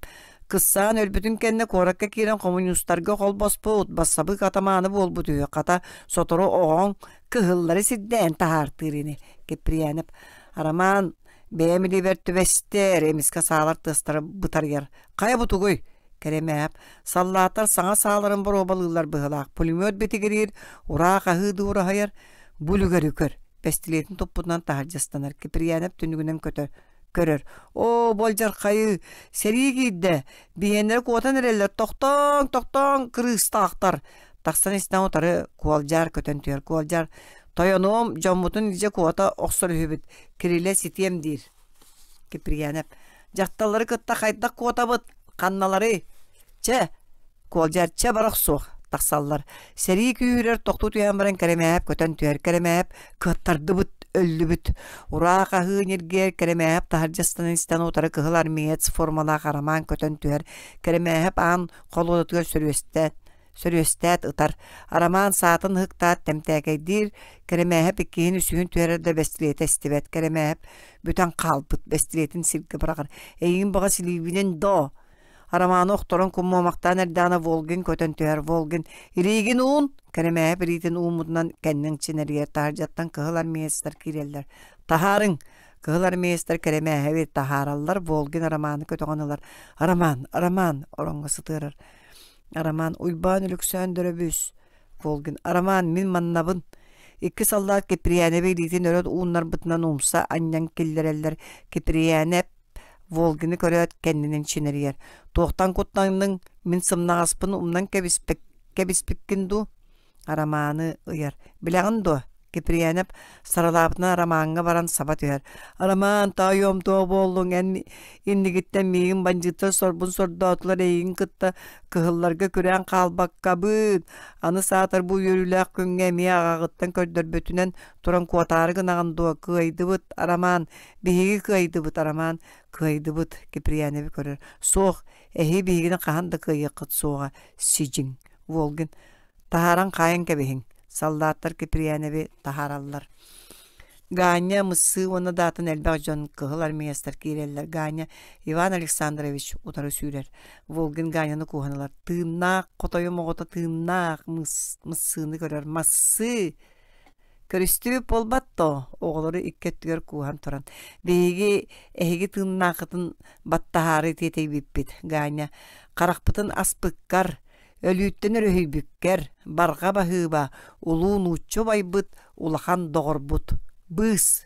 Кыссаан өлбүтүн кэннэ куоракка киирэн хомуньуустарга холбоспут, бассабыык атамааны буолбут үһү, хата сотору оҕоҥ кыһыллары сирдээн таһаартыыр ини. Киприянов, Арамаан Бэйэм илиибэр түбэстэр, эмискэ саалар тыастара бытарыйар. Хайа бу тугуй? Кэрэмээп, саллааттар саҥа сааларын боруобалыыллар быһыылаах. Пулемет битигириир, ураа хаһыы дуураһайар. Бу үлүгэри көр. Бэстилиэтин туппутунан таһырдьа ыстанар. Киприянов түннүгүнэн көтөр. Көрөр. Оо, болдьархайыы, сэрии киирдэ. Биһиэннэрэ куотан эрэллэр. Тохтооҥ, тохтооҥ, кырыыстаахтар. Тахсан истэн утары Куолдьаар көтөн түһэр. Куолдьаар, тойонуом, дьоммутун илдьэ куота охсор үһүбүт. Кирилэ ситиэм диир. Киприянов. Дьахталлары кытта хайдах куотабыт? Ханналарый? Чэ, Куолдьар, чэ бара охсуох. Тахсаллар. Сэрии күүһүрэр тохтуу түһэн баран Кэрэмээһэп көтөн түһэр. Кэрэмээһэп кыаттардыбыт, өллүбүт. Ураа хаһыы ньиргиэр Кэрэмээһэп таһырдьа ыстанан истэн утары кыһыл армеец формалаах Арамаан көтөн түһэр. Кэрэмээһэп аан холуодатыгар сөрүөстээн Сөрүөстээт ытар. Арамаан саатын ыһыктаат тэмтээкэйдиир, Кэрэмээһэп иккиһин үсүһүн түһэрэр да бэстилиэтэ истибэт. Кэрэмээһэп бүтэн хаалбыт, бэстилиэтин сиргэ быраҕар. Эйигин баҕас илиибинэн доо! Арамааны охторон куммуомахтаан эрдэҕинэ Волгин көтөн түһэр. Волгин «Илиигин уун!» Кэрэмээһэп илиитин ууммутунан кэннин чинэрийэр. Таһырдьаттан кыһыл армеецтар киирэллэр. «Таһаарыҥ!» Кыһыл армеецтар Кэрэмээһэби таһаараллар. Волгин Арамааны көтөҕөн ылар. «Арамаан! Арамаан!» ороҥҥо сытыарар. Арамаан Уйбаан Өлөксөөндөрөбүс Волгин Арамаан мин маннабын Икки саллаат Киприянэби илиитин өрө ууннарбытынан умса анньан киллэрэллэр Киприянэп Волгины көрөөт кэннинэн чинэрийэр Туохтан куттанныҥ мин сымнаҕаспын умнан кэбиспиккин дуу Арамааны ыйар. «Билэҕин дуо?» Киприянов саралаабытынан Арамааҥҥа баран саба түһэр. «Арамаан, тоойуом, туох буоллуҥ? Эн иннигиттэн миигин бандьыыттар сорбун сордоотулар, эйигин кытта кыһылларга күрээн хаалбаккабын. Аны саатар бу үөрүүлээх күҥҥэ эмиэ аҕаҕыттан көрдөрбүтүнэн туран куотаары гынаҕын дуо? Кыайдыбыт, Арамаан, биһиги кыайдыбыт, Арамаан, кыайдыбыт», Киприяновы көрөр. «Суох, эһиги биһигини хаһан да кыайыаххыт суоҕа, сидьиҥ». Волгин Таһааран хаайан кэбиһиҥ, саллааттар Киприянэби таһаараллар. Ганя, Мыссыы уонна да атын элбэх дьон кыһыл армеецтар киирэллэр. Ганя Иван Александрович утары сүүрэр. Волгин Ганяны кууһан ылар. Тыыннаах, хотойум оҕото тыыннаах, Мыссыыны көрөр. Массыы! Көрүстүбүт буолбат дуо? Оҕолору икки өттүгэр кууһан туран. Биһиги эһиги тыыннааххытын баттаһаары тиэтэйбиппит, Ганя. Харахпытын аспыккар, Өлүүттэн өрүһүйбүккэр, барҕа баһыыба, улуу нуучча убайбыт, улахан доҕорбут. Быыс!